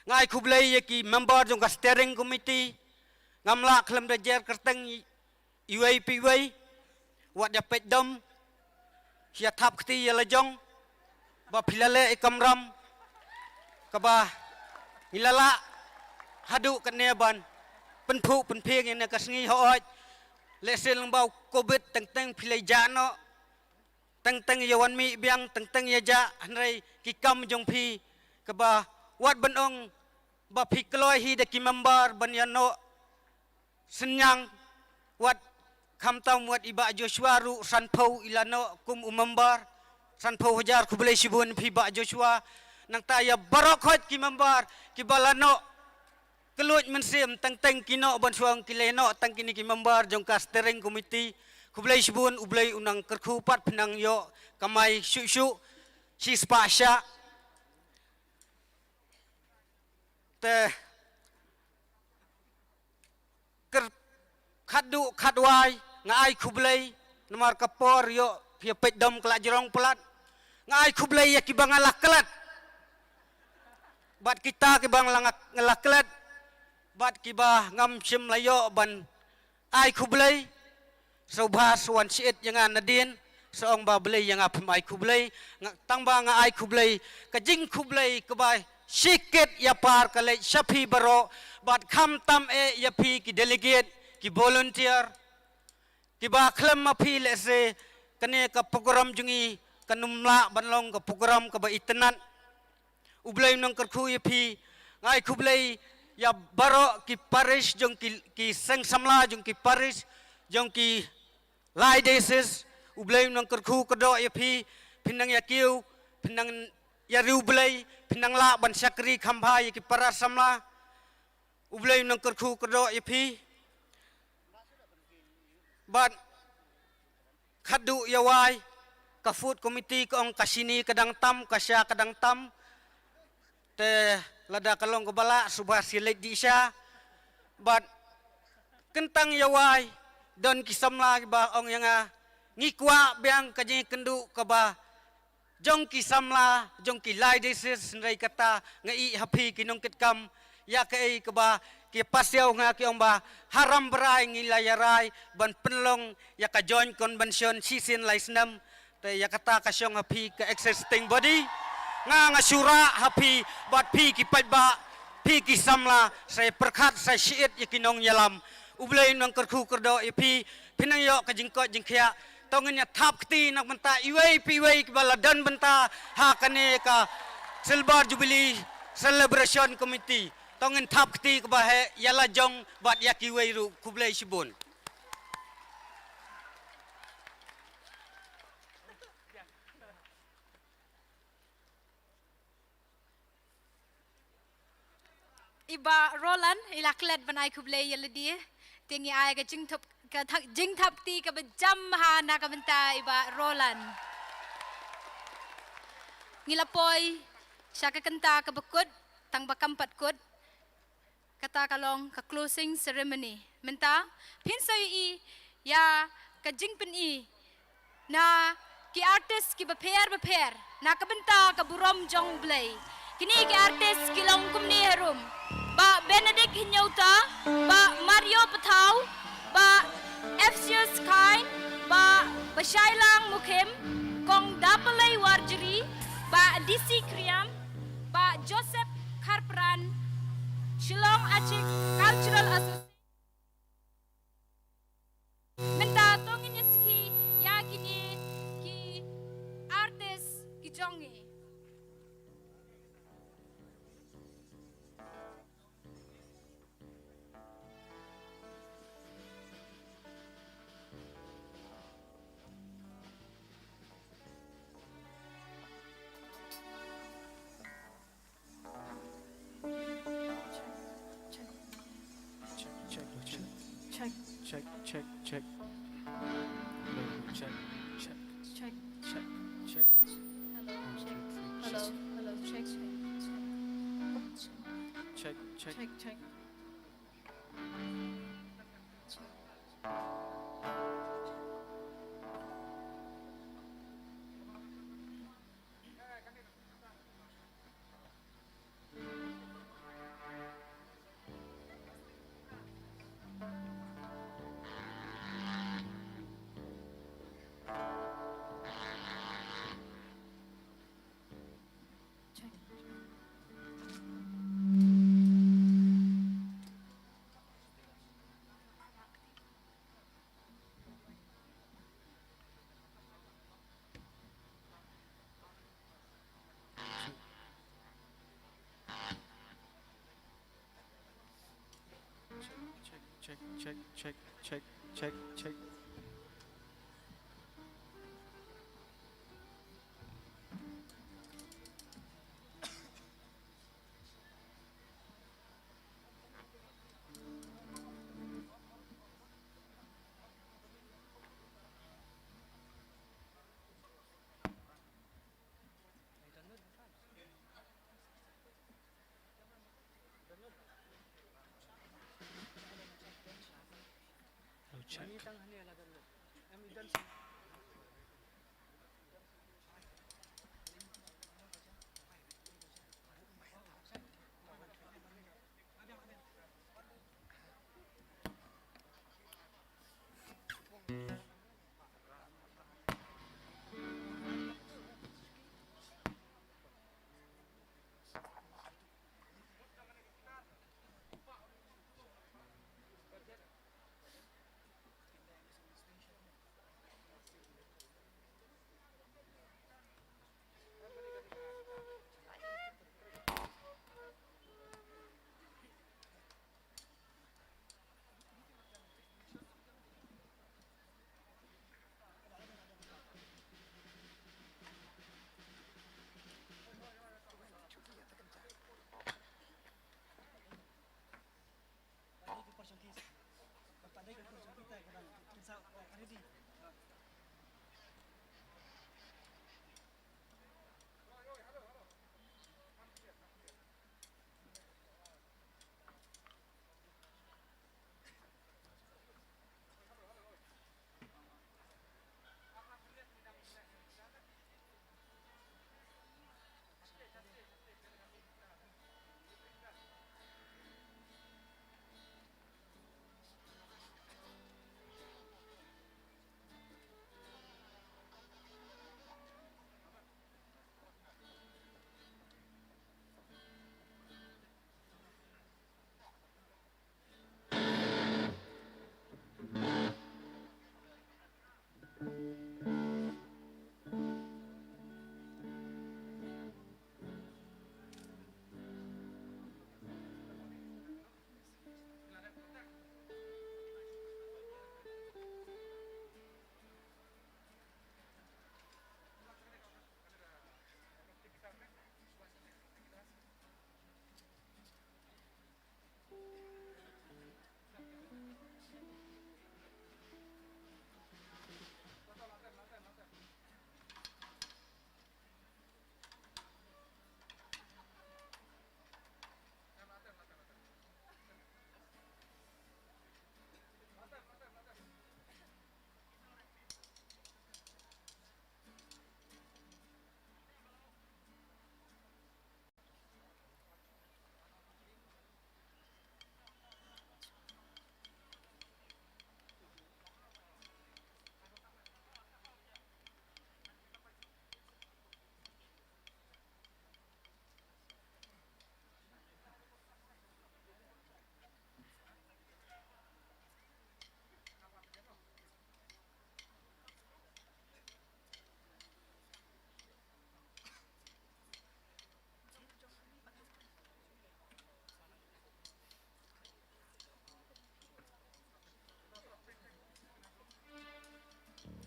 Nga ai khublei ïa ki member jong ka steering committee, ngam lah khlem da jer kyrteng iwei pa iwei, wat ïa peit dom, ïa thap kti ïa la jong, ba phi la leh i kamram kaba ngi la lah haduh katne ban pynphuh pynphieng ïa kane ka sngi. Hooid, lehse lyngba u covid teng teng phi la ïa jah noh, teng teng ïa wan mih biang, teng teng ïa jah, hynrei ki kam jong phi kaba wat ban ong ba phi kloi hi da ki member ban ïa noh synñiang, wat khamtam wat i Bah Joshua ruh sanphew i la noh kum u member, sanphew hajar. Khublei shibun phi Bah Joshua. Nangta ïa baroh khoit ki member kiba la noh kylluid mynsiem, teng teng ki noh ban shu ong ki la noh tang kine ki member jong ka steering committee. Khublei shibun, U Blei u nang kyrkhu pat, phi nang ïoh kamai shuh shuh shispah shah. Te kyrpad khatduh khatwai nga ai khublei namar ka por ïoh phi ïa peit dom ka la jrong palat. Nga ai khublei ïa kiba nga la klet bad kita kiba nga la, nga la klet bad kiba ngam shym la ïoh ban Ai khublei. Sngewbha sa wan shit ïa nga nadien, sa ong ba Blei ïa nga phim ai khublei. Nga, tang ba nga ai khublei, ka jingkhublei kaba shikit ïa par ka leit sha phi baroh, bad khamtam eh ïa phi ki delegate, ki volunteer, kiba khlem ma phi lehse kane ka program jong ngi kan ym lah ban long ka program kaba itynnad. U Blei un nang kyrkhu ïa phi. Nga ai khublei ïa baroh ki parish jong ki, ki seng samla jong ki parish, jong ki lai diocese. U Blei un nang kyrkhu kyrdoh ïa phi. Phin nang ïa kiew, phin nang ïa riewblei, phin nang lah ban shakri kham bha ïa ki para samla. U Blei un nang kyrkhu kyrdoh ïa phi. Bad khadduh ïa wai, ka food committee ka ong ka shini ka dang tam, ka sha ka dang tam. Te lada ka long kaba lah, sngewbha sa leit dih sha. Bad kyntang ïa wai, don ki samla kiba ong ïa nga, ngi kwah biang ka jingkynduh kaba jong ki samla, jong ki lai diocese, hynrei kata nga ïohi ha phi ki nongkitkam, ïa kaei kaba ki pasiaw nga ki ong ba ha Rambrai ngi la ïa rai ban pynlong ïa ka joint convention shisien lai snem. Te ïa kata ka shong ha phi ka existing body. Nga nga shu rah ha phi, bad phi ki paidbah, phi ki samla, sa pyrkhat sa shit ïa ki nongïalam. U Blei un nang kyrkhu kyrdoh ïa phi, phin nang ïoh ka jingkoit jingkhiah. To ngin ïa thap kti na ka bynta iwei pa iwei kiba la don bynta ha kane ka Silver Jubilee Celebration Committee. To ngin thap kti kaba heh ïa la jong bad ïa kiwei ruh. Khublei shibun. I Bah Roland, i la klet ban ai khublei ïa lade. Te ngi ai ka jingthap, ka thak, jingthap kti kaba jam ha na ka bynta i Bah Roland. Ngi la poi sha ka kynta kaba kut, tang ba kam pat kut. Kata ka long ka closing ceremony. Mynta, phin sa ïohi ïa ka jingpyni na ki artist kiba pher bapher na ka bynta ka burom jong U Blei. Kine ki artist ki long kumne harum: Bah Benedict Hynñiewta, Bah Mario Pathaw, Bah Efsius Khain, Bah Bashailang Mukhim, Kong Dapalei Warjri, Bah D C Kriam, Bah Joseph Kharpran, Shillong Achik Cultural Association. Mynta to ngin ïa sakhi ïa kine ki artist ki jong ngi. Check, check, check. Check. Check, check, check. Hello, check, check. Check. Check, check. Hello, check. Hello, hello, check, check, check. Check, check. Check, check. Check, check, check, check, check, check, check. Hello, check.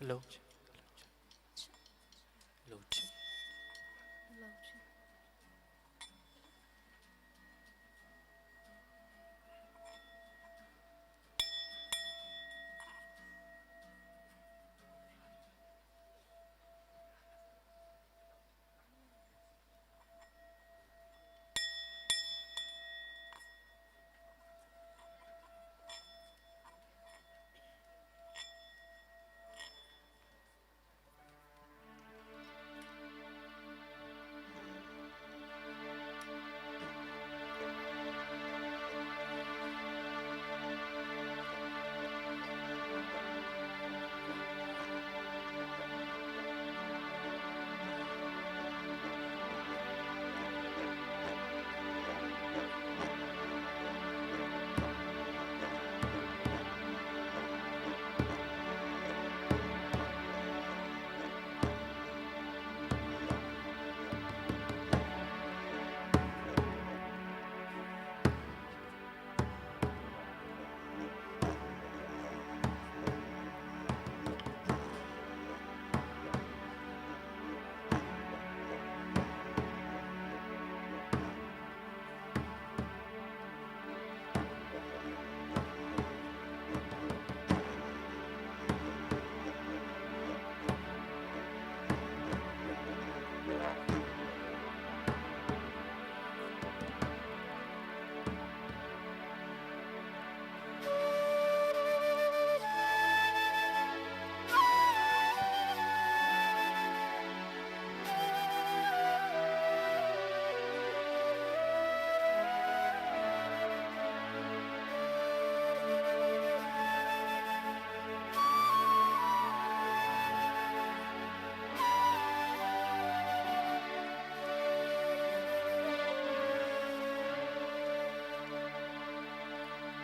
Hello. Hello.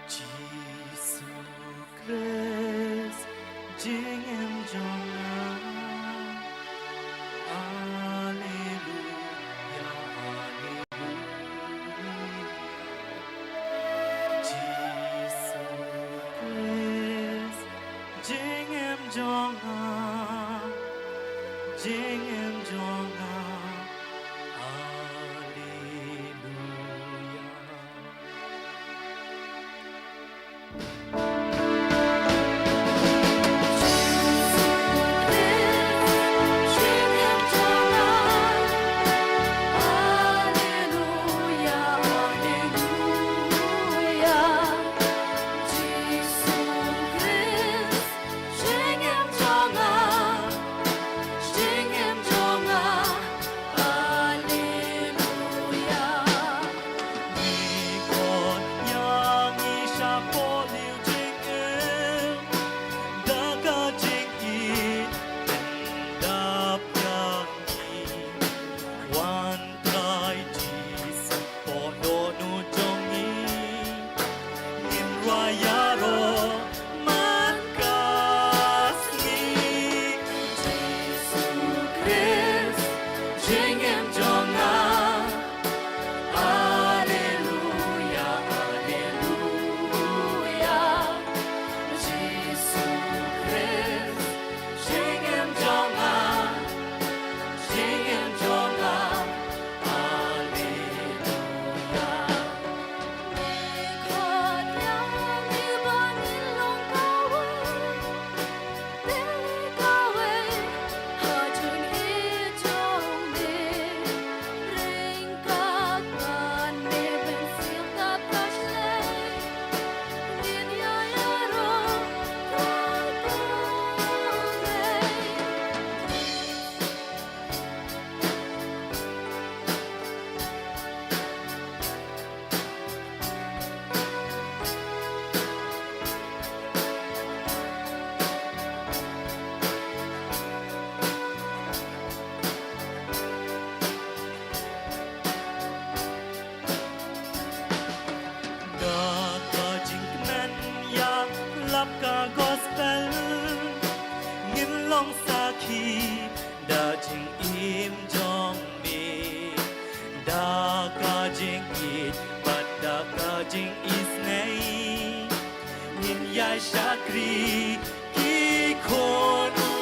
Jisu Khrist, jingim jong nga. Haleluya, haleluya. Jisu Khrist, jingim jong nga, jingim jong nga. Haleluya. Haleluya. Ngi khot ïa ngi shapoh liu jingim, da ka jingïeit pyndap ïa ngi. Wan Trai Jisu, Poh Dohnud jong ngi, ngin rwai ïaroh man ka sngi. Jisu Khrist, jingim jong nga. Haleluya, haleluya. Jisu Khrist, jingim jong nga, jingim jong nga. Haleluya. Da ka jingkmen ïalap ka gospel, ngin long sakhi da jingim jong me. Da ka jingïeit bad da ka jingisynei, ngin ïai shakri ki khun u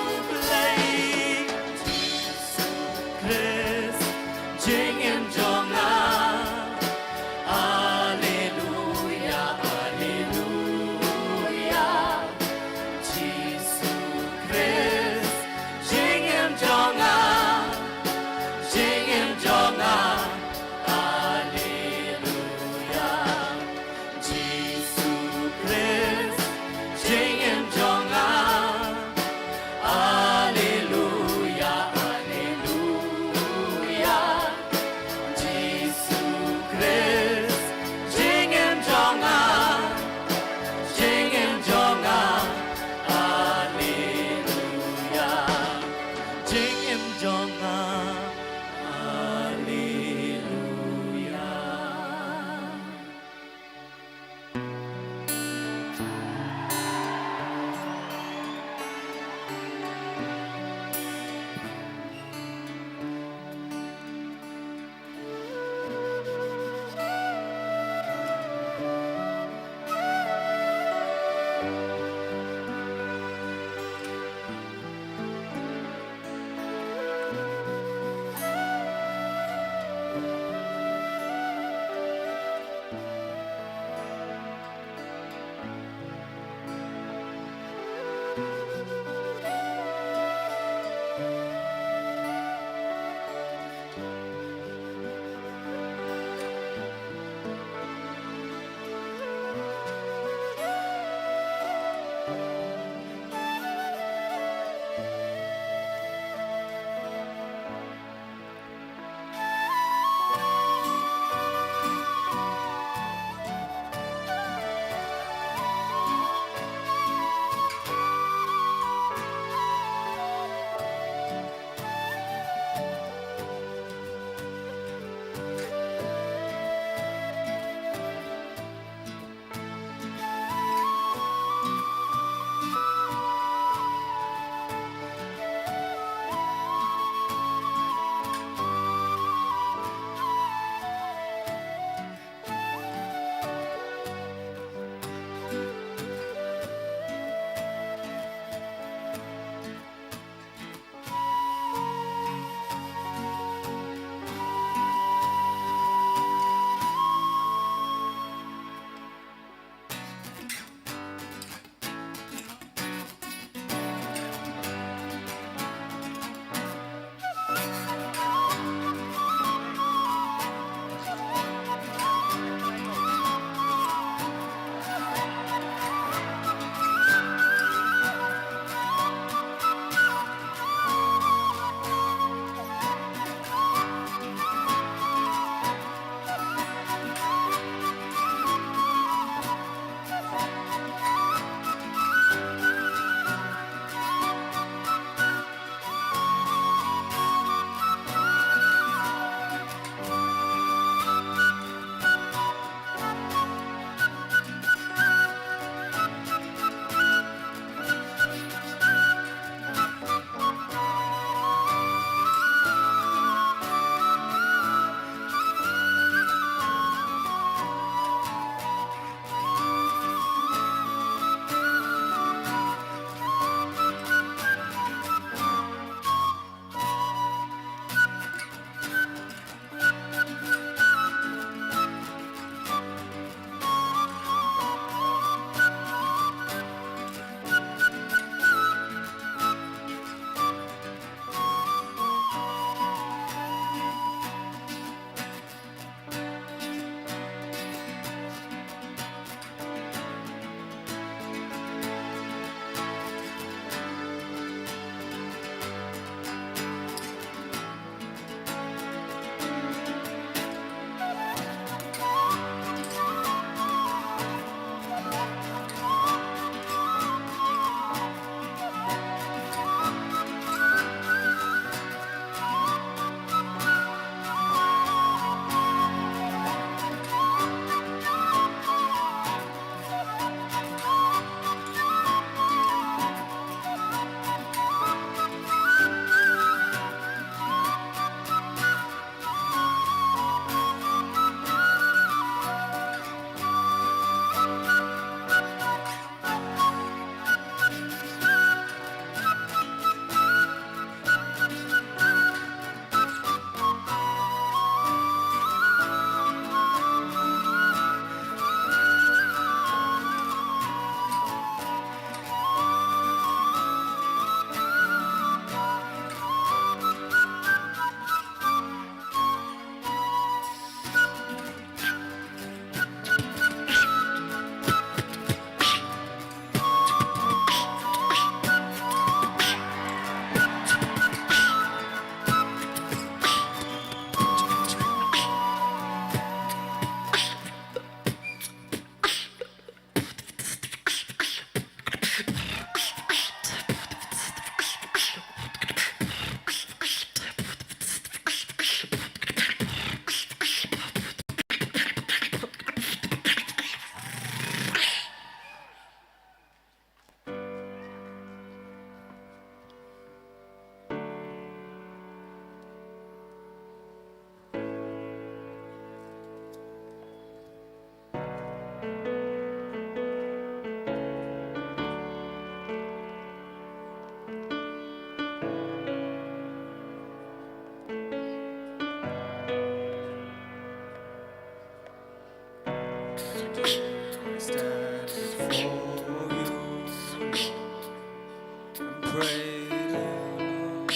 Pray, Lord,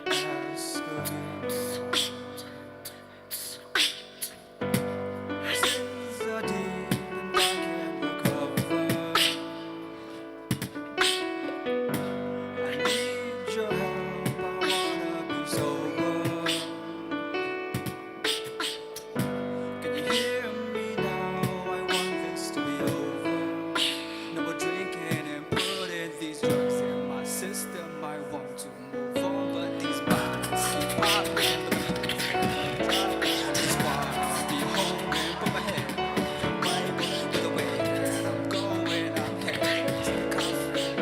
ask of you. Sins are deep and I can't recover. I need your help, I wanna be sober. Can you hear me now? I want this to be over. No more drinking and putting these drugs in my system. I want to move on, but these bodies keep popping. Just wanna be home and put my head right with the way that I'm going. I'm heading to the coffin.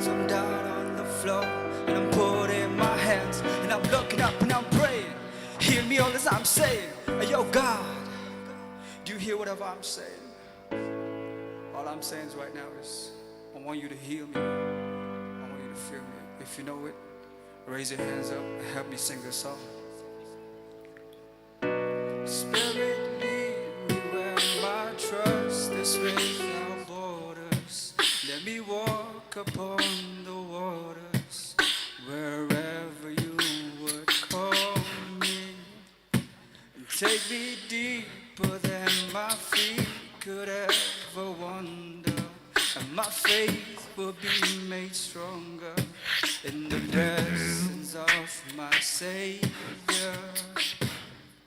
So I'm down on the floor and I'm putting my hands and I'm looking up and I'm praying. Hear me all as I'm saying, "Hey, yo, God, do you hear whatever I'm saying?" All I'm saying is right now is, I want you to heal me. I want you to feel me. If you know it, raise your hands up and help me sing this song. Spirit, lead me where my trust is without borders. Let me walk upon the waters wherever you would call me. Take me deeper than my feet could ever wander, and my faith will be made stronger in the presence of my Savior.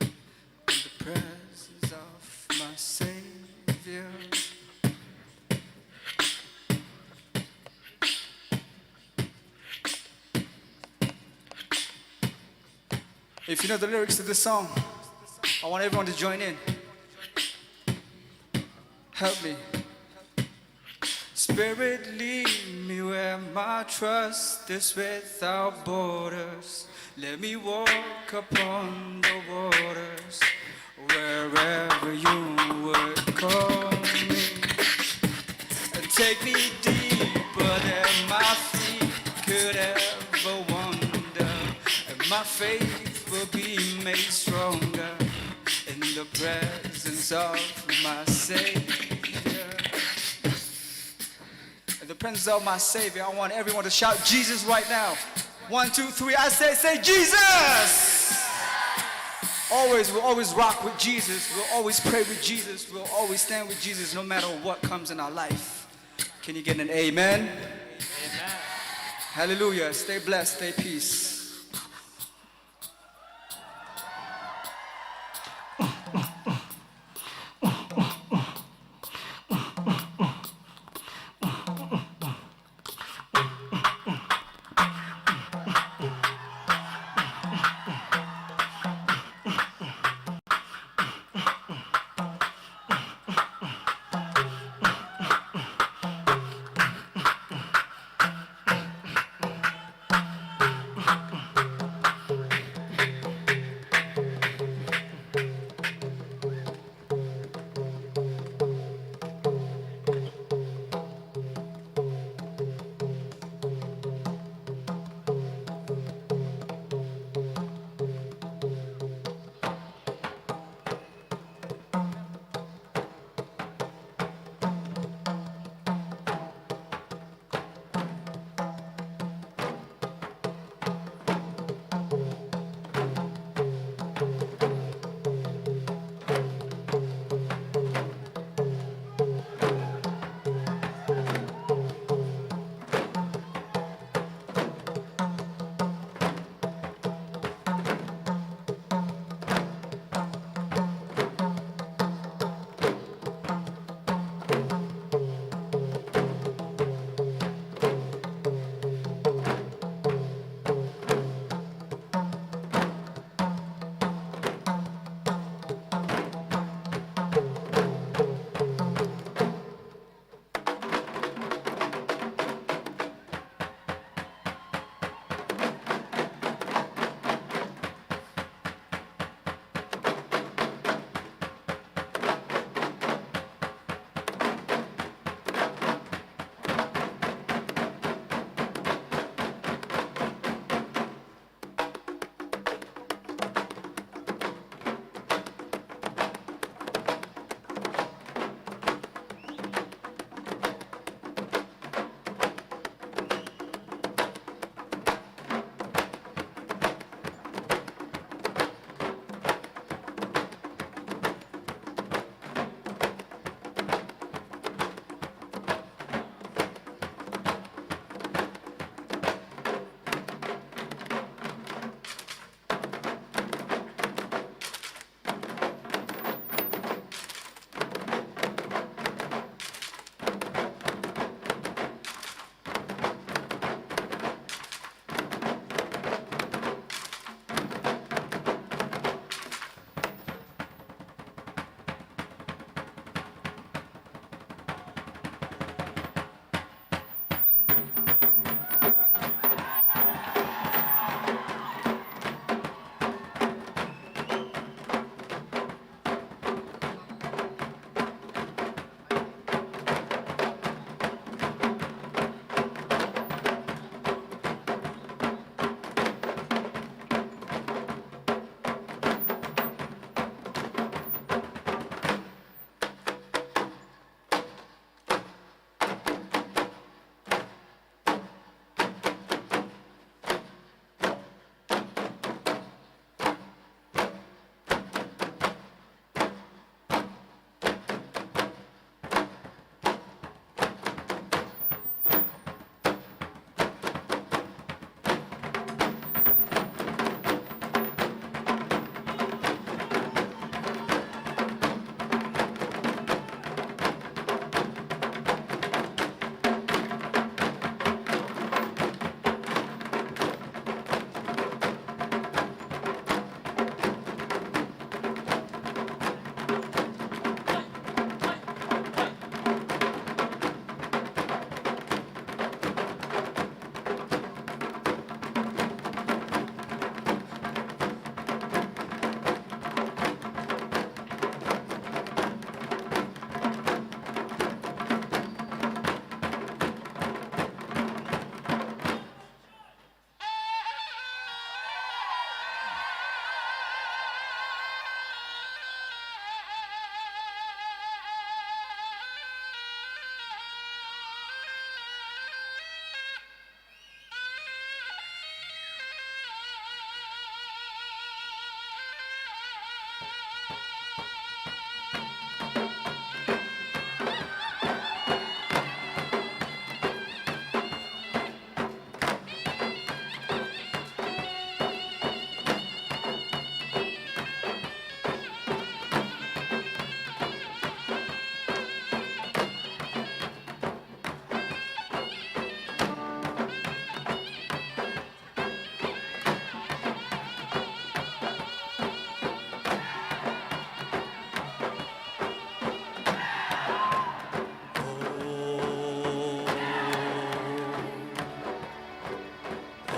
In the presence of my Savior. If you know the lyrics to this song, I want everyone to join in. Help me. Spirit, lead me where my trust is without borders. Let me walk upon the waters wherever you would call me. And take me deeper than my feet could ever wander. And my faith will be made stronger in the presence of my Savior. In the presence of my Savior, I want everyone to shout, "Jesus," right now. One, two, three. I say, say, "Jesus!" Always, we'll always rock with Jesus. We'll always pray with Jesus. We'll always stand with Jesus no matter what comes in our life. Can you get an amen? Amen. Hallelujah. Stay blessed. Stay peace.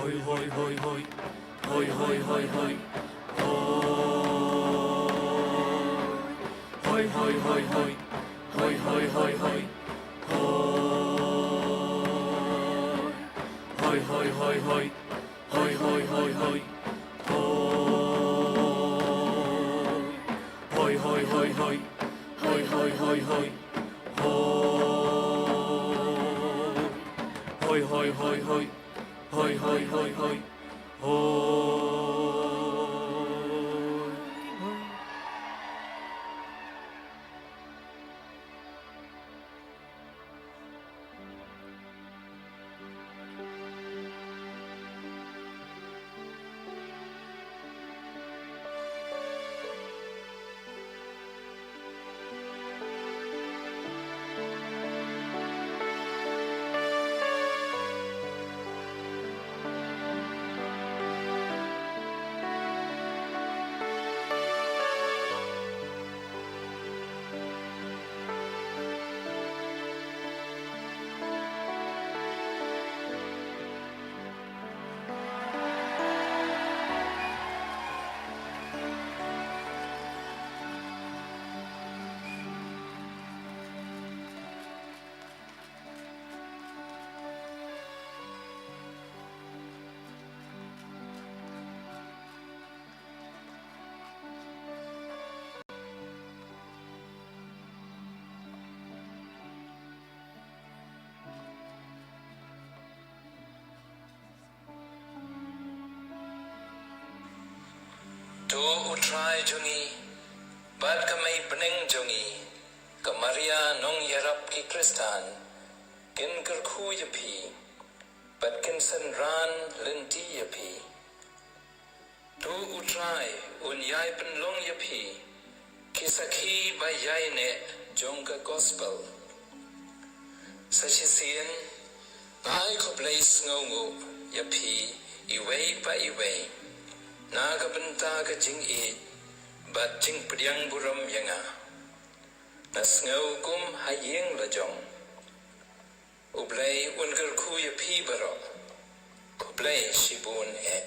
Hoi, hoi, hoi, hoi. Hoi, hoi, hoi, hoi. Hoi, hoi, hoi, hoi. Hoi, hoi, hoi, hoi. Hoi, hoi, hoi, hoi. Hoi, hoi, hoi, hoi. Hoi. Hoi, hoi, hoi, hoi. Hoi, hoi, hoi, hoi. Hoi. Hoi, hoi, hoi, hoi. Hoi, hoi, hoi, hoi. Hoi. To U Trai jong ngi bad ka Mei Bneng jong ngi, ka Maria nongïarap ki Khristan, kin kyrkhu ïa phi bad kin synran lynti ïa phi. To U Trai un ïai pynlong ïa phi ki sakhi ba ïaineh jong ka Gospel. Sa shisien, nga ai khublei sngewnguh ïa phi iwei pa iwei na ka bynta ka jingïeit bad jingpdiang burom ïa nga. Nga sngew kum ha ïing la jong. U Blei un kyrkhu ïa phi baroh. Khublei shibun eh.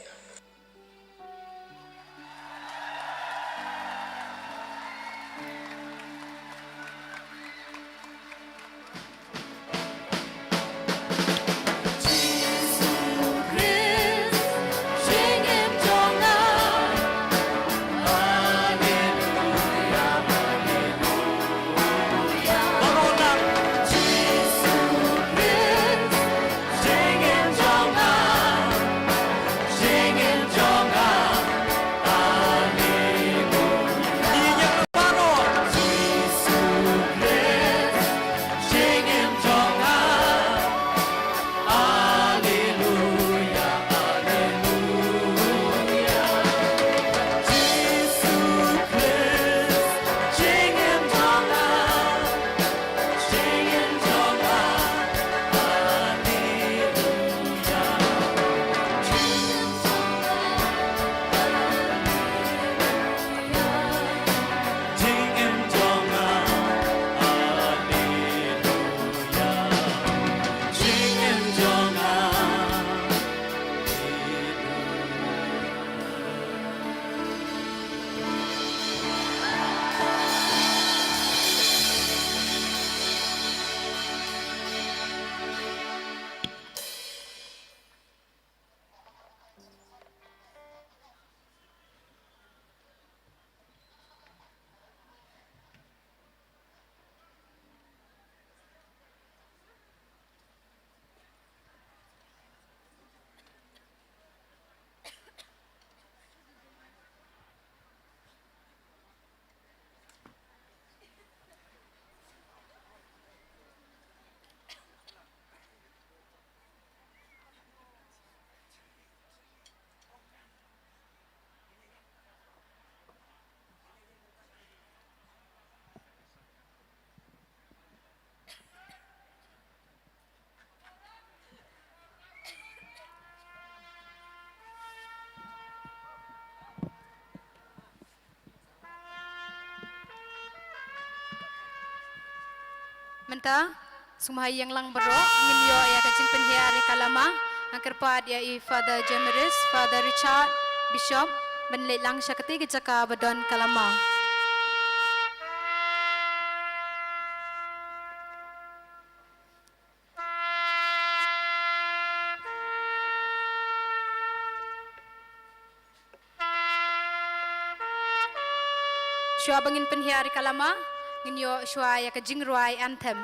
Mynta, sngewbha ïeng lang baroh, ngin ïoh ïa ka jingpynhiar ïa ka lama. Nga kyrpad ïa i Father Jemiris, Father Richard, Bishop, ban leit lang sha katei ka jaka ba don ka lama. Shuwa ba ngin pynhiar ïa ka lama, ngin ïoh shuwa ïa ka jingrwai anthem.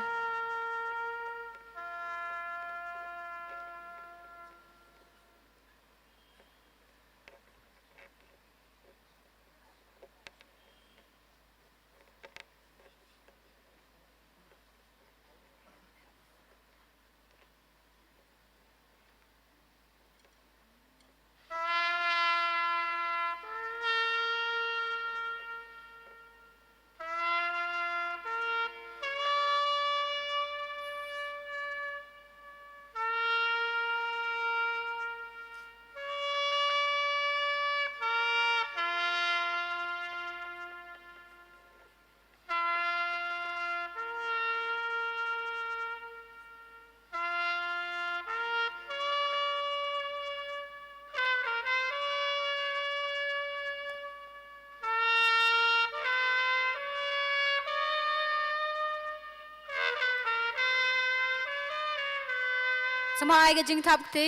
Sa ma ai ka jingthap kti.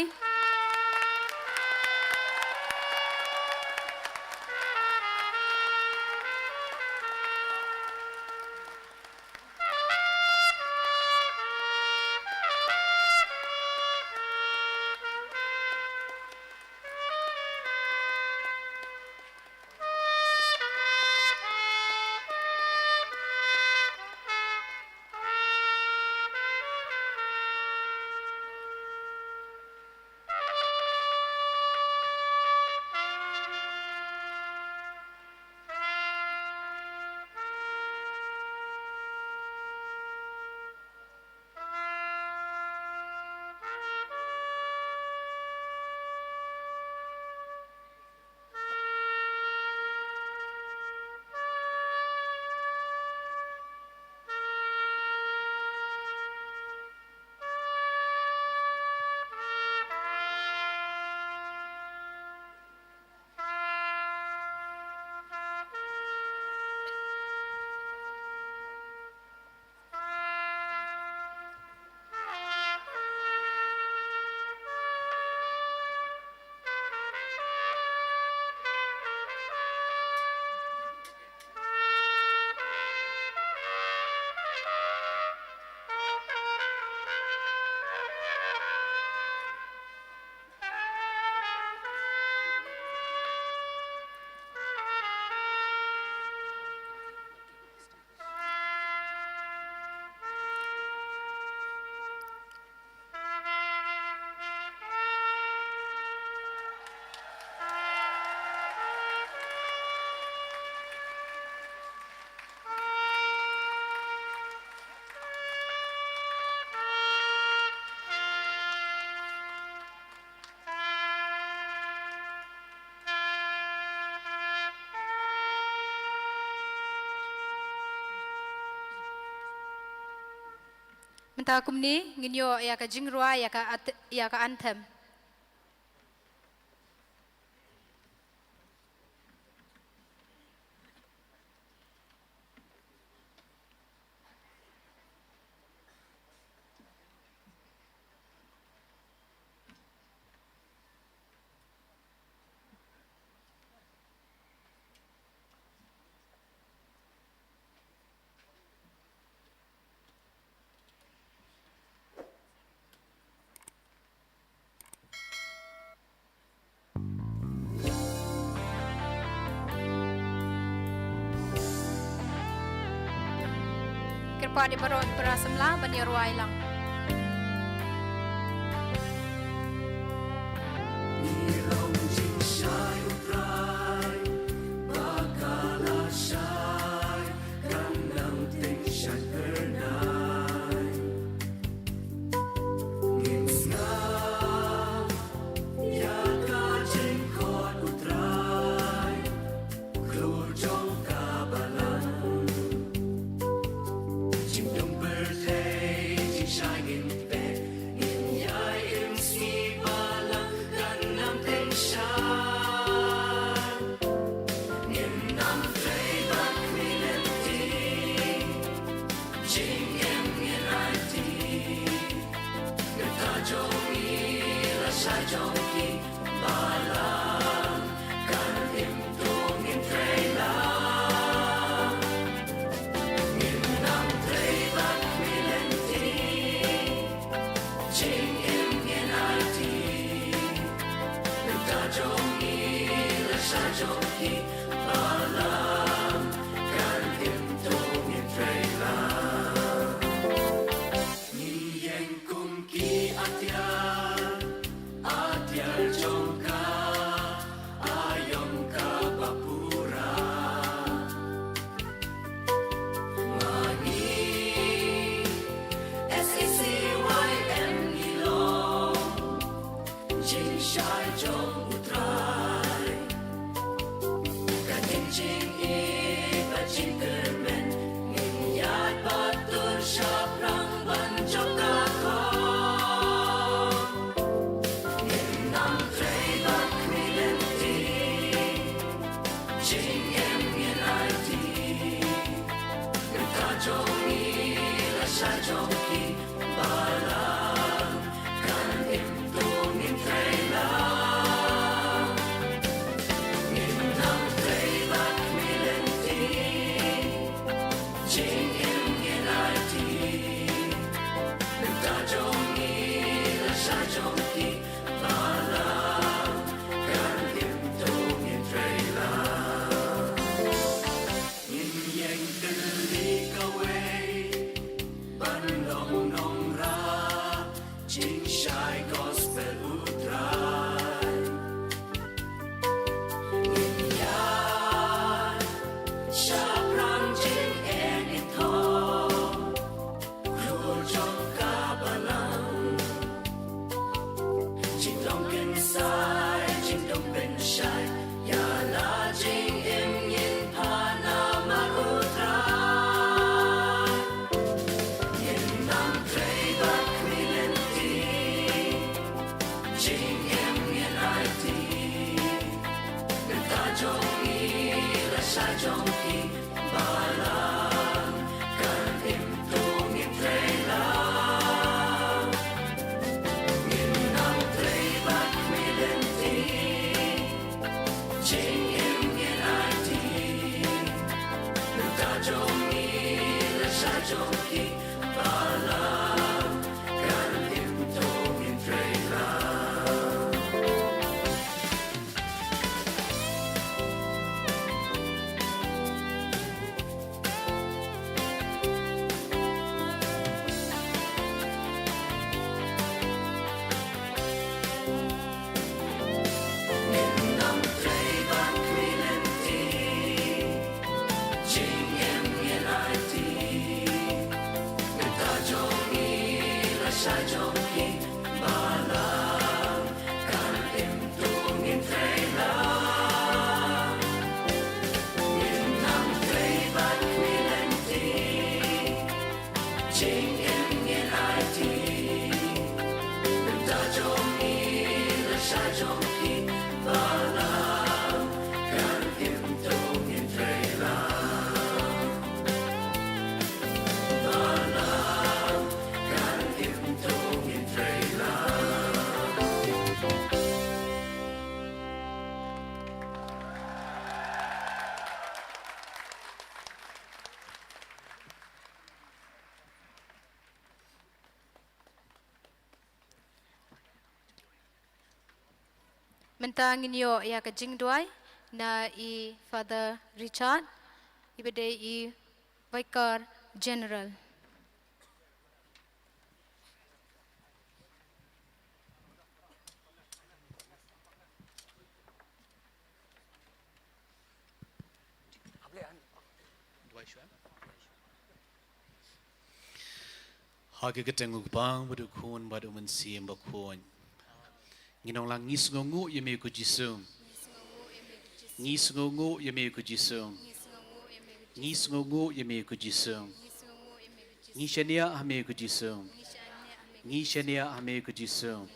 Mynta kumne ngin ïoh ïa ka jingrwai ïa ka at-, ïa ka anthem. Kyrpad ïa baroh para samla ban ïa rwai lang. Ngin sngap ïa ka jingkhot U Trai, u khlur jong ka balang. Jingdum pyrthei, jingshai Ngin ïeng kum ki atiar, atiar jong ka, aïom ka ba pura. Ma ngi, S E C Y M ngi long, jingshai jong U Trai. Ka jing jingim bad jingkyrmen, ngin ïaid bad tur shaphrang ban jop ka khong. Ngin nang trei bad khmih lynti, jingim ngin aiti. Mynta jong ngi lashai jong ki balang, kan im to ngin trei lang. Ngin nang trei bad khmih lynti, jingim ngin aiti. Mynta jong ngi lashai jong ki balang, kan im to ngin trei lang. Ngin ïeng kylli kawei ban long nongrah jingshai gospel U Trai. Ngin ïaid shaphrang jingeh ngin thoh, klur jong ka balang. Jinglong kynsai, jingdum pynshai, ïa la jingim ngin pan namar U Trai. Ngin nang trei bad khmih lynti, jingim ngin aiti. Mynta jong ngi lashai jong ki balang, kan im to ngin trei lang. Ngin nang trei bad khmih lynti, jingim ngin aiti. Mynta jong ngi lashai jong ki balang, kan im to ngin trei lang. Mynta ngin ïoh ïa ka jingduwai na i Father Richard, iba dei i Vicar General. Ha ka kyrteng U Kpa bad U Khun bad U Mynsiem Bakhuid. Ngin ong lang, ngi sngewnguh ïa me ko Jisu. Ngi sngewnguh ïa me ko Jisu. Ngi sngewnguh ïa me ko Jisu. Ngi shaniah ha me ko Jisu. Ngi shaniah ha me ko Jisu.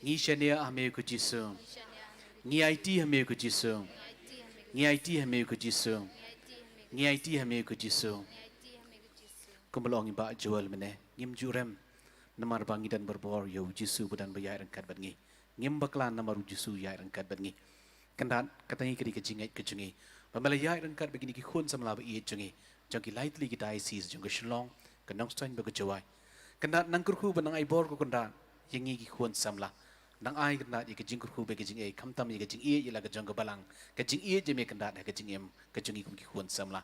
Ngi shaniah ha me ko Jisu. Ngi aiti ha me ko Jisu. Ngi aiti ha me ko Jisu. Ngi aiti ha me ko Jisu. Kumba la ong i Bah Joel mynne, ngim ju rem. Namar ba ngi don barabor ïa u Jisu ba don ba ïaid ryngkat bad ngi. Ngim bakla namar u Jisu ïaid ryngkat bad ngi. Kynrad, kata ngi ka dei ka jingngeit ka jong ngi ba me la ïaid ryngkat bad kine ki khun samla ba ïeit jong ngi jong ki lai tylli ki diocese jong ka Shillong, ka Nongstoiñ bad ka Jowai. Kynrad, nang kyrkhu bad nang ai bor ko Kynrad ïa ngi ki khun samla. Nang ai Kynrad ïa ka jingkyrkhu bad ka jingïeit, khamtam ïa ka jingïeit ïa la ka jong ka balang, ka jingïeit ïa me Kynrad ha ka jingim ka jong ngi kum ki khun samla.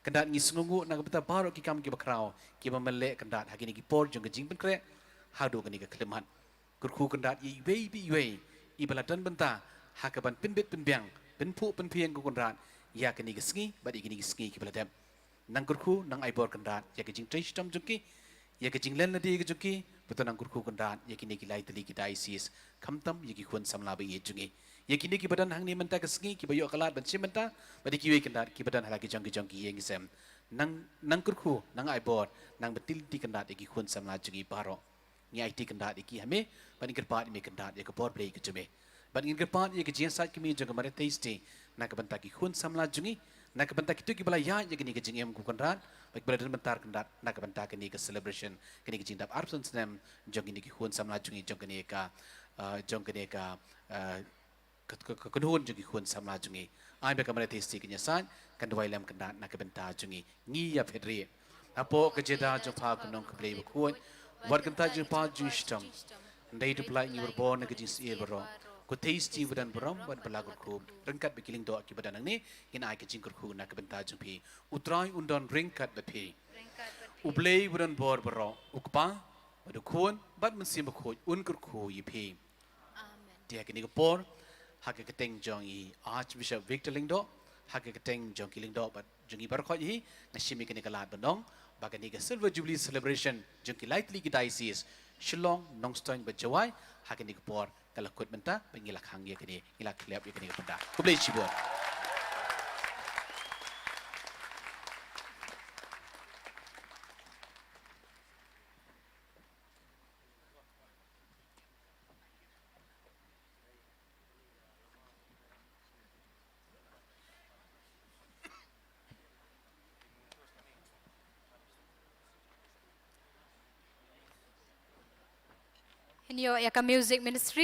Kynrad, ngi sngewnguh na ka bynta baroh ki kam kiba khraw kiba me leh Kynrad ha kine ki por jong ka jingpynkhreh haduh kane ka khyllipmat. Kyrkhu Kynrad ïa iwei pa iwei iba la don bynta ha kaban pynbit pynbiang, pynphuh pynphieng ko Kynrad ïa kane ka sngi bad ïa kine ki sngi kiba la dep. Nang kyrkhu, nang ai bor Kynrad ïa ka jingtrei shitom jong ki, ïa ka jinglen lade ka jong ki, bad to nang kyrkhu Kynrad ïa kine ki lai tylli ki diocese, khamtam ïa ki khun samla ba ïeit jong ngi, ïa kine kiba don hangne mynta ka sngi kiba ïoh ka lad ban shim bynta, bad ïa kiwei Kynrad kiba don ha la ki jong ki jong ki ïing ki sem. Nang, nang kyrkhu, nang ai bor, nang bynta lynti Kynrad ïa ki khun samla jong ngi baroh. Ngi aiti Kynrad ïa ki ha me, bad ngi kyrpad ïa me Kynrad ïa ka bor Blei ka jong me. Bad ngin kyrpad ïa ka jingïasaid kmie jong ka Mother Teresa na ka bynta ki khun samla jong ngi, na ka bynta kito kiba la ïaid ïa kane ka jingim ko Kynrad, bad kiba la don bynta Kynrad na ka bynta kane ka celebration, kane ka jingdap arphew snem jong kine ki khun samla jong ngi, jong kane ka, ah, jong kane ka, ah, ka, ka, ka kynhun jong ki khun samla jong ngi. Ai ba ka Mother Teresa kan ïasaid, kan duwai lem Kynrad na ka bynta jong ngi. Ngi ïa phet rieh hapoh ka jingïada jong pha ko Nongkynrad Blei bakhuid, wat kynta jingpang jingshitom. Hynrei to pyllait ïa ngi barabor na ka jingsyier baroh. Ko Teresa ba don burom bad ba la kyrkhu, ryngkat bad ki lyngdoh kiba don hangne, ngin ai ka jingkyrkhu na ka bynta jong phi. U Trai un don ryngkat bad phi. U Blei ba don bor baroh, U Kpa bad U Khun bad Mynsiem Bakhuid un kyrkhu ïa phi. Amen. Te ha kane ka por, ha ka kyrteng jong i Archbishop Victor Lyngdoh, ha ka kyrteng jong ki lyngdoh bad jong ngi baroh khoit hi, nga shim ïa kane ka lad ban ong ba kane ka Silver Jubilee Celebration jong ki lai tylli ki diocese, Shillong, Nongstoiñ bad Jowai, ha kane ka por ka la kut mynta, bad ngi la khang ïa kane, ngi la khlep ïa kane ka bynta. Khublei shibun. Ngin ïoh ïa ka music ministry.